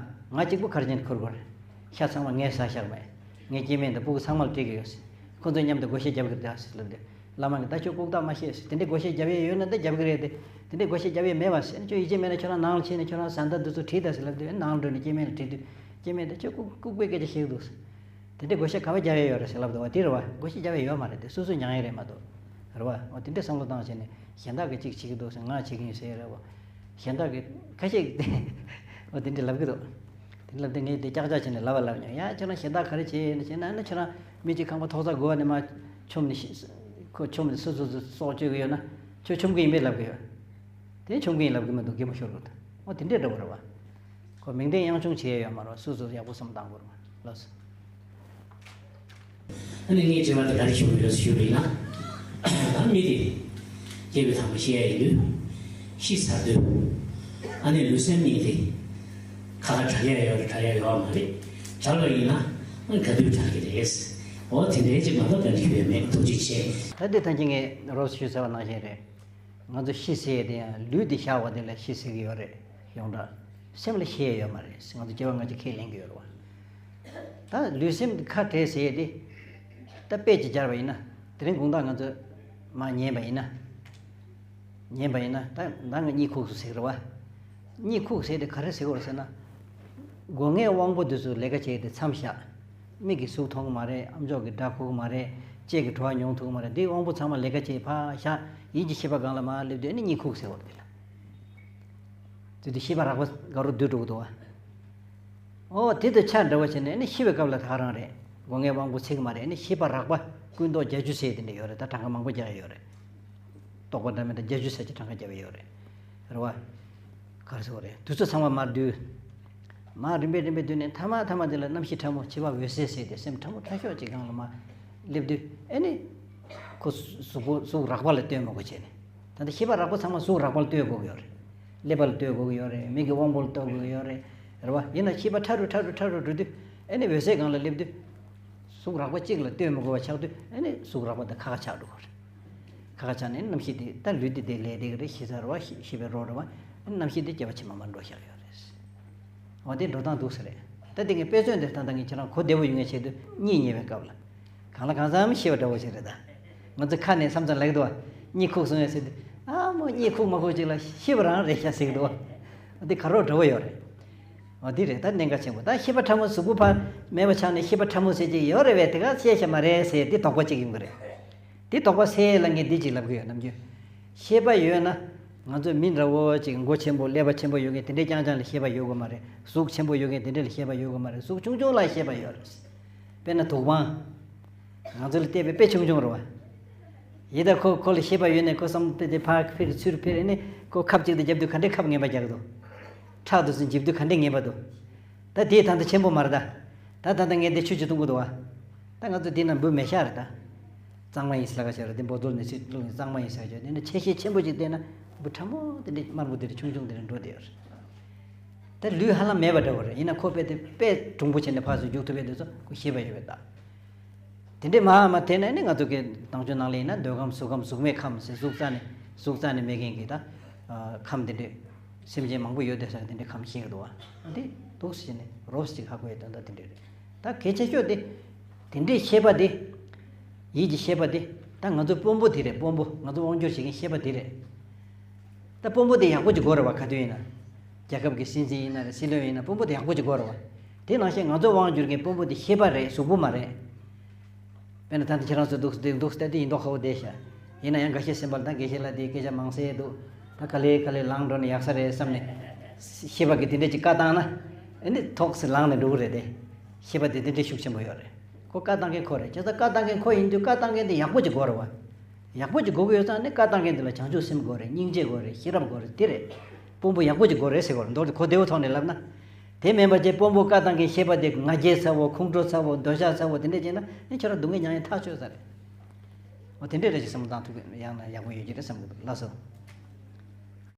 ང་གཅིག་པུ་ག་རེ་བྱས་ནས་ཁུར་དགོས་རེད། ཤ་ཚང་མ་ངས་ཟ་བཞག་མེད། ངའི་སྐྱེ་དམན་དང་སྤུ་གུ་ཚང་མ་ལ་སྤྲད་ཀྱི་ཡོད་ཟེར། ཁོ་ཚོ་མཉམ་དུ་བགོ་བཤའ་རྒྱབ་ཀྱི་རེད་ཟེར་ལབ་དུས། བླ་མ་གིས་ད་ཁྱོད་ལྐུགས་རྟགས་མ་བཤད་ཟེར། དེ་འདྲའི་བགོ་བཤའ་རྒྱབ་ཡས་ཡོད་ན་ད་རྒྱབ་ཀྱི་རེད་དེ། དེ་འདྲའི་བགོ་བཤའ་རྒྱབ་ཡས་མེད་པ་ཟེར་ན་ཁྱོད་ཡིད་ཆེས་མེད་ན་ཁྱོད་རང་ནང་ལ་ཕྱིན་ནས་ཁྱོད་རང་བཟའ་ཟླ་འདི་ཚོ་དྲིས་དང་ཟེར་ལབ་དུས་ནང་ལ་འགྲོ་ནས་སྐྱེ་དམན་ལ་དྲིས་དུས་སྐྱེ་དམན་དེ་ཁྱོད་ལྐུགས་ལྐུགས་པའི་སྐད་ཆ་བཤད་ཀྱི་འདུག་ཟེར། དེ་འདྲའི་བགོ་བཤའ་ག་པར་རྒྱབ་ཡས་ཡོད་རེད་ཟེར་ལབ་འདུག་བ། དེ་རེད་བ། བགོ་བཤའ་རྒྱབ་ཡས་ཡོད་མ་རེད་དེ་སོ་སོས་མྱངས་ཡས་རེད་མ་གཏོགས། རེད་བ། འོ་དེ་འདྲའི་བསམ་བློ་བཏང་བྱས་ནས་གཞན་དག་གིས་གཅིག་བྱེད་ཀྱི་འདུག་ཟེར་ང་བྱེད་ཀྱི་ཡིན་ཟེར་ཡས་རེད་བ། གཞན་དག་གིས་ཁ་ཤས་ཀྱིས་འོ་དེ་འདྲ་ལབ་ཀྱི་འདུག་དེ་ལབ་དུས་ངས་དེ་ཀྱག་ཀྱག་བྱས་ནས་ལབ་པ་ལབ་མྱོང་ཡ། ཁྱོད་རང་གཞན་དག་ག་རེ་བྱས་ཡིན་ཟེར་ན་ཨ་ནི་ཁྱོད་རང་མི་གཅིག་ཁང་པ་ཐོག་ས་དགུ་པ་ནས་མར་མཆོངས་ནས་ཤི། ཁོ་མཆོངས་ནས་སོ་སོ་སོ་སྲོག་གཅོད་ཀྱི་ཡོད་ན་ཁྱོད་མཆོང་གི་ཡིན་པས་ལབ་ཀྱི་ཡོད། དེ་ཆུང་གིན་ལབ་གི་མི་འདུག་གད་མོ་ཤོར་འདུག་ད་འོ་དེ་འདྲས་འདྲ་བོ་རེད་བ། ཁོ་མིང་དོན་ཡང་ཆུང་བྱེད་ཡ་ཡོད་མ་རེད་བ། སོ་སོ་ཡག་པོ་བསམ་བཏང་དགོས་རེད་བ། ལགས་སོ། ཨ་ནི་ངའི་དྲི་བ་དེ་ག་རེ་ཞུ་གི་ཡོད་ཞུས་པ་ཡིན་ན། ད་མི་དེ་སྐྱེས་པའི་དང་པོ་ཤི་ཡ་ཡིན་དུས། ཤི་ཚར་དུས། ཨ་ནི་ལུས་སེམས་གཉིས་དེ་ཁ་ཁ་གྲག་ཡ་ཡོད་རེད་གྲག་ཡ་ཡོད་མ་རེད། གྲག་པ་ཡིན་ན་ཨ་ག་དུས་གྲག་གི་རེད། འོ་དེ་འདྲའི་ཅིག་མ་གཏོགས་དོན་ཞུ་ཡ་མེད། ཐུགས་རྗེ་ཆེ། ད་འདི་ཐང་ཅིག་ངས་རོབ་ཞུས་ཟེར་བ་ནང་བཞིན་རེད། ང་ཚོ་ཤི་ཟེར་ཡས་དེ་ཡང་ལུས་དེ་བཞག་པ་དེ་ལ་ཤི་ཟེར་གི་ཡོད་རེད། ཡོངས་གྲགས་སེམས་ལ་ཤི་ཡས་ཡོད་མ་རེད། ང་ཚོ་སྐྱེ་བ་སྔ་ཕྱི་ཁས་ལེན་གི་ཡོད་རེད་བ། ད་ལུས་སེམས་ཁ་བྲལ་ཟེར་ཡས་དེ་ད་དཔེ་ཅིག་སྦྱར་བ་ཡིན་ན། དེ་རིང་དགོང་དག་ང་ཚོ་མར་ཉལ་བ་ཡིན་ན། ཉལ་བ་ཡིན་ན་ད་ད་ང་གཉིད་ཁུག་སོང་ཟེར་གི་རེད་བ། གཉིད་ཁུག་ཟེར་དེ་ག་རེ་ཟེར་གི་རེད་ཟེར་ན། སྒོ་ངའི་དབང་པོ་དེ་ཚོ་ལས་ཀ་བྱས་ཏེ་མཚམས་བཞག་མིག་གིས་གཟུགས་མཐོང་གི་མ་རེད། ཨམ་ཅོག་གིས་སྒྲ་གོ་གི་མ་རེད། ལྕེ་གིས་བྲོ་བ་མྱོང་ཐུབ་ཀྱི་མ་རེད། འདིའི་དབང་པོ་ཚང་མ་ལས་ཀ་བྱས་ཕར་བཞག་ཡིད་ཀྱི་ཤེས་པ་སྒང་ལ་མར་སླེབས་དུས་ཨ་ནི་གཉིད་ཁུག་ཟེར་བ་རེད་ལ། དེ་དུས་ཤེས་པ་རགས་པ་དགའ་རོ་སྡུད་འགྲོ་གི་འདུག་བ། ཨོ་དེ་དང་ཆ་འདྲ་བ་བྱས་ནས་ཨ་ནི་ཤི་བའི་སྐབས་ལ་ད་ག་རང་རེད། སྒོ་ངའི་དབང་པོ་ཚིག་མ་རེད། ཨ་ནི་ཤེས་པ་རགས་པ་ཀུན་རྟོག་བརྒྱད་ཅུ་ཟེར་དེ་འདྲ་ཡོད་རེད། ད་གྲངས་ཀ་མང་པོ་རྒྱག་ཡ་ཡོད་རེད། རྟོག་པ་འདྲ་མི་འདྲ་བརྒྱད་ཅུ་ཟེར་གྱི་གྲངས་ཀ་བརྒྱབ་ཡོད་རེད། རེད་བ། ག་རེ་ཟེར་བ་རེད། དུས་ཚོད་ཚང་མ་མར་བསྡུས། མར་རིམ་པས་རིམ་པས་བསྡུས་ནས་མཐའ་མ་མཐའ་མ་དེ་ལ་རྣམ་ཤེས་ཕྲ་མོ་འཆི་བ་འོད་གསལ་ཟེར་ཏེ་སེམས་ཕྲ་མོ་ཕྲ་ཤོས་ཅིག་སྒང་ལ་མར་སླེབས་དུས་ཨེ་ནི། ཁོ་གཟུགས་པོ་གཟུགས་རགས་པ་ལ་ལྟོས་མི་དགོས་བྱས་ནས། ད་ལྟ་ཤེས་པ་རགས་པ་ཚང་མ་གཟུགས་རགས་པ་ལ་ལྟོས་དགོས་ཀྱི་ཡོད་རེད། ཀླད་པ་ལ་ལྟོས་དགོས་ཀྱི་ཡོད་རེད། མིག་གི་དབང་པོ་ལ་ལྟོས་དགོས་ཀྱི་ཡོད་རེད། རེད་བ། ཡིན་ན་ཤེས་པ་ཕྲ་རུ་ཕྲ་རུ་ཕྲ་རུ་འགྲོ་དུས་ཨེ་ནི་འོད་གསལ་སྒང་ལ་སླེབས་དུས། གཟུགས་རགས་པ་གཅིག་ལ་ལྟོས་མི་དགོས་པ་ཆགས་དུས་ཨེ་ནི་གཟུགས་རགས་པ་དེ་ཁ་ཁ་ཆགས་འགྲོ་གི་རེད། ཁ་ཁ་ཆགས་ནས་རྣམ་ཤེས་དེ་ད་ལུས་དེ་དེ་ལས་དེ་གི་རེད། ཤི་ཚར་བ་ཤི་ཤི་བའི་རོ་རེད་བ། རྣམ་ཤེས་དེ་སྐྱེ་བ་ཕྱི་མ་མར་འགྲོ་བཞག་ཡོད་རེད། འོ་དེ་འགྲོ་སྟངས་འདུག་ས་རེད། ད་དེ་ངས་དཔེ་མཚོན་དེ་ད་ལྟ་ངས་ཁྱེད་རང་གོ་བདེ་བོ་ཡོང་ངེས་ཆེད་དུ་གཉིད་ཉལ་བའི་སྐབས་ལ། གང་ལ་གང་འཚམ་ཤི་བ་འདྲ་བོ་ཞིག་རེད་ད། ང་ཚོ་ཁ་ནས་མཚམས་མཚམས་ལབ་ཀྱི་འདུག་བ། གཉིད་ཁུག་སོང་ངས་ཟེར་དུས་ཨ་མོ་གཉིད་ཁུག་མ་ཁུག་ཅིག་ལ་ཤི་བ་རང་རེད་ཤག་ཟེར་གྱི་འདུག་བ། འདི་ག་རོ་འདྲ་བོ་ཡོད་རེད། འོ་འདི་རེད་ད་གནད་འགག་ཆེན་པོ། ད་ཤེས་པ་ཕྲ་མོ་གཟུགས་པོ་ཕར་མེད་པ་ཆགས་ནས་ཤེས་པ་ཕྲ་མོ་ཟེར་གྱི་ཡོད་རེད་བས། དེ་ག་ཤེས་ཤ་མ་རེད་ཟེར་འདི་དོགས་པ་གཅིག་ཡོང་གི་རེད། དེ་དོགས་པ་སེལ་ཡས་ལ་ངས་འདི་གཅིག་ལབ་གི་ཡོད་ནམ་རྒྱུན། ཤེས་པ་ཡོད་ན། ང་ཚོ་མི་འདྲ་བོ་ཅིག་མགོ་ཆེན་པོ་ཀླད་པ་ཆེན་པོ་ཡོད་མཁན་དེ་འདྲས་རྐྱང་རྐྱང་ལ་ཤེས་པ་ཡོད་དགོས་མ་རེད། གཟུགས་ཆེན་པོ་ཡོད་མཁན་དེ་འདྲས་ལ་ཤེས་པ་ཡོད་དགོས་མ་རེད། གཟུགས་ཆུང་ཆུང་ལ་ཤེས་པ་ཡོད་རེད། དཔེར་ན་དུག་པང་། ང་ཚོ་ལ་བལྟས་པའི་དཔེ་ཆུང་ཆུང་རེད་བ། ཡིན་ད་ཁོ་ཁོ་ལ་ཤེས་པ་ཡོད་ནས་ཁོ་བསམ་དཔེ་དེ་ཕར་འཕིར་ཚུར་འཕིར་ནས་ཁོ་ཁབ་ཅིག་ཏུ་རྒྱབ་དུས་ག་འདྲས་ཁབ་ངན་པ་རྒྱག་གི་འདུག་ཁྲག་དུ་སུ་འཇིབ་དུས་ག་འདྲས་ངན་པ་འདུག་ད་དེའི་ད་ལྟ་ཆེན་པོ་མ་རེད་ད། ད་ད་ལྟ་ངས་འདི་ཆུ་ཆུ་བཏུང་གི་འདུག་བ། ད་ང་ཚོ་འདི་ན་འབུ་མེ་ཤ་རེད་ད། གཙང་མ་ཡིན་ཟེར་ལ་ཁ་ཤས་རེད། འདི་འབོ་རྡོལ་ནས་ཚུར་བླུགས་ནས་གཙང་མ་ཡིན་ཟེར་ཁ་ཤས། འདི་ན་ཆེ་ཤས་ཆེན་པོ་ཅིག་བལྟས་ན་འབུ་ཕྲ་མོ་དེ་འདྲ་དམར་པོ་དེ་འདྲ་ཆུང་ཆུང་དེ་འདྲ་འགྲོ་བསྡད་ཡོད་རེད། ད་ལུས་ཧ་ལམ་མེད་པ་འདྲ་བོ་རེད། ཡིན་ན་ཁོ་དཔེ་དེ་དཔེ་གྲུང་པོ་བྱས་ནས་ཕར་ཚུར་རྒྱུག་ཐུབ་པའི་དུས་ཚོད་ཁོ་ཤེས་པ་ཡོད་པའི་རྟགས། དེ་འདྲས་མ་མ་དེ་ནས་ནི་ང་ཚོ་གི་དྭངས་ཆུ་ནང་ལ་ཡིན་ན་འདོད་ཁམས་གཟུགས་ཁམས་གཟུགས་མེད་ཁམས་ཟེར་གཟུགས་རྩ་ནས་གཟུགས་རྩ་ནས་མེད་མཁན་གྱི་ད་ཁམས་དེ་འདྲས་སེམས་ཅན་མང་པོ་ཡོད་དེ་ས་དེ་འདྲས་ཁམས་ཤེས་ཀྱི་འདུག་བ། འདི་འདུག་ཟེར་ནས་རོབ་ཅིག་ཧ་གོ་ཡི་དོན་དག་དེ་འདྲས་རེད། ད་གལ་ཆེ་ཤོས་དེ་དེ་འདྲས་ཤེས་པ་དེ་ཡིད་ཀྱི་ཤེས་པ་དེ་ད་ང་ཚོ་དཔོན་པོ་དེ་རེད། དཔོན་པོ་ང་ཚོ་དབང་སྒྱུར་བྱེད་མཁན་ཤེས་པ་དེ་རེད། ད་དཔོན་པོ་དེ་ཡག་པོ་ཅིག་དགོས་རེད་བ། ག་དུས་ཡིན་ན། རྒྱལ་ཁབ་ཀྱི་སྲིད་འཛིན་ཡིན་ན་རེད། སྲིད་བློན་ཡིན་ན་དཔོན་པོ་དེ་ཡག་པོ་ཅིག་དགོས་རེད་བ། དེ་ནང་བཞིན་ང་ཚོ་དབང་སྒྱུར་མཁན་དཔོན་པོ་དེ་ཤེས་པ་རེད། གཟུགས་པོ་མ་རེད། དཔེར་ན་ད་ལྟ་ཁྱེད་རང་ཚོ་འདུག་འདུག་འདུག་ལྟ་དུས་ཡིན་མདོག་ཁ་པོ་བསྡད་ཤག་ཡིན་ན་ཡང་འགའ་ཤས་སེམས་པ་ལ་ད་དགེ་བཤེས་ལགས་དེ་སྐད་ཆ་མང་ཟེར་འདུག་ད་ག་ལེ་ག་ལེ་ལངས་འགྲོ་ན་ཡག་ས་རེད་བསམ་ནས། ཤེས་པ་གིས་དེ་འདྲས་ཅིག་བཀའ་བཏང་ན་ཨེ་ནི་ཐོག་སེ་ལངས་ནས་འགྲོ་གི་རེད་དེ། ཤེས་པ་དེ་དེ་འདྲས་ཤུགས་ཆེན་པོ་ཡོད་རེད། ཁོ་བཀའ་བཏང་མཁན་ཁོ་རེད། བྱས་ཙང་བཀའ་བཏང་མཁན་ཁོ་ཡིན་དུས་བཀའ་བཏང་མཁན་དེ་ཡག་པོ་ཅིག་དགོས་རེད་བ། ཡག་པོ་ཅིག་དགོས་ཀྱི་ཡོད་ཙང་ནི་བཀའ་བཏང་མཁན་དེ་ལ་བྱང་ཆུབ་སེམས་དགོས་རེད། སྙིང་རྗེ་དགོས་རེད། ཤེས་རབ་དགོས་རེད། དེ་རེད། དཔོན་པོ་ཡག་པོ་ཅིག་དགོས་རེད་ཟེར་དགོས་རེད། མདོར་དེ་གོ་བདེ་བོ་ཐོག་ནས་ལབ་ན། དེ་མིན་པ་ཅིག་དཔོན་པོ་བཀའ་བཏང་མཁན་ཤེས་པ་དེ་ང་རྒྱལ་ཚ་བོ་ཁོང་ཁྲོ་ཚ་བོ་འདོད་ཆགས་ཚ་བོ་དེ་འདྲས་བྱས་ན་ནི་ཁྱོད་རང་སྡུག་བསྔལ་མྱངས་ཡ་ཐག་ཆོད་ས་རེད། འོ་དེ་འདྲས་རེད་ཅིག་བསམ་བློ་བཏང་ཐུབ་ཡང་ན་ཡག་པོ་ཡོད་ཀྱི་རེད་བསམ་གི་འདུག་ལགས་སོ།